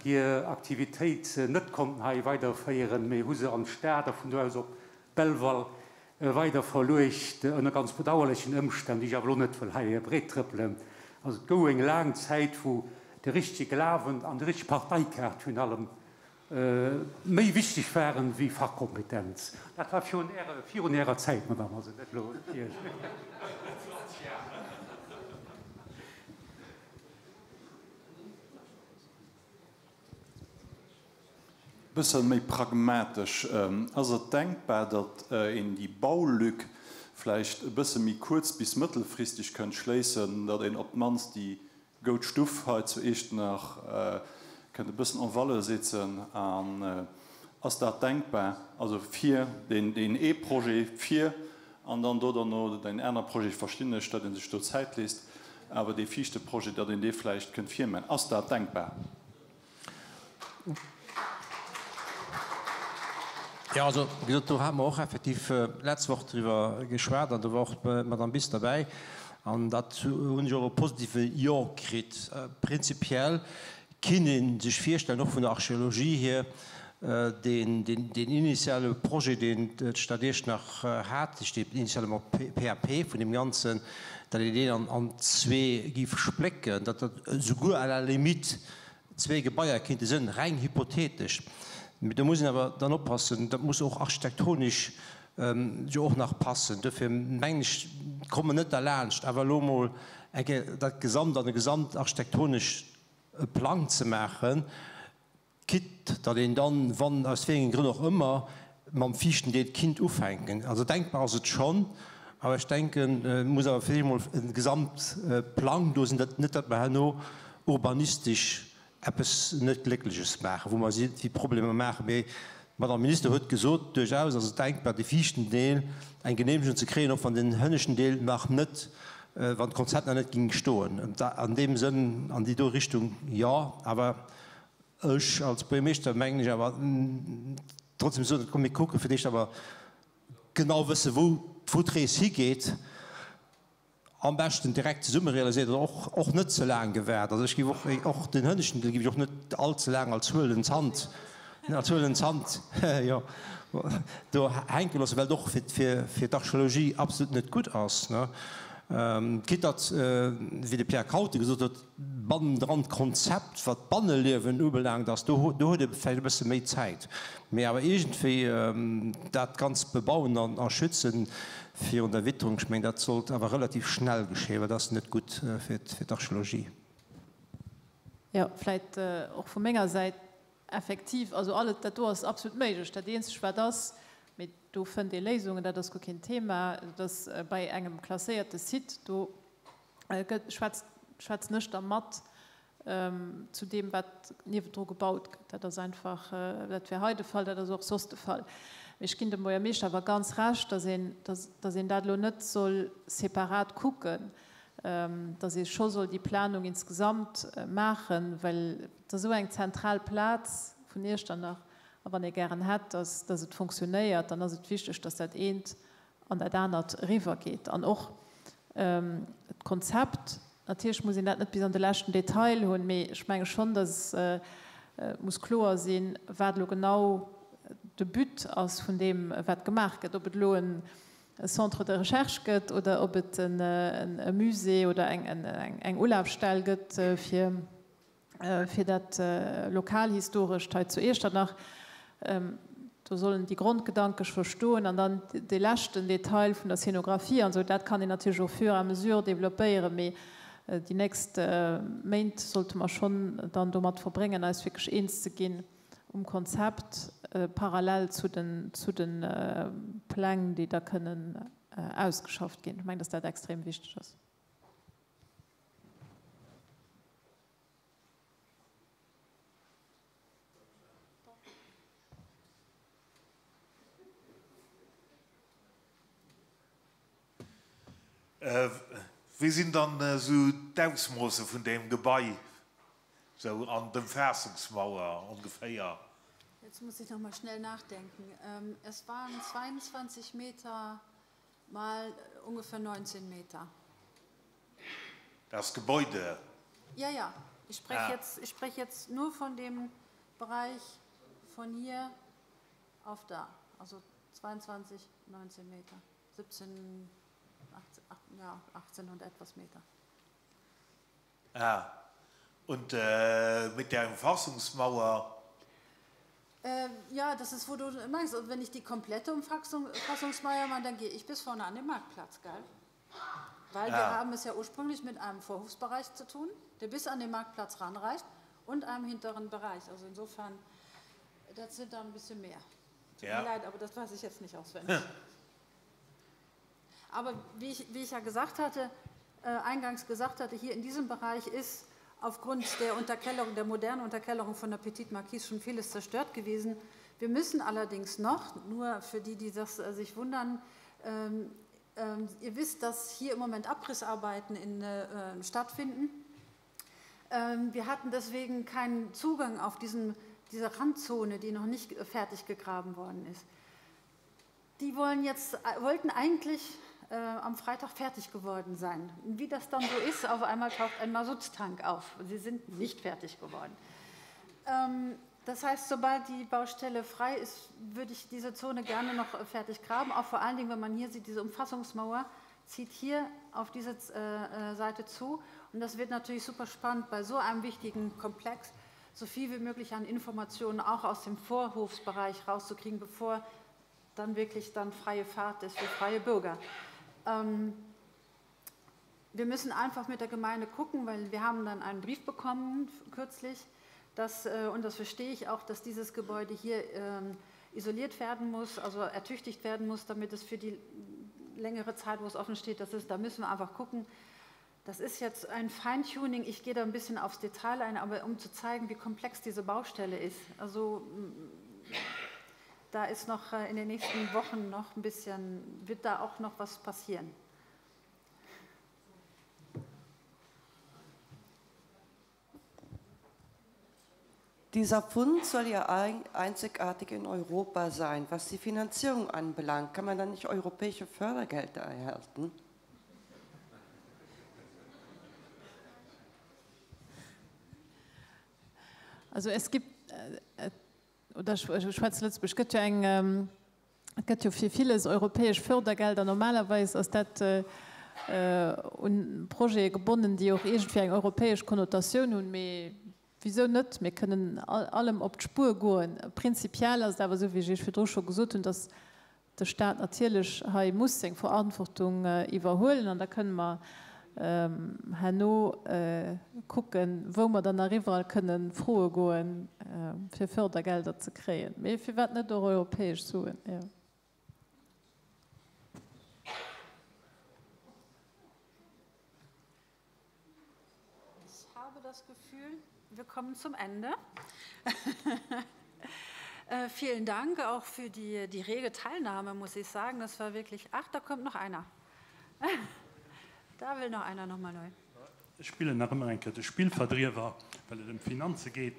hir Aktivitéit net konnten hei weiderféieren, mee hu se an d'Stad a vun do aus op Belval weider verluecht, ënner ganz bedauerlechen Ëmstänn, déi ech awer elo net wëll hei breettrëppelen. Also et gouf eng laang Zäit, wou de richtege Glawen an déi richteg Parteikaart virun allem méi wichteg waren wéi Fachkompetenz. Dat war virun Ärer, virun Ärer Zäit, Madame, also net elo Iech. Bësse méi pragmatesch, Ass et denkbar, datt een déi Baulück vläicht e bësse méi kuerz bis mëttelfristeg kënnt schléissen, datt een op d'mannst déi goud Stuff hei zu Iechternach kënnt e bëssen en valeur setzen? An ass dat denkbar, also fir deen ee Projet vir an dann do derno deen aner Projet, verstinn ech, datt ee sech do Zäit léisst, awer dee viischte Projet, datt een dee vläicht kënnt virman? Ass dat denkbar? Jo, also wéi gesot, do hate mer och effektiv d'lescht Woch driwwer geschwat an do war och d'Madame Biss derbäi an dat hunn ech och e positive Jo kritt. Prinzipiell kinnt ee sech virstellen, och vun der Archeologie hier, deen initiale Projet, deen d'Stad Iechternach hat, dee steet initialement PAP vun deem Ganzen, datt een deen an zwee géif splécken, datt dat esouguer à la limite zwee Gebaier kéinte sënn, reng hypothetesch. Mee do muss een awer dann oppassen, dat muss och architektonesch jo och nach passen. Dofir mengen ech, komme mer net derlaanscht, awer elo emol eng Kéier dat Gesamt an e gesamtarchitektonesch Plang ze maachen, Quitte datt een dann, wann, aus wéi engen Grënn och ëmmer, mam viischten Deel kinnt ufänken. Also denkbar ass et schonn, awer ech denken, et muss awer fir d'éischt emol e Gesamtplang do sinn, datt net datt mer herno urbanistesch eppes net Gléckleches maachen, wou mer si Problemer maachen. Mee d'Madame Minister huet gesot, duerchaus ass et denkbar, de viischten Deel eng Genehmegung ze kréien, och wann den hënneschten Deel nach net, wann d'Konzept nach net géing stoen. An deem Sënn, an déi do Richtung, jo, awer Ech als Buergermeeschter mengen ech awer trotzdem soen, komm mir kucke fir d'éischt awer genau wësse wou wou d'Rees higeet, am beschten direkt zesumme realiséiert oder och och net ze laang gewaart. Also ech géif och och den hënneschten Deel géif ech och net all ze laang als huelen Zant als huelen Zant jo do hänke loossen, well et och fir fir fir d'Archeologie absolut net gutt ass, ne. Quitte datt, wéi de Pierre Kauthe gesot huet, Bannendran d'Konzept, wat d'Banneliewen ubelaangt, ass, do huet ee vläicht e bësse méi Zäit. Mee awer iergendwéi dat Ganzt bebauen an a schützen virun der Witterung, ech mengen, dat sollt awer relativ schnell geschéien, well dat ass net gutt fir d'Archeologie. Jo, vläicht och vu menger Säit, effektiv, also alles dat do ass absolut méiglech. Dat eenzegt wat ass, mee do fënnt ee Léisungen, dat ass guer keen Thema, dat ass bei engem klasséierte Site, do gëtt, schwätzt, schwätzen ech da mat zu deem, wat niewendru gebaut gëtt. Dat ass einfach, dat wär hei de Fall, dat ass och soss de Fall. Mee ech ginn dem Buergermeeschter awer ganz Recht, dass een, dass, dass een dat elo net soll separat kucken, dass ee scho soll déi Planung insgesamt maachen, well et ass esou eng zentral Plaz vun Iechternach a wann ee gären hätt, dass, dass et fonctionnéiert, dann ass et wichteg, dass dat eent an dat anert eriwwergeet. An och d'Konzept, natierlech muss een dat net bis an de leschten Detail hunn, mee ech menge schonn, datt et muss kloer sinn, wat elo genau de But ass vun deem, wat gemaach gëtt, ob et elo e Centre de recherche gëtt oder ob et e Musée oder eng Ulafstell gëtt fir fir dat Lokalhistorescht hei zu Iechternach. Do sollen déi Grondgedanke scho stoen an dann dee leschten Detail vun der Scénographie an esou, dat kann een natierlech au fur et à mesure développéieren, mee déi nächst Méint sollte mer schonn dann domat verbréngen, eis wierklech eens ze ginn um Konzept. parallel zu den, zu de Pläng, déi da kënnen ausgeschafft ginn. Ech mengen, dass dat extrem wichteg ass. Wéi sinn dann esou d'Ausmoosse vun deem Gebai, esou an d'Ëmfaassungsmauer ongeféier? Jetzt muss ich noch mal schnell nachdenken. Es waren 22 Meter mal ungefähr 19 Meter. Das Gebäude? Ja, ja. Ich spreche ah. jetzt, ich spreche jetzt nur von dem Bereich von hier auf da. Also 22, 19 Meter. 17, 18, ja, 18 und etwas Meter. Ah. Und äh, mit der Umfassungsmauer? Äh, ja, das ist, wo du meinst. Und wenn ich die komplette Umfassung, Umfassungsmauer mache, dann gehe ich bis vorne an den Marktplatz, gell? Weil ja. wir haben es ja ursprünglich mit einem Vorhofsbereich zu tun, der bis an den Marktplatz ranreicht und einem hinteren Bereich. Also insofern, das sind da ein bisschen mehr. Tut ja. mir leid, aber das weiß ich jetzt nicht auswendig. Aber wie ich, wie ich ja gesagt hatte, äh, eingangs gesagt hatte, hier in diesem Bereich ist aufgrund der Unterkellerung, der modernen Unterkellerung von der Petite Marquise schon vieles zerstört gewesen. Wir müssen allerdings noch, nur für die, die das, äh, sich wundern, ähm, ähm, ihr wisst, dass hier im Moment Abrissarbeiten in, äh, stattfinden. Ähm, wir hatten deswegen keinen Zugang auf diesen, diese Randzone, die noch nicht fertig gegraben worden ist. Die wollen jetzt, äh, wollten eigentlich äh, am Freitag fertig geworden sein. Und wie das dann so ist, auf einmal taucht ein Masutstank auf. Sie sind nicht fertig geworden. Ähm, das heißt, sobald die Baustelle frei ist, würde ich diese Zone gerne noch äh, fertig graben. Auch vor allen Dingen, wenn man hier sieht, diese Umfassungsmauer zieht hier auf diese äh, äh, Seite zu. Und das wird natürlich super spannend bei so einem wichtigen Komplex, so viel wie möglich an Informationen auch aus dem Vorhofsbereich rauszukriegen, bevor dann wirklich dann freie Fahrt ist für freie Bürger. Ähm, wir müssen einfach mit der Gemeinde gucken, weil wir haben dann einen Brief bekommen kürzlich, dass, äh, und das verstehe ich auch, dass dieses Gebäude hier ähm, isoliert werden muss, also ertüchtigt werden muss, damit es für die längere Zeit, wo es offen steht, das ist, da müssen wir einfach gucken. Das ist jetzt ein Feintuning, ich gehe da ein bisschen aufs Detail ein, aber um zu zeigen, wie komplex diese Baustelle ist. Also da ist noch äh, in den nächsten Wochen noch ein bisschen, wird da auch noch was passieren. Dieser Fund soll ja einzigartig in Europa sein. Was die Finanzierung anbelangt, kann man dann nicht europäische Fördergelder erhalten? Also es gibt äh, oder ech schwätze Lëtzebuergesch, et gëtt jo eng, et gëtt jo fir villes europäesch Fördergelder. Normalerweis ass dat un Projete gebonnen, déi och iergendwéi eng europäesch Konnotatioun hunn. Mee wisou net? Mir kënnen allem op d'Spuer goen. Prinzipiell ass et awer esou, wéi ech Iech virdru scho gesot hunn, dass de Staat natierlech hei muss seng Verantwortung iwwerhuelen an da kënne mer herno kucken, wou mer dann nach iwwerall kënne froe goen, fir Fördergelder ze kréien. Mee firwat net och europäesch Suen? Jo. Ich habe das Gefühl, wir kommen zum Ende. äh, vielen Dank auch für die, die rege Teilnahme, muss ich sagen. Das war wirklich. Ach, da kommt noch einer. da will noch einer noch mal neu. Ech spillen nach ëmmer eng Kéier de Spillverdriewer, well et ëm d'Finanze geet.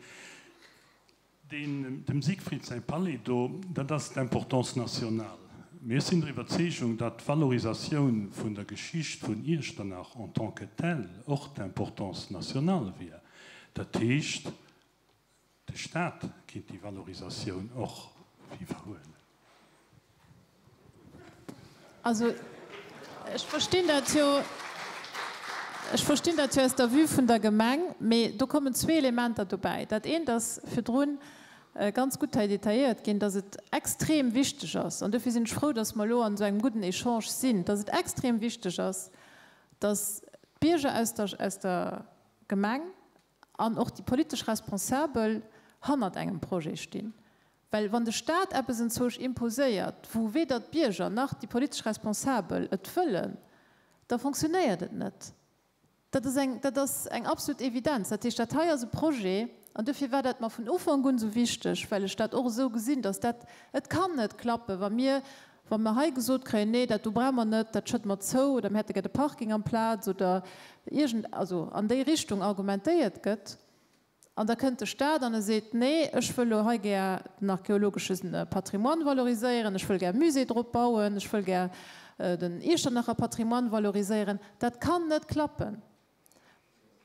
Deen, dem Siegfried säi Palais do, dat ass d'Importance nationale. Mee ech sinn der Iwwerzeegung, datt d'Valorisatioun vun der Geschicht vun Iechternach en tant que telle och d'Importance nationale wier. Dat heescht, de Stat kinnt déi Valorisatioun och iwwerhuelen. Also, ech verstinn dat jo, ech verstinn dat jo aus der Vue vun der Gemeng, mee do kommen zwee Elementer dobäi. Dat eent ass virdrun ganz gutt hei detailléiert ginn, dass et extrem wichteg ass, an dofir sinn ech frou, dass mer elo an esou engem gudden Echange sinn, dass et extrem wichteg ass, dass d'Bierger aus der, aus der Gemeng an och déi politesch Responsabel hannert engem Projet stinn. Well wann de Staat eppes enzwousch imposéiert, wou weder d'Bierger nach déi politesch Responsabel et wëllen, da fonctionnéiert et net. Dat ass eng, dat ass eng absolut Evidenz. Dat heescht, dat hei ass e Projet, an dofir war dat mer vun Ufank un esou wichteg, well ech dat och esou gesinn, dass dat, et kann net klappen, wa mir, wa mer hei gesot kréien, nee, dat do brauche mer net, dat schëdde mer zou, oder mir hätte gär de Parking amplaz oder iergend, also an déi Richtung argumentéiert gëtt. An da kënnt de Staat an e seet, Nee, ech wëll elo hei gär den archeologesche Patrimoine valoriséieren, ech wëll gär e Musée drop bauen, ech wëll gär den Iechternacher Patrimoine valoriséieren. Dat kann net klappen,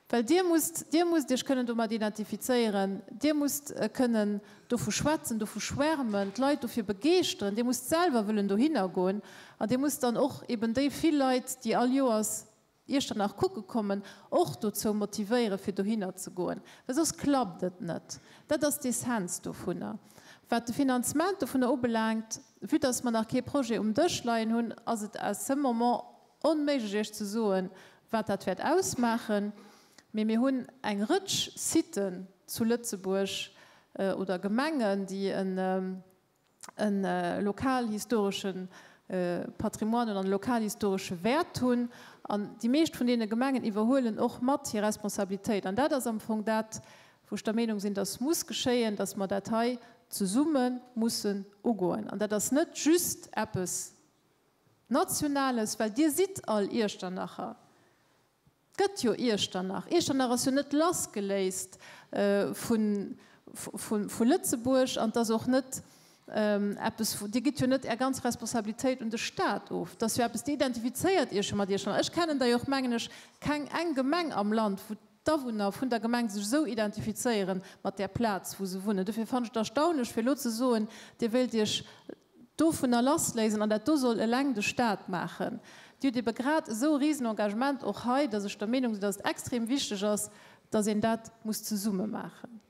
well Dir musst, Dir musst Iech kënnen domat identifizéieren, Dir musst kënnen dovu schwätzen, dovu schwärmen, d'Leit dofir begeeschteren, Dir musst selwer wëllen dohinner goen an Dir musst dann och eben déi vill Leit, déi all Joers Iechternach kucke kommen, och dozou motivéieren, fir dohinner ze goen, well soss klappt et net. Dat ass d'Essenz dovunner. Wat de Finanzement dovunner ubelaangt, vue dass mer nach kee Projet um Dësch leien hunn, ass et à ce moment onméiglech Iech ze soen, wat dat wäert ausmaachen. Mee mir hunn eng Rëtsch Siten zu Lëtzebuerg oder Gemengen, déi en, e lokalhistoresche Patrimoine an e lokalhistoresche Wäert hunn. An déi meescht vun deene Gemengen iwwerhuelen och mat hir Responsabilitéit. An dat ass am Fong dat, wou ech der Meenung sinn, dass muss geschéien, dass mer dat hei zesumme mussen ugoen. An dat ass net just eppes Nationales, well Dir sidd all Iechternacher. Et gëtt jo Iechternach. Iechternach ass jo net lassgeléist vu Lëtzebuerg an et ass och net eppes, Dir gitt jo net Är ganz Responsabilitéit un de Staat of. Et ass jo eppes, Dir identifizéiert Iech jo mat Iechternach. Ech kennen der jo och, mengen ech, keng eng Gemeng am Land, wou d'Awunner vun der Gemeng sech esou identifizéiere mat där Plaz, wou se wunnen. Dofir fannen ech et erstaunlech, fir elo ze soen, Dir wéilt Iech dovunner lassléisen an dat do soll eleng de Stat maachen. Dir hutt ebe grad esou e Risenengagement och hei, dass ech der Meenung sinn, dass et extrem wichteg ass, dass een dat muss zesumme maachen.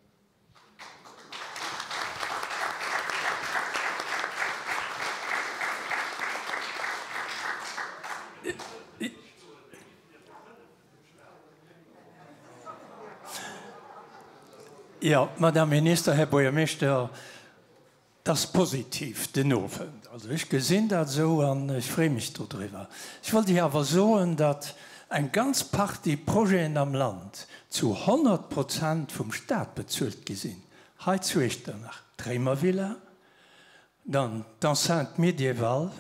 Jo, Madame Minister, Här Buergermeeschter, Et ass positiv den Owend. Also ech gesinn dat esou an ech freeë mech dodriwwer. Ech wollt Iech awer soen, datt eng ganz Partie Projeten am Land zu 100 Prozent vum Stat bezuelt gi sinn. Hei zu Echternach d'Réimervilla, dann d'Enceinte médiévale,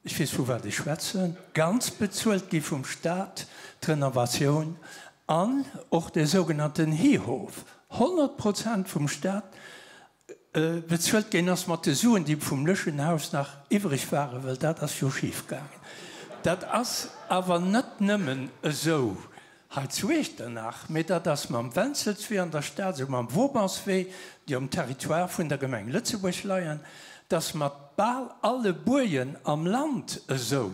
Ech weess vu wat ech schwätzen, ganz bezuelt gi vum Stat, d'Renovatioun an och de sougenannten Hihof, 100 Prozent vum Stat bezuelt ginn ass mat de Suen, déi vum Lëschenhaus nach iwwreg waren, well dat ass jo schif gaangen. Dat ass awer net nëmmen esou Hei zu Echternach, mee dat ass mam Wenzelswee an der Stad, esou mam Vaubanswee, déi um Territoire vun der Gemeng Lëtzebuerg leien, et ass mat bal alle Buergen am Land esou.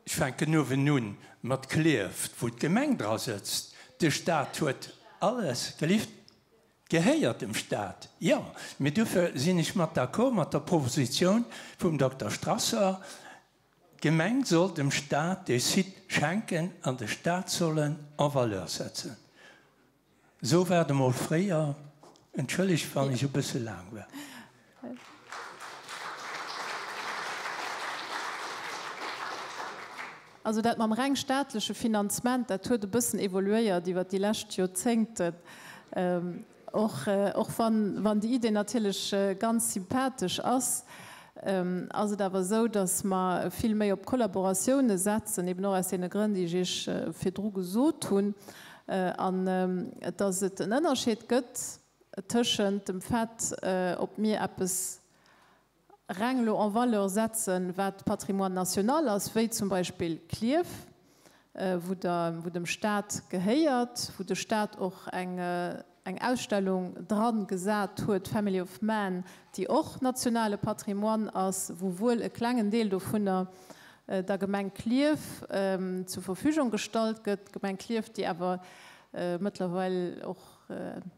Ech fänken uewen un mat Klierf, wou d'Gemeng dra sëtzt. De Stat huet alles gelift, gehéiert dem Stat, jo, mee dofir sinn ech mat d'accord mat der Propositioun vum Dokter Strasser, D'Gemeng soll dem Staat dee Site schenken an de Staat soll en en valeur setzen. Esou war et emol fréier. Entschëllegt, wann ech e bësse laang war. Also dat mam reng staatleche Finanzement, dat huet e bëssen evoluéiert iwwert déi lescht Joerzéngten. Och och wann wann déi Idee natierlech ganz sympathesch ass, ass et awer esou, datt mer vill méi op Kollaboratioune setzen, eben och aus deene Grënn, déi ech Iech virdru gesot hunn, an datt et en Ënnerscheed gëtt tëschent dem Fait, ob mir eppes reng elo en valeur setzen, wat Patrimoine national ass, wéi zum Beispill Klierf, wou der, wou dem Stat gehéiert, wou de Stat och eng, eng Ausstellung dran gesat huet, Family of Man, déi och nationale Patrimoine ass, wou wuel e klengen Deel dovunner der Gemeng Klierf zur Verfügung gestallt gëtt, d'Gemeng Klierf, déi awer mëttlerweil och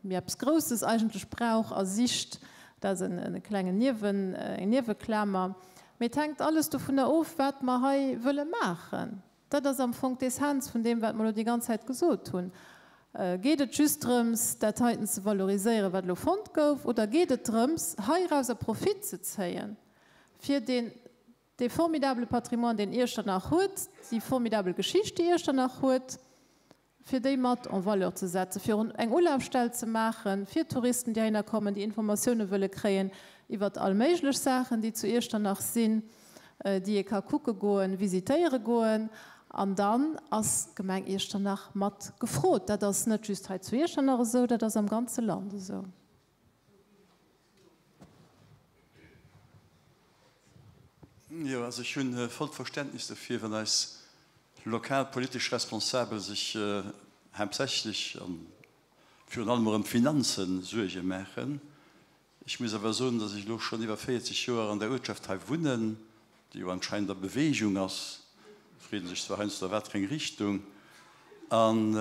méi eppes Grousses eigentlech brauch a sicht. Dat ass e klengen Niewen, eng Nieweklamer. Mee et hänkt alles dovunner of, wat mer hei wëlle maachen. Dat ass am Fong d'Essenz vun deem, wat mer elo déi ganz Zäit gesot hunn. Geet et just drëms, dat heiten ze valoriséieren, wat elo fonnt gouf, oder geet et drëms, heirauser Profit ze zéien, fir deen, dee formidabele Patrimoine, deen Iechternach huet, déi formidabel Geschicht, déi Iechternach huet, fir déi mat en valeur ze setzen, fir eng Ulafstell ze maache fir Touristen, déi heihinner kommen, déi Informatioune wëlle kréien iwwert all méiglech Saachen, déi zu Iechternach sinn, déi ee ka kucke goen, visitéiere goen. An dann ass d'Gemeng Iechternach mat gefrot. Dat ass net just hei zu Iechternach esou, dat ass am ganze Land esou. Jo, also ech hunn vollt Verständnis dofir, wann eis lokal politesch Responsabel sech haaptsächlech a virun allem och ëm d'Finanze Suerge maachen. Ech muss awer soen, datt ech elo schonn iwwer 40 Joer an der Uertschaft hei wunnen, déi jo anscheinend a Bewegung ass, freet ee sech zwar heiansdo a wat fir eng Richtung, an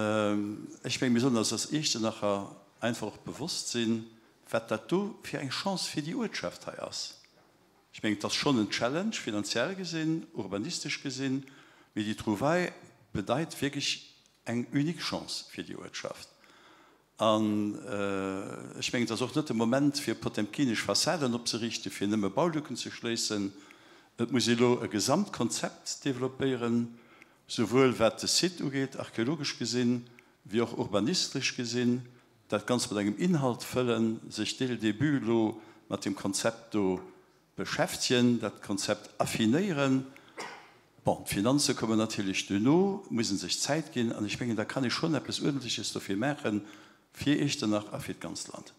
ech menge mir sollen eis als Iechternacher einfach och bewosst sinn, wat dat do fir eng Chance fir déi Uertschaft hei ass. Ech mengen, et ass schonn en Challenge, finanziell gesinn, urbanistesch gesinn, mee déi Trouvaille bedeit wierklech eng unique Chance fir déi Uertschaft. An ech mengen, et ass och net de Moment, fir potemkinesch Fassaden opzeriichten, fir nëmme Baulücken ze schléissen. Et muss ee elo e Gesamtkonzept developpéieren, souwuel wat de Site ugeet, archeologesch gesinn, wéi och urbanistesch gesinn, dat Ganzt mat engem Inhalt fëllen, sech dès le début elo mat deem Konzept do beschäftegen, dat Konzept affinéieren. Bon, d'Finanze kommen natierlech duerno, et muss ee sech Zäit ginn an ech mengen, da kann ee schonn eppes Uerdentleches dofir maachen, fir Iechternach a fir d'ganzt Land.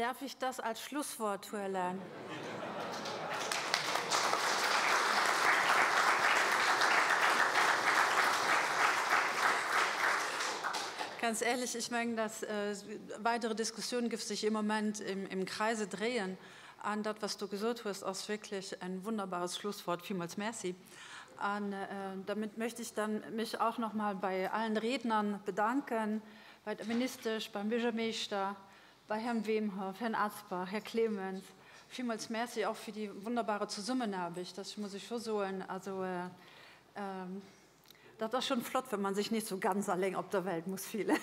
Darf ich das als Schlusswort huelen? Ganz ehrlich, ich mengen, dass äh, weitere Diskussionen gift sich im Moment im, im Kreise drehen. An dat, was du gesot hues, ass wirklich ein wunderbares Schlusswort. Vielmals merci. An äh, damit möchte ich dann mich auch noch mal bei allen Rednern bedanken, bei der Ministesch, beim Bürgermeister, bei Herrn Wemhoff, Herrn Asper, Här Clemens. Villmools Merci och fir déi wunderbare Zesummenaarbecht. Dat muss ech scho soen. Also dat ass schon flott, wenn man sich nicht so ganz alleng op der Welt muss fillen.